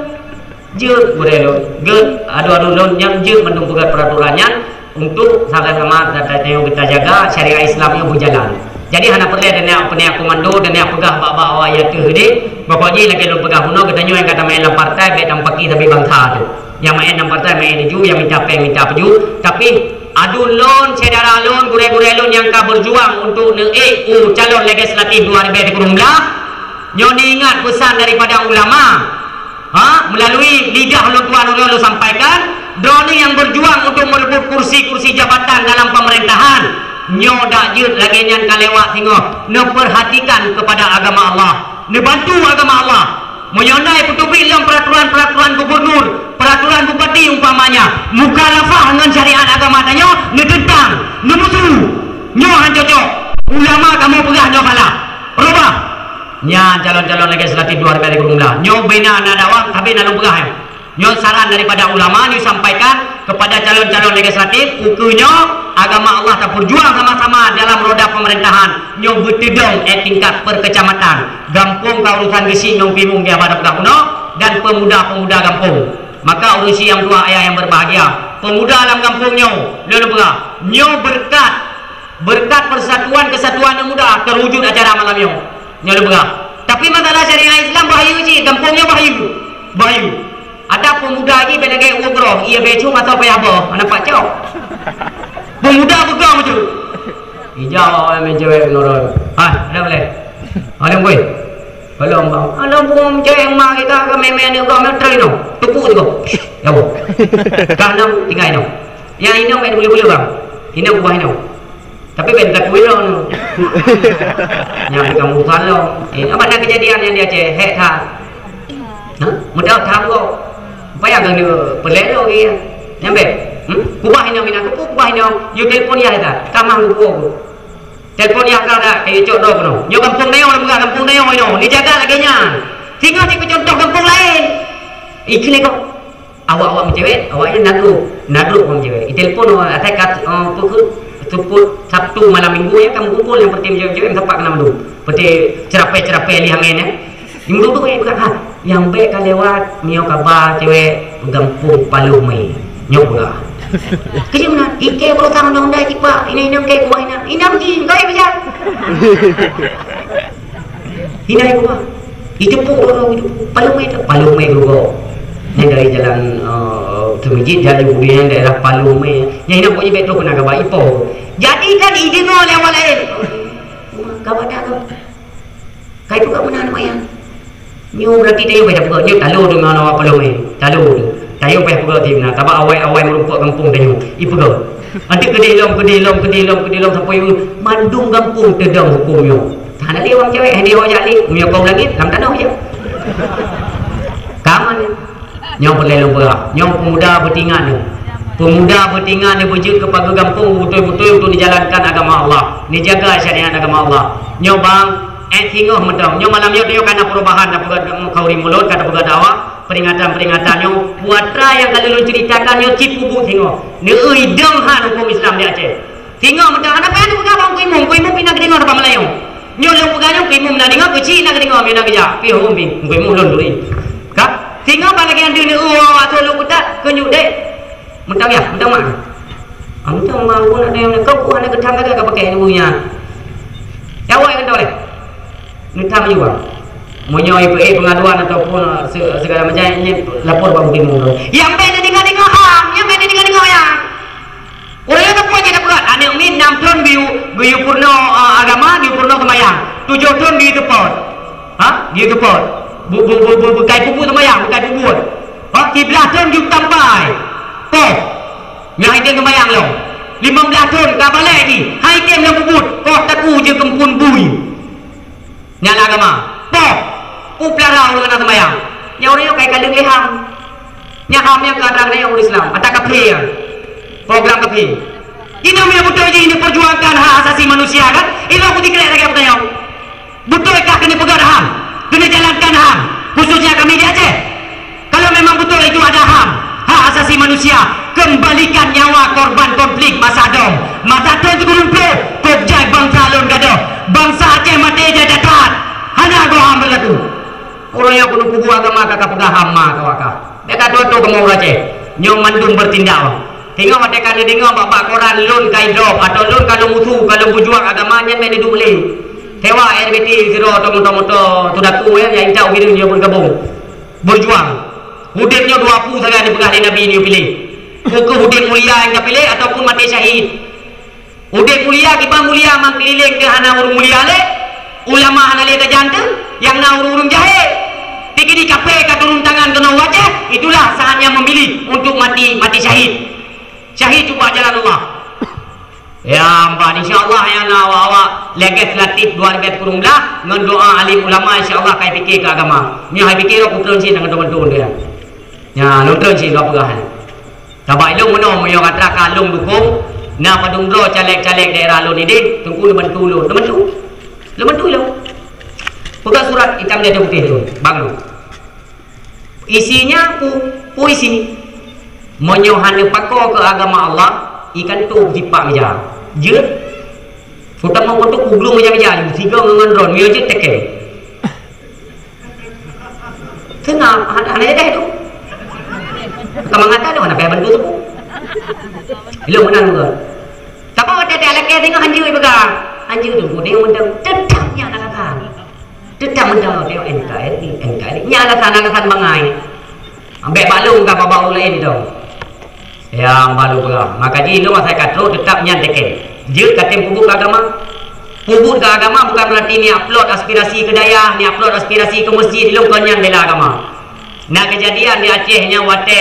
Jeuet gurèe lôn. Geuh, adoe-adoe lôn nyang jeuet mandum peugah peraturan nyan untuk sama-sama gata tanyoe geutanyoe jaga syariat Islam nyoe beujalan. Jadi hana peureulèe tanyoe, tanyoe komando, tanyoe peugah bak-bak awak nyang teuh deh. Pokok jih lagèe lôn peugah bunoe, geutanyoe nyang ka tamè lam partai bèk tampaki sabe bansa teuh. Nyang maén lam partai maén laju, nyang minta péng minta peujeuet. Tapi aduen lôn, syedara lôn, gurèe-gurèe lôn nyang ka berjuang untuk neuék u calon legislatif dua ribèe tiga puluh lhèe, nyoe neuingat peusan daripada ulama, ha, melalui lidah ulôn tuan uroe lôn sampaikan, droeneuh nyang berjuang untuk merebut kursi-kursi jabatan dalam pemerintahan, nyoe dak jeuet lagèe nyan ka lewat singoh, neuperhatikan kepada agama Allah, neubantu agama Allah. Meunyoe na peuteubiet lom peuraturan-peuraturan gubunur, peuraturan bupati umpamanya, mukhalafah ngon syariat agama tanyoe, neuteuntang, neumusu, nyoe han cocok. Ulama kamoe peugah nyoe salah. Rubah. Nyan calon-calon legislatif dua ribu dua puluh lima. Nyoe bina na dakwah, tapi na lôn peugah nyoe. Nyoe saran daripada ulama nyoe sampaikan kepada calon-calon legislatif, ukeue nyoe agama Allah tapeujuang sama-sama dalam roda pemerintahan. Nyoe beuteudong eh tingkat perkecamatan. Gampông ka urusan geusyik nyoe pimun geuh bak bunoe dan pemuda-pemuda gampông. Maka ureuëng syiek nyang tuha ayah nyang berbahagia, pemuda lam gampông nyoe, lôn peugah, nyoe berkat, berkat persatuan kesatuan nyang muda terwujud acara malam nyoe. Nyoe lôn peugah. Tapi masalah syariat Islam bahaya cit, gampông nyoe bahaya. Bahaya. Ada pemuda jih bèk lagèe ueh groh, ia bèk cuma atau payah boh, anak pak cok. Pemuda pegang tu. Ijau awak main cewek nurun. Ha, ada boleh. Ada boleh. Kalau bang, ada bom cewek emak kita ke meme ni kau meter ino. Tepuk tu kau. Ya boh. Dah enam tinggal ino. Yang ino main boleh-boleh bang. Ino buah ino. Tapi ben takui lom. Nyang di kampung Salong. Eh, apa nak kejadian yang di Aceh? Hek that. Ha? Mudah tahu kok. Apa yang kena pelero ke ya? Nyampe? Hmm? Kubah inong inong, kupu kubah inong. You telepon ya dah. Kamang kupu aku. Telepon ya kau dah. Kayu cok dok no. Nyo kampung neo, orang bukan kampung neo ino. Ni jaga lagi nya. Tinggal cek contoh kampung lain. Ikli kok. Awak-awak meucewek, awaknyan na grup, na grup ureuëng meucewek. Itelepon awak, asai ka, eh, apa ke, Sabtu malam minggu ya, kan kumpul yang penting meucewek-meucewek, yang tempat kena mandum. Penting cerapai-cerapai lih angin ya. Yang duduk ya bukan ha. Yang baik ka lewat, nyoe kaba cewek gampông Paloh Mei. Nyoe pula. Kerja mana? Ike berusaha undang-undang tiba. Ini inang kayak kuah inang. Inang jin, kau yang bijak. Hindai kuah. Iteupeue ureuëng itu. Paloh Mei tu. Paloh Mei geurugoe. Nyan dari jalan, eh, Keumijet, jalan Yahudi nyan daerah Paloh Mei. Nyan hina pokoknya bèk troh keunan gaba ipo. Jadi kan ideungoe lé awak laén. Gaba dak tu. Kai peugah meunan mayang. Nyoe berarti tayue payah peugah. Nyoe talo tu ngon awak Paloh Mei. Talo tu. Tayue payah peugah ti meunan. Sabab awai-awai meurumpok gampông tanyoe. Ipeugah. Nanti keudeh lom, keudeh lom, keudeh lom, keudeh lom sampoe mandum gampông teudong huköm nyoe. Hana lé ureuëng cewek, hana lé ureuëng jak lé, meunyoe kaum langét, lam tanoh je. Ka aman nyoe. Nyoe peureulèe lôn peugah, nyoe peumuda beutingat nyoe. Peumuda beutingat nyoe beujeuet keu pageue gampông beutôi-beutôi untuk neujalankan agama Allah, neujaga syariat agama Allah. Nyoe bang, eh, singoh mantong. Nyoe malam nyoe, nyoe ka na perubahan, na peugah khauri mulod, ka na peugah dakwah, peringatan-peringatan nyoe. Peue atra nyang ka lôn ceuritakan nyoe cit peubuet singoh. Neueu idong han huköm Islam di Aceh. Singoh meudah, hana payah neupeugah bak Teungku Imum, Teungku Imum pih na geudeungoe bak Meulayu. Nyoe lôn peugah nyoe, Teungku Imum na deungoe, keuchik na geudeungoe, meunyoe na geujak. Pih huköm pih, Teungku Imum lôn turi. Ka? Singoh bak lagèe nyan deuh neueu awak-awak lôn keutat, keu nyut dek. Meutam yah, meutam mak. Ah, meutam mak, ulôn na deungoe, kau buah na geutam lagèe ka pakai ilmu nyan. Ya, awak yang kentang leh. Neutam juga. Meunyoe ipe-, eh, pengaduan ataupun, eh, se-, segala macam, ini lapor bak Teungku Imum dulu. Nyang bèk neudeungoe-deungoe ham, nyang bèk neudeungoe-deungoe nyang. Ureuëng nyan teupeu jih tapeugah, aneuk miet nam thon geuyue, geuyue peurunoe, eh, agama, geuyue peurunoe seumayang. Tujoh thon geuyue seupôt. Ha? Geuyue seupôt. Bu-, bu-, bu-, bu-, bukai peubuet seumayang, bukai peubuet. Ha? Siblaih thon geuyue tampai. Poh. Nyang item seumayang lom. Limong blaih thon ka balek jih. Hai item lom peubuet. Poh taku je keumpun bui. Nyan agama. Poh! Peupeulara ureuëng hana seumayang. Nyan ureuëng nyoe kai kaleueng lé ham. Nyan ham nyang keu atra geutanyoe ureuëng Islam. Atra kafé nyan. Program kafé. Jinoe meunyoe beutôi jih neuperjuangkan hak asasi manusia kan? Ilong kujikrek lagèe apa tanyoe. Beutôi kah keuneuk peugah ham? Keuneuk jalankan ham? Khususnya kami di Aceh. Kalau memang betul itu ada ham, hak asasi manusia, kembalikan nyawa korban konflik masa dong. Masa thon sikureueng ploh, kok jai bansa lôn gadôh. Bansa Aceh maté jai that-that. Hana goh ham beurlaku. Ureuëng nyang keuneuk peubuet agama ka, ka peugah ham ma ka waka. Bèk ka tutoe kamoe ureuëng Aceh. Nyoe mandum beurtindak wah. Singoh watèe ka neudeungoe bak-bak koran lôn ka idrop, atawa lôn ka lôn musu, ka lôn beujuang agama nyan bèk neuduek lé. Sewa R B T sidroe atau moto-moto tu datu, ya, nyang intat ubit nyoe beugabong. Beujuang. Udeb nyoe dua peue sagai neupeugah lé Nabi nyoe piléh. Peu kheueh udeb mulia nyang tapiléh ataupun maté syahid. Udeb mulia kiban mulia meukeulileng teuh hana ureuëng mulia lé, ulama hana lé tajanteu, nyang na ureuëng-ureuëng jahé. Tikeudi kafé ka turun tangan keunoe u Aceh, itulah saatnya memilih untuk mati, mati syahid. Syahid ubak jalan Allah. Ya, ban, insya Allah, nyang na awak-awak lagèe seulatib dua ribèe sikureueng blah ngon doa alim ulama, insya Allah ka pike keu agama. Nyoe hai pike lôn kutron cit ngon teumantong dia. Nya, lôn tron cit dua peugah. Sabab ilôn meunoe, meunyoe atra ka lôn dukung, na padum droe caleg-caleg daerah lôn idéh, teungku lôn bantu lôn. Lôn bantu. Lôn bantu ilôn. Peugah surat itam di ateueh putéh tu, bang lôn. Isinya pu-, puisi. Meunyoe hana pako keu agama Allah, ikan tu jipak meja. Jeuet. Terutama untuk kuglung meja-meja, sigoe ngon drone, meunyoe jeuet teken. Teungoh, hana, hana jadah tu. Ka mangata tu, hana payah bantu tu. Ilôn meunan ke? Tapi watèe teuh lakèe teungoh hanjeuet peugah. Hanjeuet tu, dia mantong tetap nyan alasan. Tetap mantong tengok N K R I, N K R I. Nyan alasan-alasan bangai. Ambek bak lôn ka bak ureueng laén tu. Ya, baru peugah. Maka jih lôn asai ka trok tetap nyan teken. Jeuet ka tem peubuet keu agama. Peubuet keu agama bukan berarti ni upload aspirasi keu dayah, ni upload aspirasi keu masjid, lôn kon nyan bela agama. Na kejadian di Aceh nyan watèe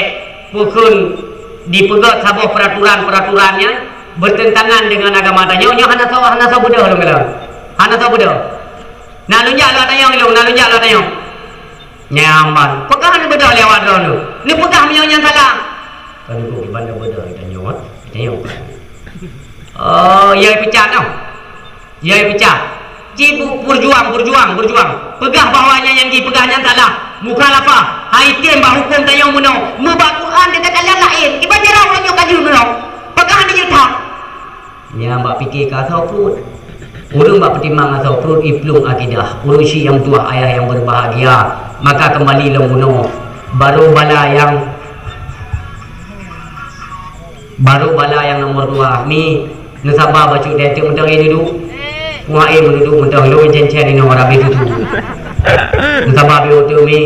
peukheun dipeugöt saboh peraturan-peraturan nyan bertentangan dengan agama tanyoe, nyoe hana soe, hana soe beudôh lôn kala. Hana soe beudôh. Na lôn jak lôn tanyong ilôn, na lôn jak lôn tanyong. Nyaman. Peugah neubeudôh lé awak droeneuh. Neupeugah meunyoe nyan salah. Kan ibu gimana beudôh tanyoe, tanyoe. Oh, ya pecah noh. Ya pecah. Ji bu-, berjuang, berjuang, berjuang. Peugah bahwa nyan nyang jipeugah nyan salah. Mukhalafah. Hai tem bak huköm tanyoe meunoe. Meubak Quran di takalan laén. Iban jaroe uroe nyoe ka jeuet meunoe. Peugah di jeuet that. Nyang bak pike ka asoe pruet. Ureueng bak peutimang asoe pruet iplueng akidah. Ureueng syiek nyang tuah ayah nyang berbahagia. Maka kembali lom bunoe. Baru bala nyang, baru bala nyang nomor dua. Mi, neusaba bacut deh teuk mantong ié dudu. Puah ié meududu mantong lôn cencen inoe rabe tutu. Neusaba biôh teuk mi.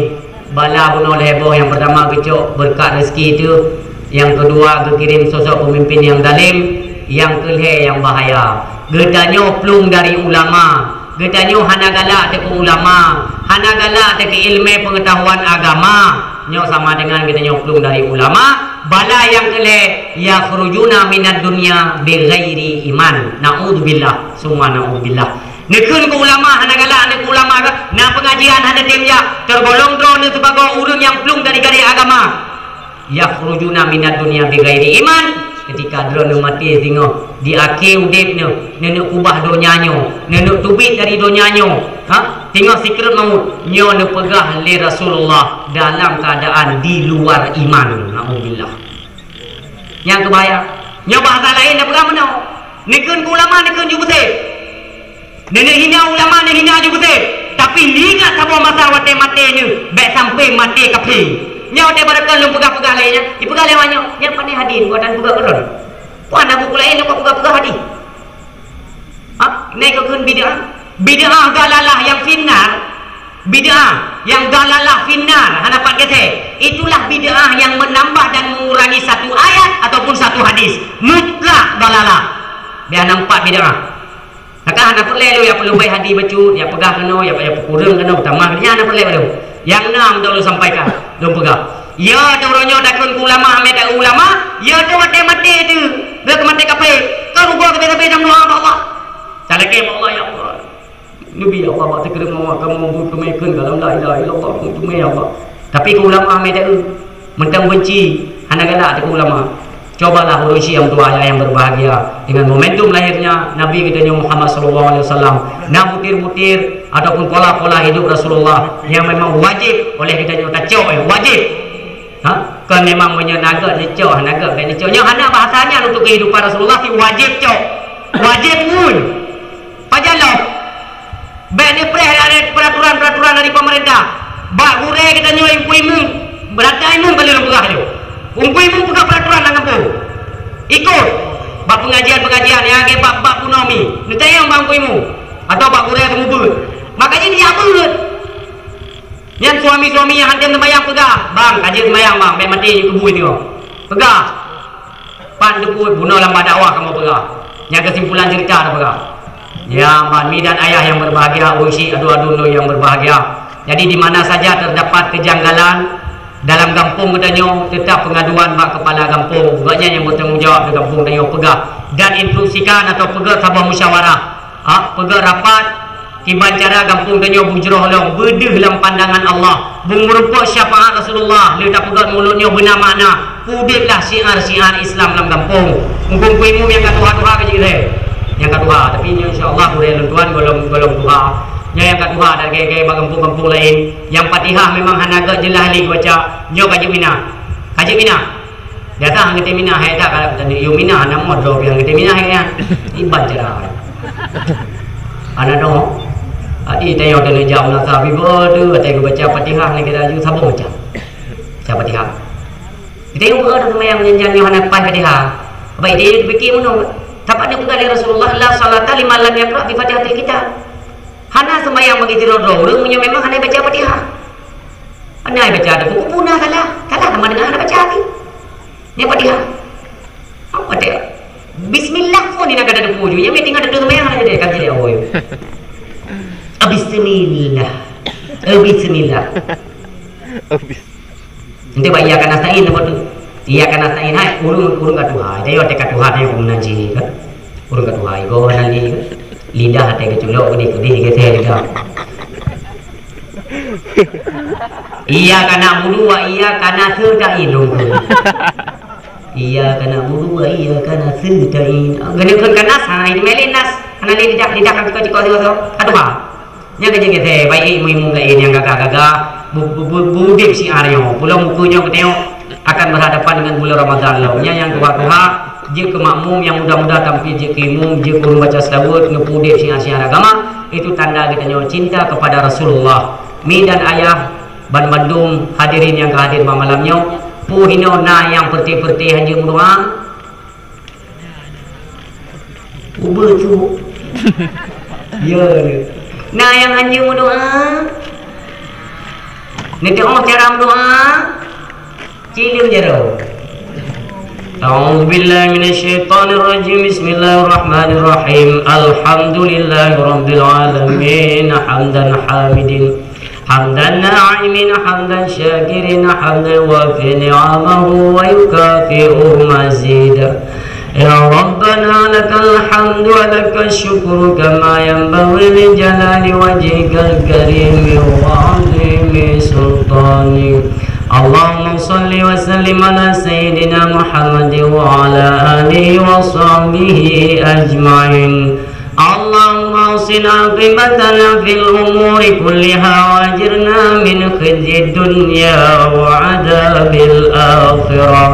Bala bunoe lhèe boh, nyang peurtama geucok beureukat rezeki teuh, nyang keudua geukirém sosok peumimpén nyang zalém, nyang keulhèe nyang bahaya. Geutanyoe plueng dari ulama, geutanyoe hana galak teuh keu ulama, hana galak teuh keu ileumèe peungeutahuan agama. Nyoe sama dengan geutanyoe plueng dari ulama. Bala nyang keulhèe, yakhrujuna minad dunya bighairi iman. Naudzubillah, summa naudzubillah. Neukheun keu ulama hana galak, neukheun ulama ka na peungajian hana tem jak, teugolong droeneuh sibagoe ureueng nyang plueng dari garéh agama. Yakhrujuna minad dunya bighairi iman, ketika droeneuh maté singoh di akhé udeb neuh, neuneuk kubah donya nyoe, neuneuk teubiet dari donya nyoe, ha? Singoh sikreuet maut, nyoe neupeugah lé Rasulullah dalam keuadaan di luar iman. Naudzubillah. Nyang keubahaya. Nyoe bahasa laén neupeugah meunoe. Neukheun keu ulama, neukheun ju beusép. Neuneuk hina ulama, neuhina ju beusép. Tapi ingat saboh masa watèe maté neuh, bèk sampai maté kafé. Nyoe watèe barokon lôn peugah-peugah lagèe nyan, ipeugah lé awak nyoe, nyan pané hadih, bukan peugah keudroe. Wan na buku laén lôn peugah-peugah hadih. Ha? Nyan keu kheun bid'ah. Bid'ah dalalah nyang finnar. Bid'ah nyang dalalah finnar, hana pat geuthèe. Itulah bid'ah yang menambah dan mengurangi satu ayat ataupun satu hadis. Mutlak dalalah. Dia nampak bid'ah. Maka hana peureulèe lôn ya peuleubai hadis bacut, ya peugah keunoe, ya, ya peukureueng keunoe, tamah nyan hana peureulèe lôn. Nyang na meudoe lôn sampaikan, lôn peugah. Ya, teuh uroe nyoe takheun keu ulama, amé takheun ulama, ya teuh watèe maté teuh, bèk maté kafé. Ka rugoe sabe-sabe dan meudoa bak Allah. Talakèe bak Allah, ya Allah. Neubi Allah bak teukeureueng mawat kamoe beuteumé kheun dalam la ilaha illallah, beuteumé ya Allah. Tapi keu ulama amé takheun, mantong beunci, hana galak teuh keu ulama. Cobalah ureueng syiek nyang tuha nyang berbahagia, dengan momentum lahirnya Nabi geutanyoe Muhammad sallallahu alaihi wasallam, na butir-butir ataupun pola-pola hidup Rasulullah yang memang wajib oleh geutanyoe tacok, eh, wajib. Ha? Kon memang meunyoe na gèt neucok, hana gèt bèk neucok. Nyoe hana bahasa nyan untuk kehidupan Rasulullah, si wajib cok. Wajib ngun. Pajan lom. Bèk neupreh dari peraturan-peraturan dari pemerintah. Bak gurèe geutanyoe Teungku Imum, beurata Imum ka lheueh peugah nyoe. Teungku Imum peugah peraturan lam gampông. Ikot. Bak pengajian-pengajian nyang lagèe bab-bab bunoe mi, neutanyong bak Teungku Imum atau bak gurèe seumeubeuet. Makajih neujak beuet. Nyan suami-suami nyang hana tem seumayang peugah, "Bang, ka jeuet seumayang, Bang, bèk maté jikeubui nyoe." Peugah. Pan teupeue bunoe lam bak dakwah kamoe peugah. Nyang keusimpulan ceurita tapeugah. Ya, ban mi dan ayah nyang berbahagia, ureueng syiek adu-adu lôn nyang berbahagia. Jadi, di mana saja terdapat kejanggalan dalam gampông geutanyoe, tetap pengaduan bak kepala gampông, gobnyan nyang bertanggung jawab di gampông tanyoe peugah. Dan instruksikan atau peugah saboh musyawarah, ha, peugah rapat, kiban cara gampông tanyoe beujroh lom, beudeuh lam pandangan Allah, beumeurumpok syafaat Rasulullah, lheueh tapeugah mulod nyoe beuna makna, udeblah syiar-syiar Islam lam gampông. Muphom peue imeum nyang ka tuha-tuha ka jeuet lé. Nyang ka tuha, tapi nyoe insya Allah gurée lôn tuan golom, golom tuha. Nyoe nyang ka tuha dan gaya-gaya bak gampông-gampông laén. Nyang Fatihah memang hana gét jeulaih lé geubaca. Nyoe ka jeuet mina. Ka jeuet mina. Biasa han geutem mina, hai that ka tadi yum mina, hana modroe pian geutem mina hai nyan. Iban cara. Hana dong. Adi tayo tadi jam nasa bibo tu, atai geubaca Fatihah ni kita aju saboh macam. Baca Fatihah. Kita yum beureudoh seumayang janjan nyoh hana pan Fatihah. Baik dia pikir meunoe. Tapat ni bukan dari Rasulullah, "La salata liman lam yaqra bi Fatihatil Kitab." Hana seumayang bagi tiroe droe ureuëng meunyoe memang hana baca Fatihah. Hana baca ada buku pun salah. Salah sama dengan hana baca hati. Ni Fatihah. Apa dia? Bismillah pun ni nak ada debu je. Yang penting ada tu seumayang hana jadi. Kan jadi awal. Ah, bismillah. Ah, bismillah. Nanti bak iya kana sa'in apa tu? Iya kana sa'in hai ureuëng, ureuëng ka tuha. Dia yo ka tuha dia pun naji kan. Ureuëng ka tuha igo naji kan. Lidah atai geuculok geude-geude geuseh lidah. Iya kana bulu wa iya kana seuta ilung. Iya kana bulu wa iya kana seuta in. Geuneukheun kana sa itu melin nas. Kana lidah, lidah kan ciko-ciko. Ka tuha. Nyan ka jeuet geuthée, baik imeum-imeum laén nyang gagah-gagah, bu-, bu-, bu-, budeb syiar nyoe. Pulang buku nyoe geutanyoe akan berhadapan dengan bulan Ramadan lom. Nyan nyang tuha-tuha, jeuet keu makmum, nyang muda-muda tampil jeuet keu imeum, jeuet keu ureuëng baca seulaweuet, neupeudeb syiar-syiar agama. Itu tanda geutanyoe cinta kepada Rasulullah. Mi dan ayah, ban bandum hadirin nyang ka hadir bak malam nyoe, peue hinoe na nyang peureuté-peureuté hanjeuet meudoá? Ubeut su. Ya. Na nyang hanjeuet meudoá? Neuteu'oh cara meudoá? Cileueng jaroe. أعوذ بالله من الشيطان الرجيم. بسم الله الرحمن الرحيم. الحمد لله رب العالمين. حمدا حامدين. حمد الناعمين حمد الشاكرين حمدا يوافي نعمه ويكافئ مزيده. يا ربنا لك الحمد ولك الشكر كما ينبغي لجلال وجهك الكريم وعظيم سلطانك. اللهم صل وسلم على سيدنا محمد وعلى آله وصحبه أجمعين. اللهم أحسن عاقبتنا في الأمور كلها وأجرنا من خزي الدنيا وعذاب الآخرة.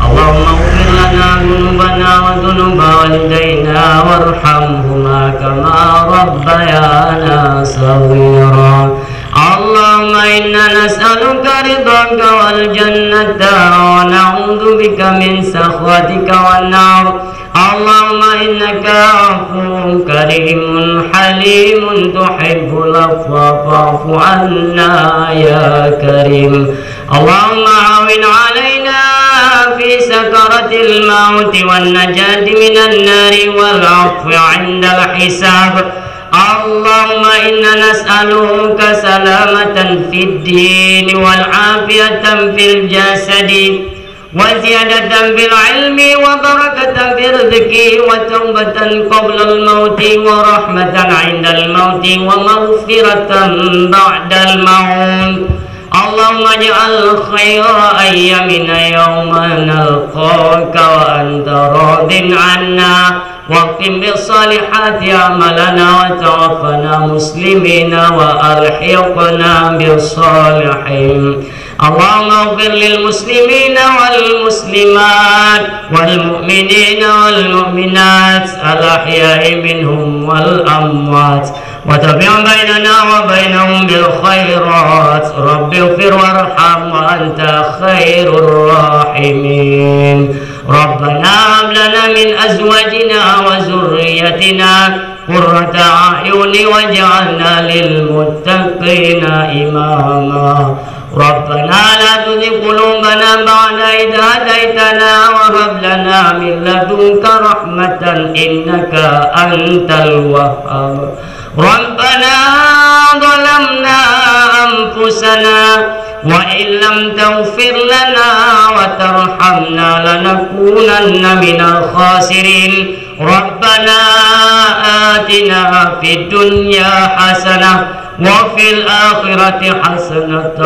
اللهم اغفر لنا ذنوبنا وذنوب والدينا وارحمهما كما ربيانا صغيرا. اللهم إنا نسألك رضاك والجنة ونعوذ بك من سخطك والنار. اللهم إنك عفو كريم حليم تحب العفو فاعف عنا يا كريم. اللهم هون علينا في سكرات الموت والنجاة من النار والعفو عند الحساب. اللهم إنا نسألك سلامة في الدين والعافية في الجسد وزيادة في العلم وبركة في الرزق وتوبة قبل الموت ورحمة عند الموت ومغفرة بعد الموت. اللهم اجعل خير أيامنا يوم نلقاك وأنت راض عنا، واختم بالصالحات أعمالنا وتوفنا مسلمين وألحقنا بالصالحين. اللهم اغفر للمسلمين والمسلمات والمؤمنين والمؤمنات الأحياء منهم والأموات، وتابع بيننا وبينهم بالخيرات. رب اغفر وارحم وأنت خير الراحمين. ربنا هب لنا من أزواجنا وذريتنا قرة أعين واجعلنا للمتقين إماما. ربنا لا تزغ قلوبنا بعد إذ هديتنا وهب لنا من لدنك رحمة إنك أنت الوهاب. ربنا ظلمنا أنفسنا وإن لم تغفر لنا وترحمنا لنكونن من الخاسرين. ربنا آتنا في الدنيا حسنة وفي الآخرة حسنة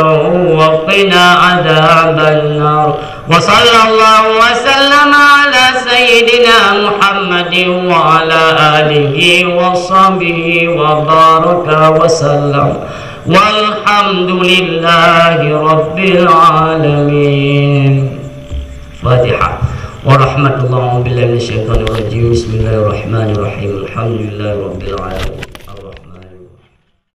وقنا عذاب النار. وصلى الله وسلم على سيدنا محمد وعلى آله وصحبه وبارك وسلم. والحمد لله رب العالمين. الفاتحة. ورحمة الله. أعوذ بالله من الشيطان الرجيم. بسم الله الرحمن الرحيم. الحمد لله رب العالمين.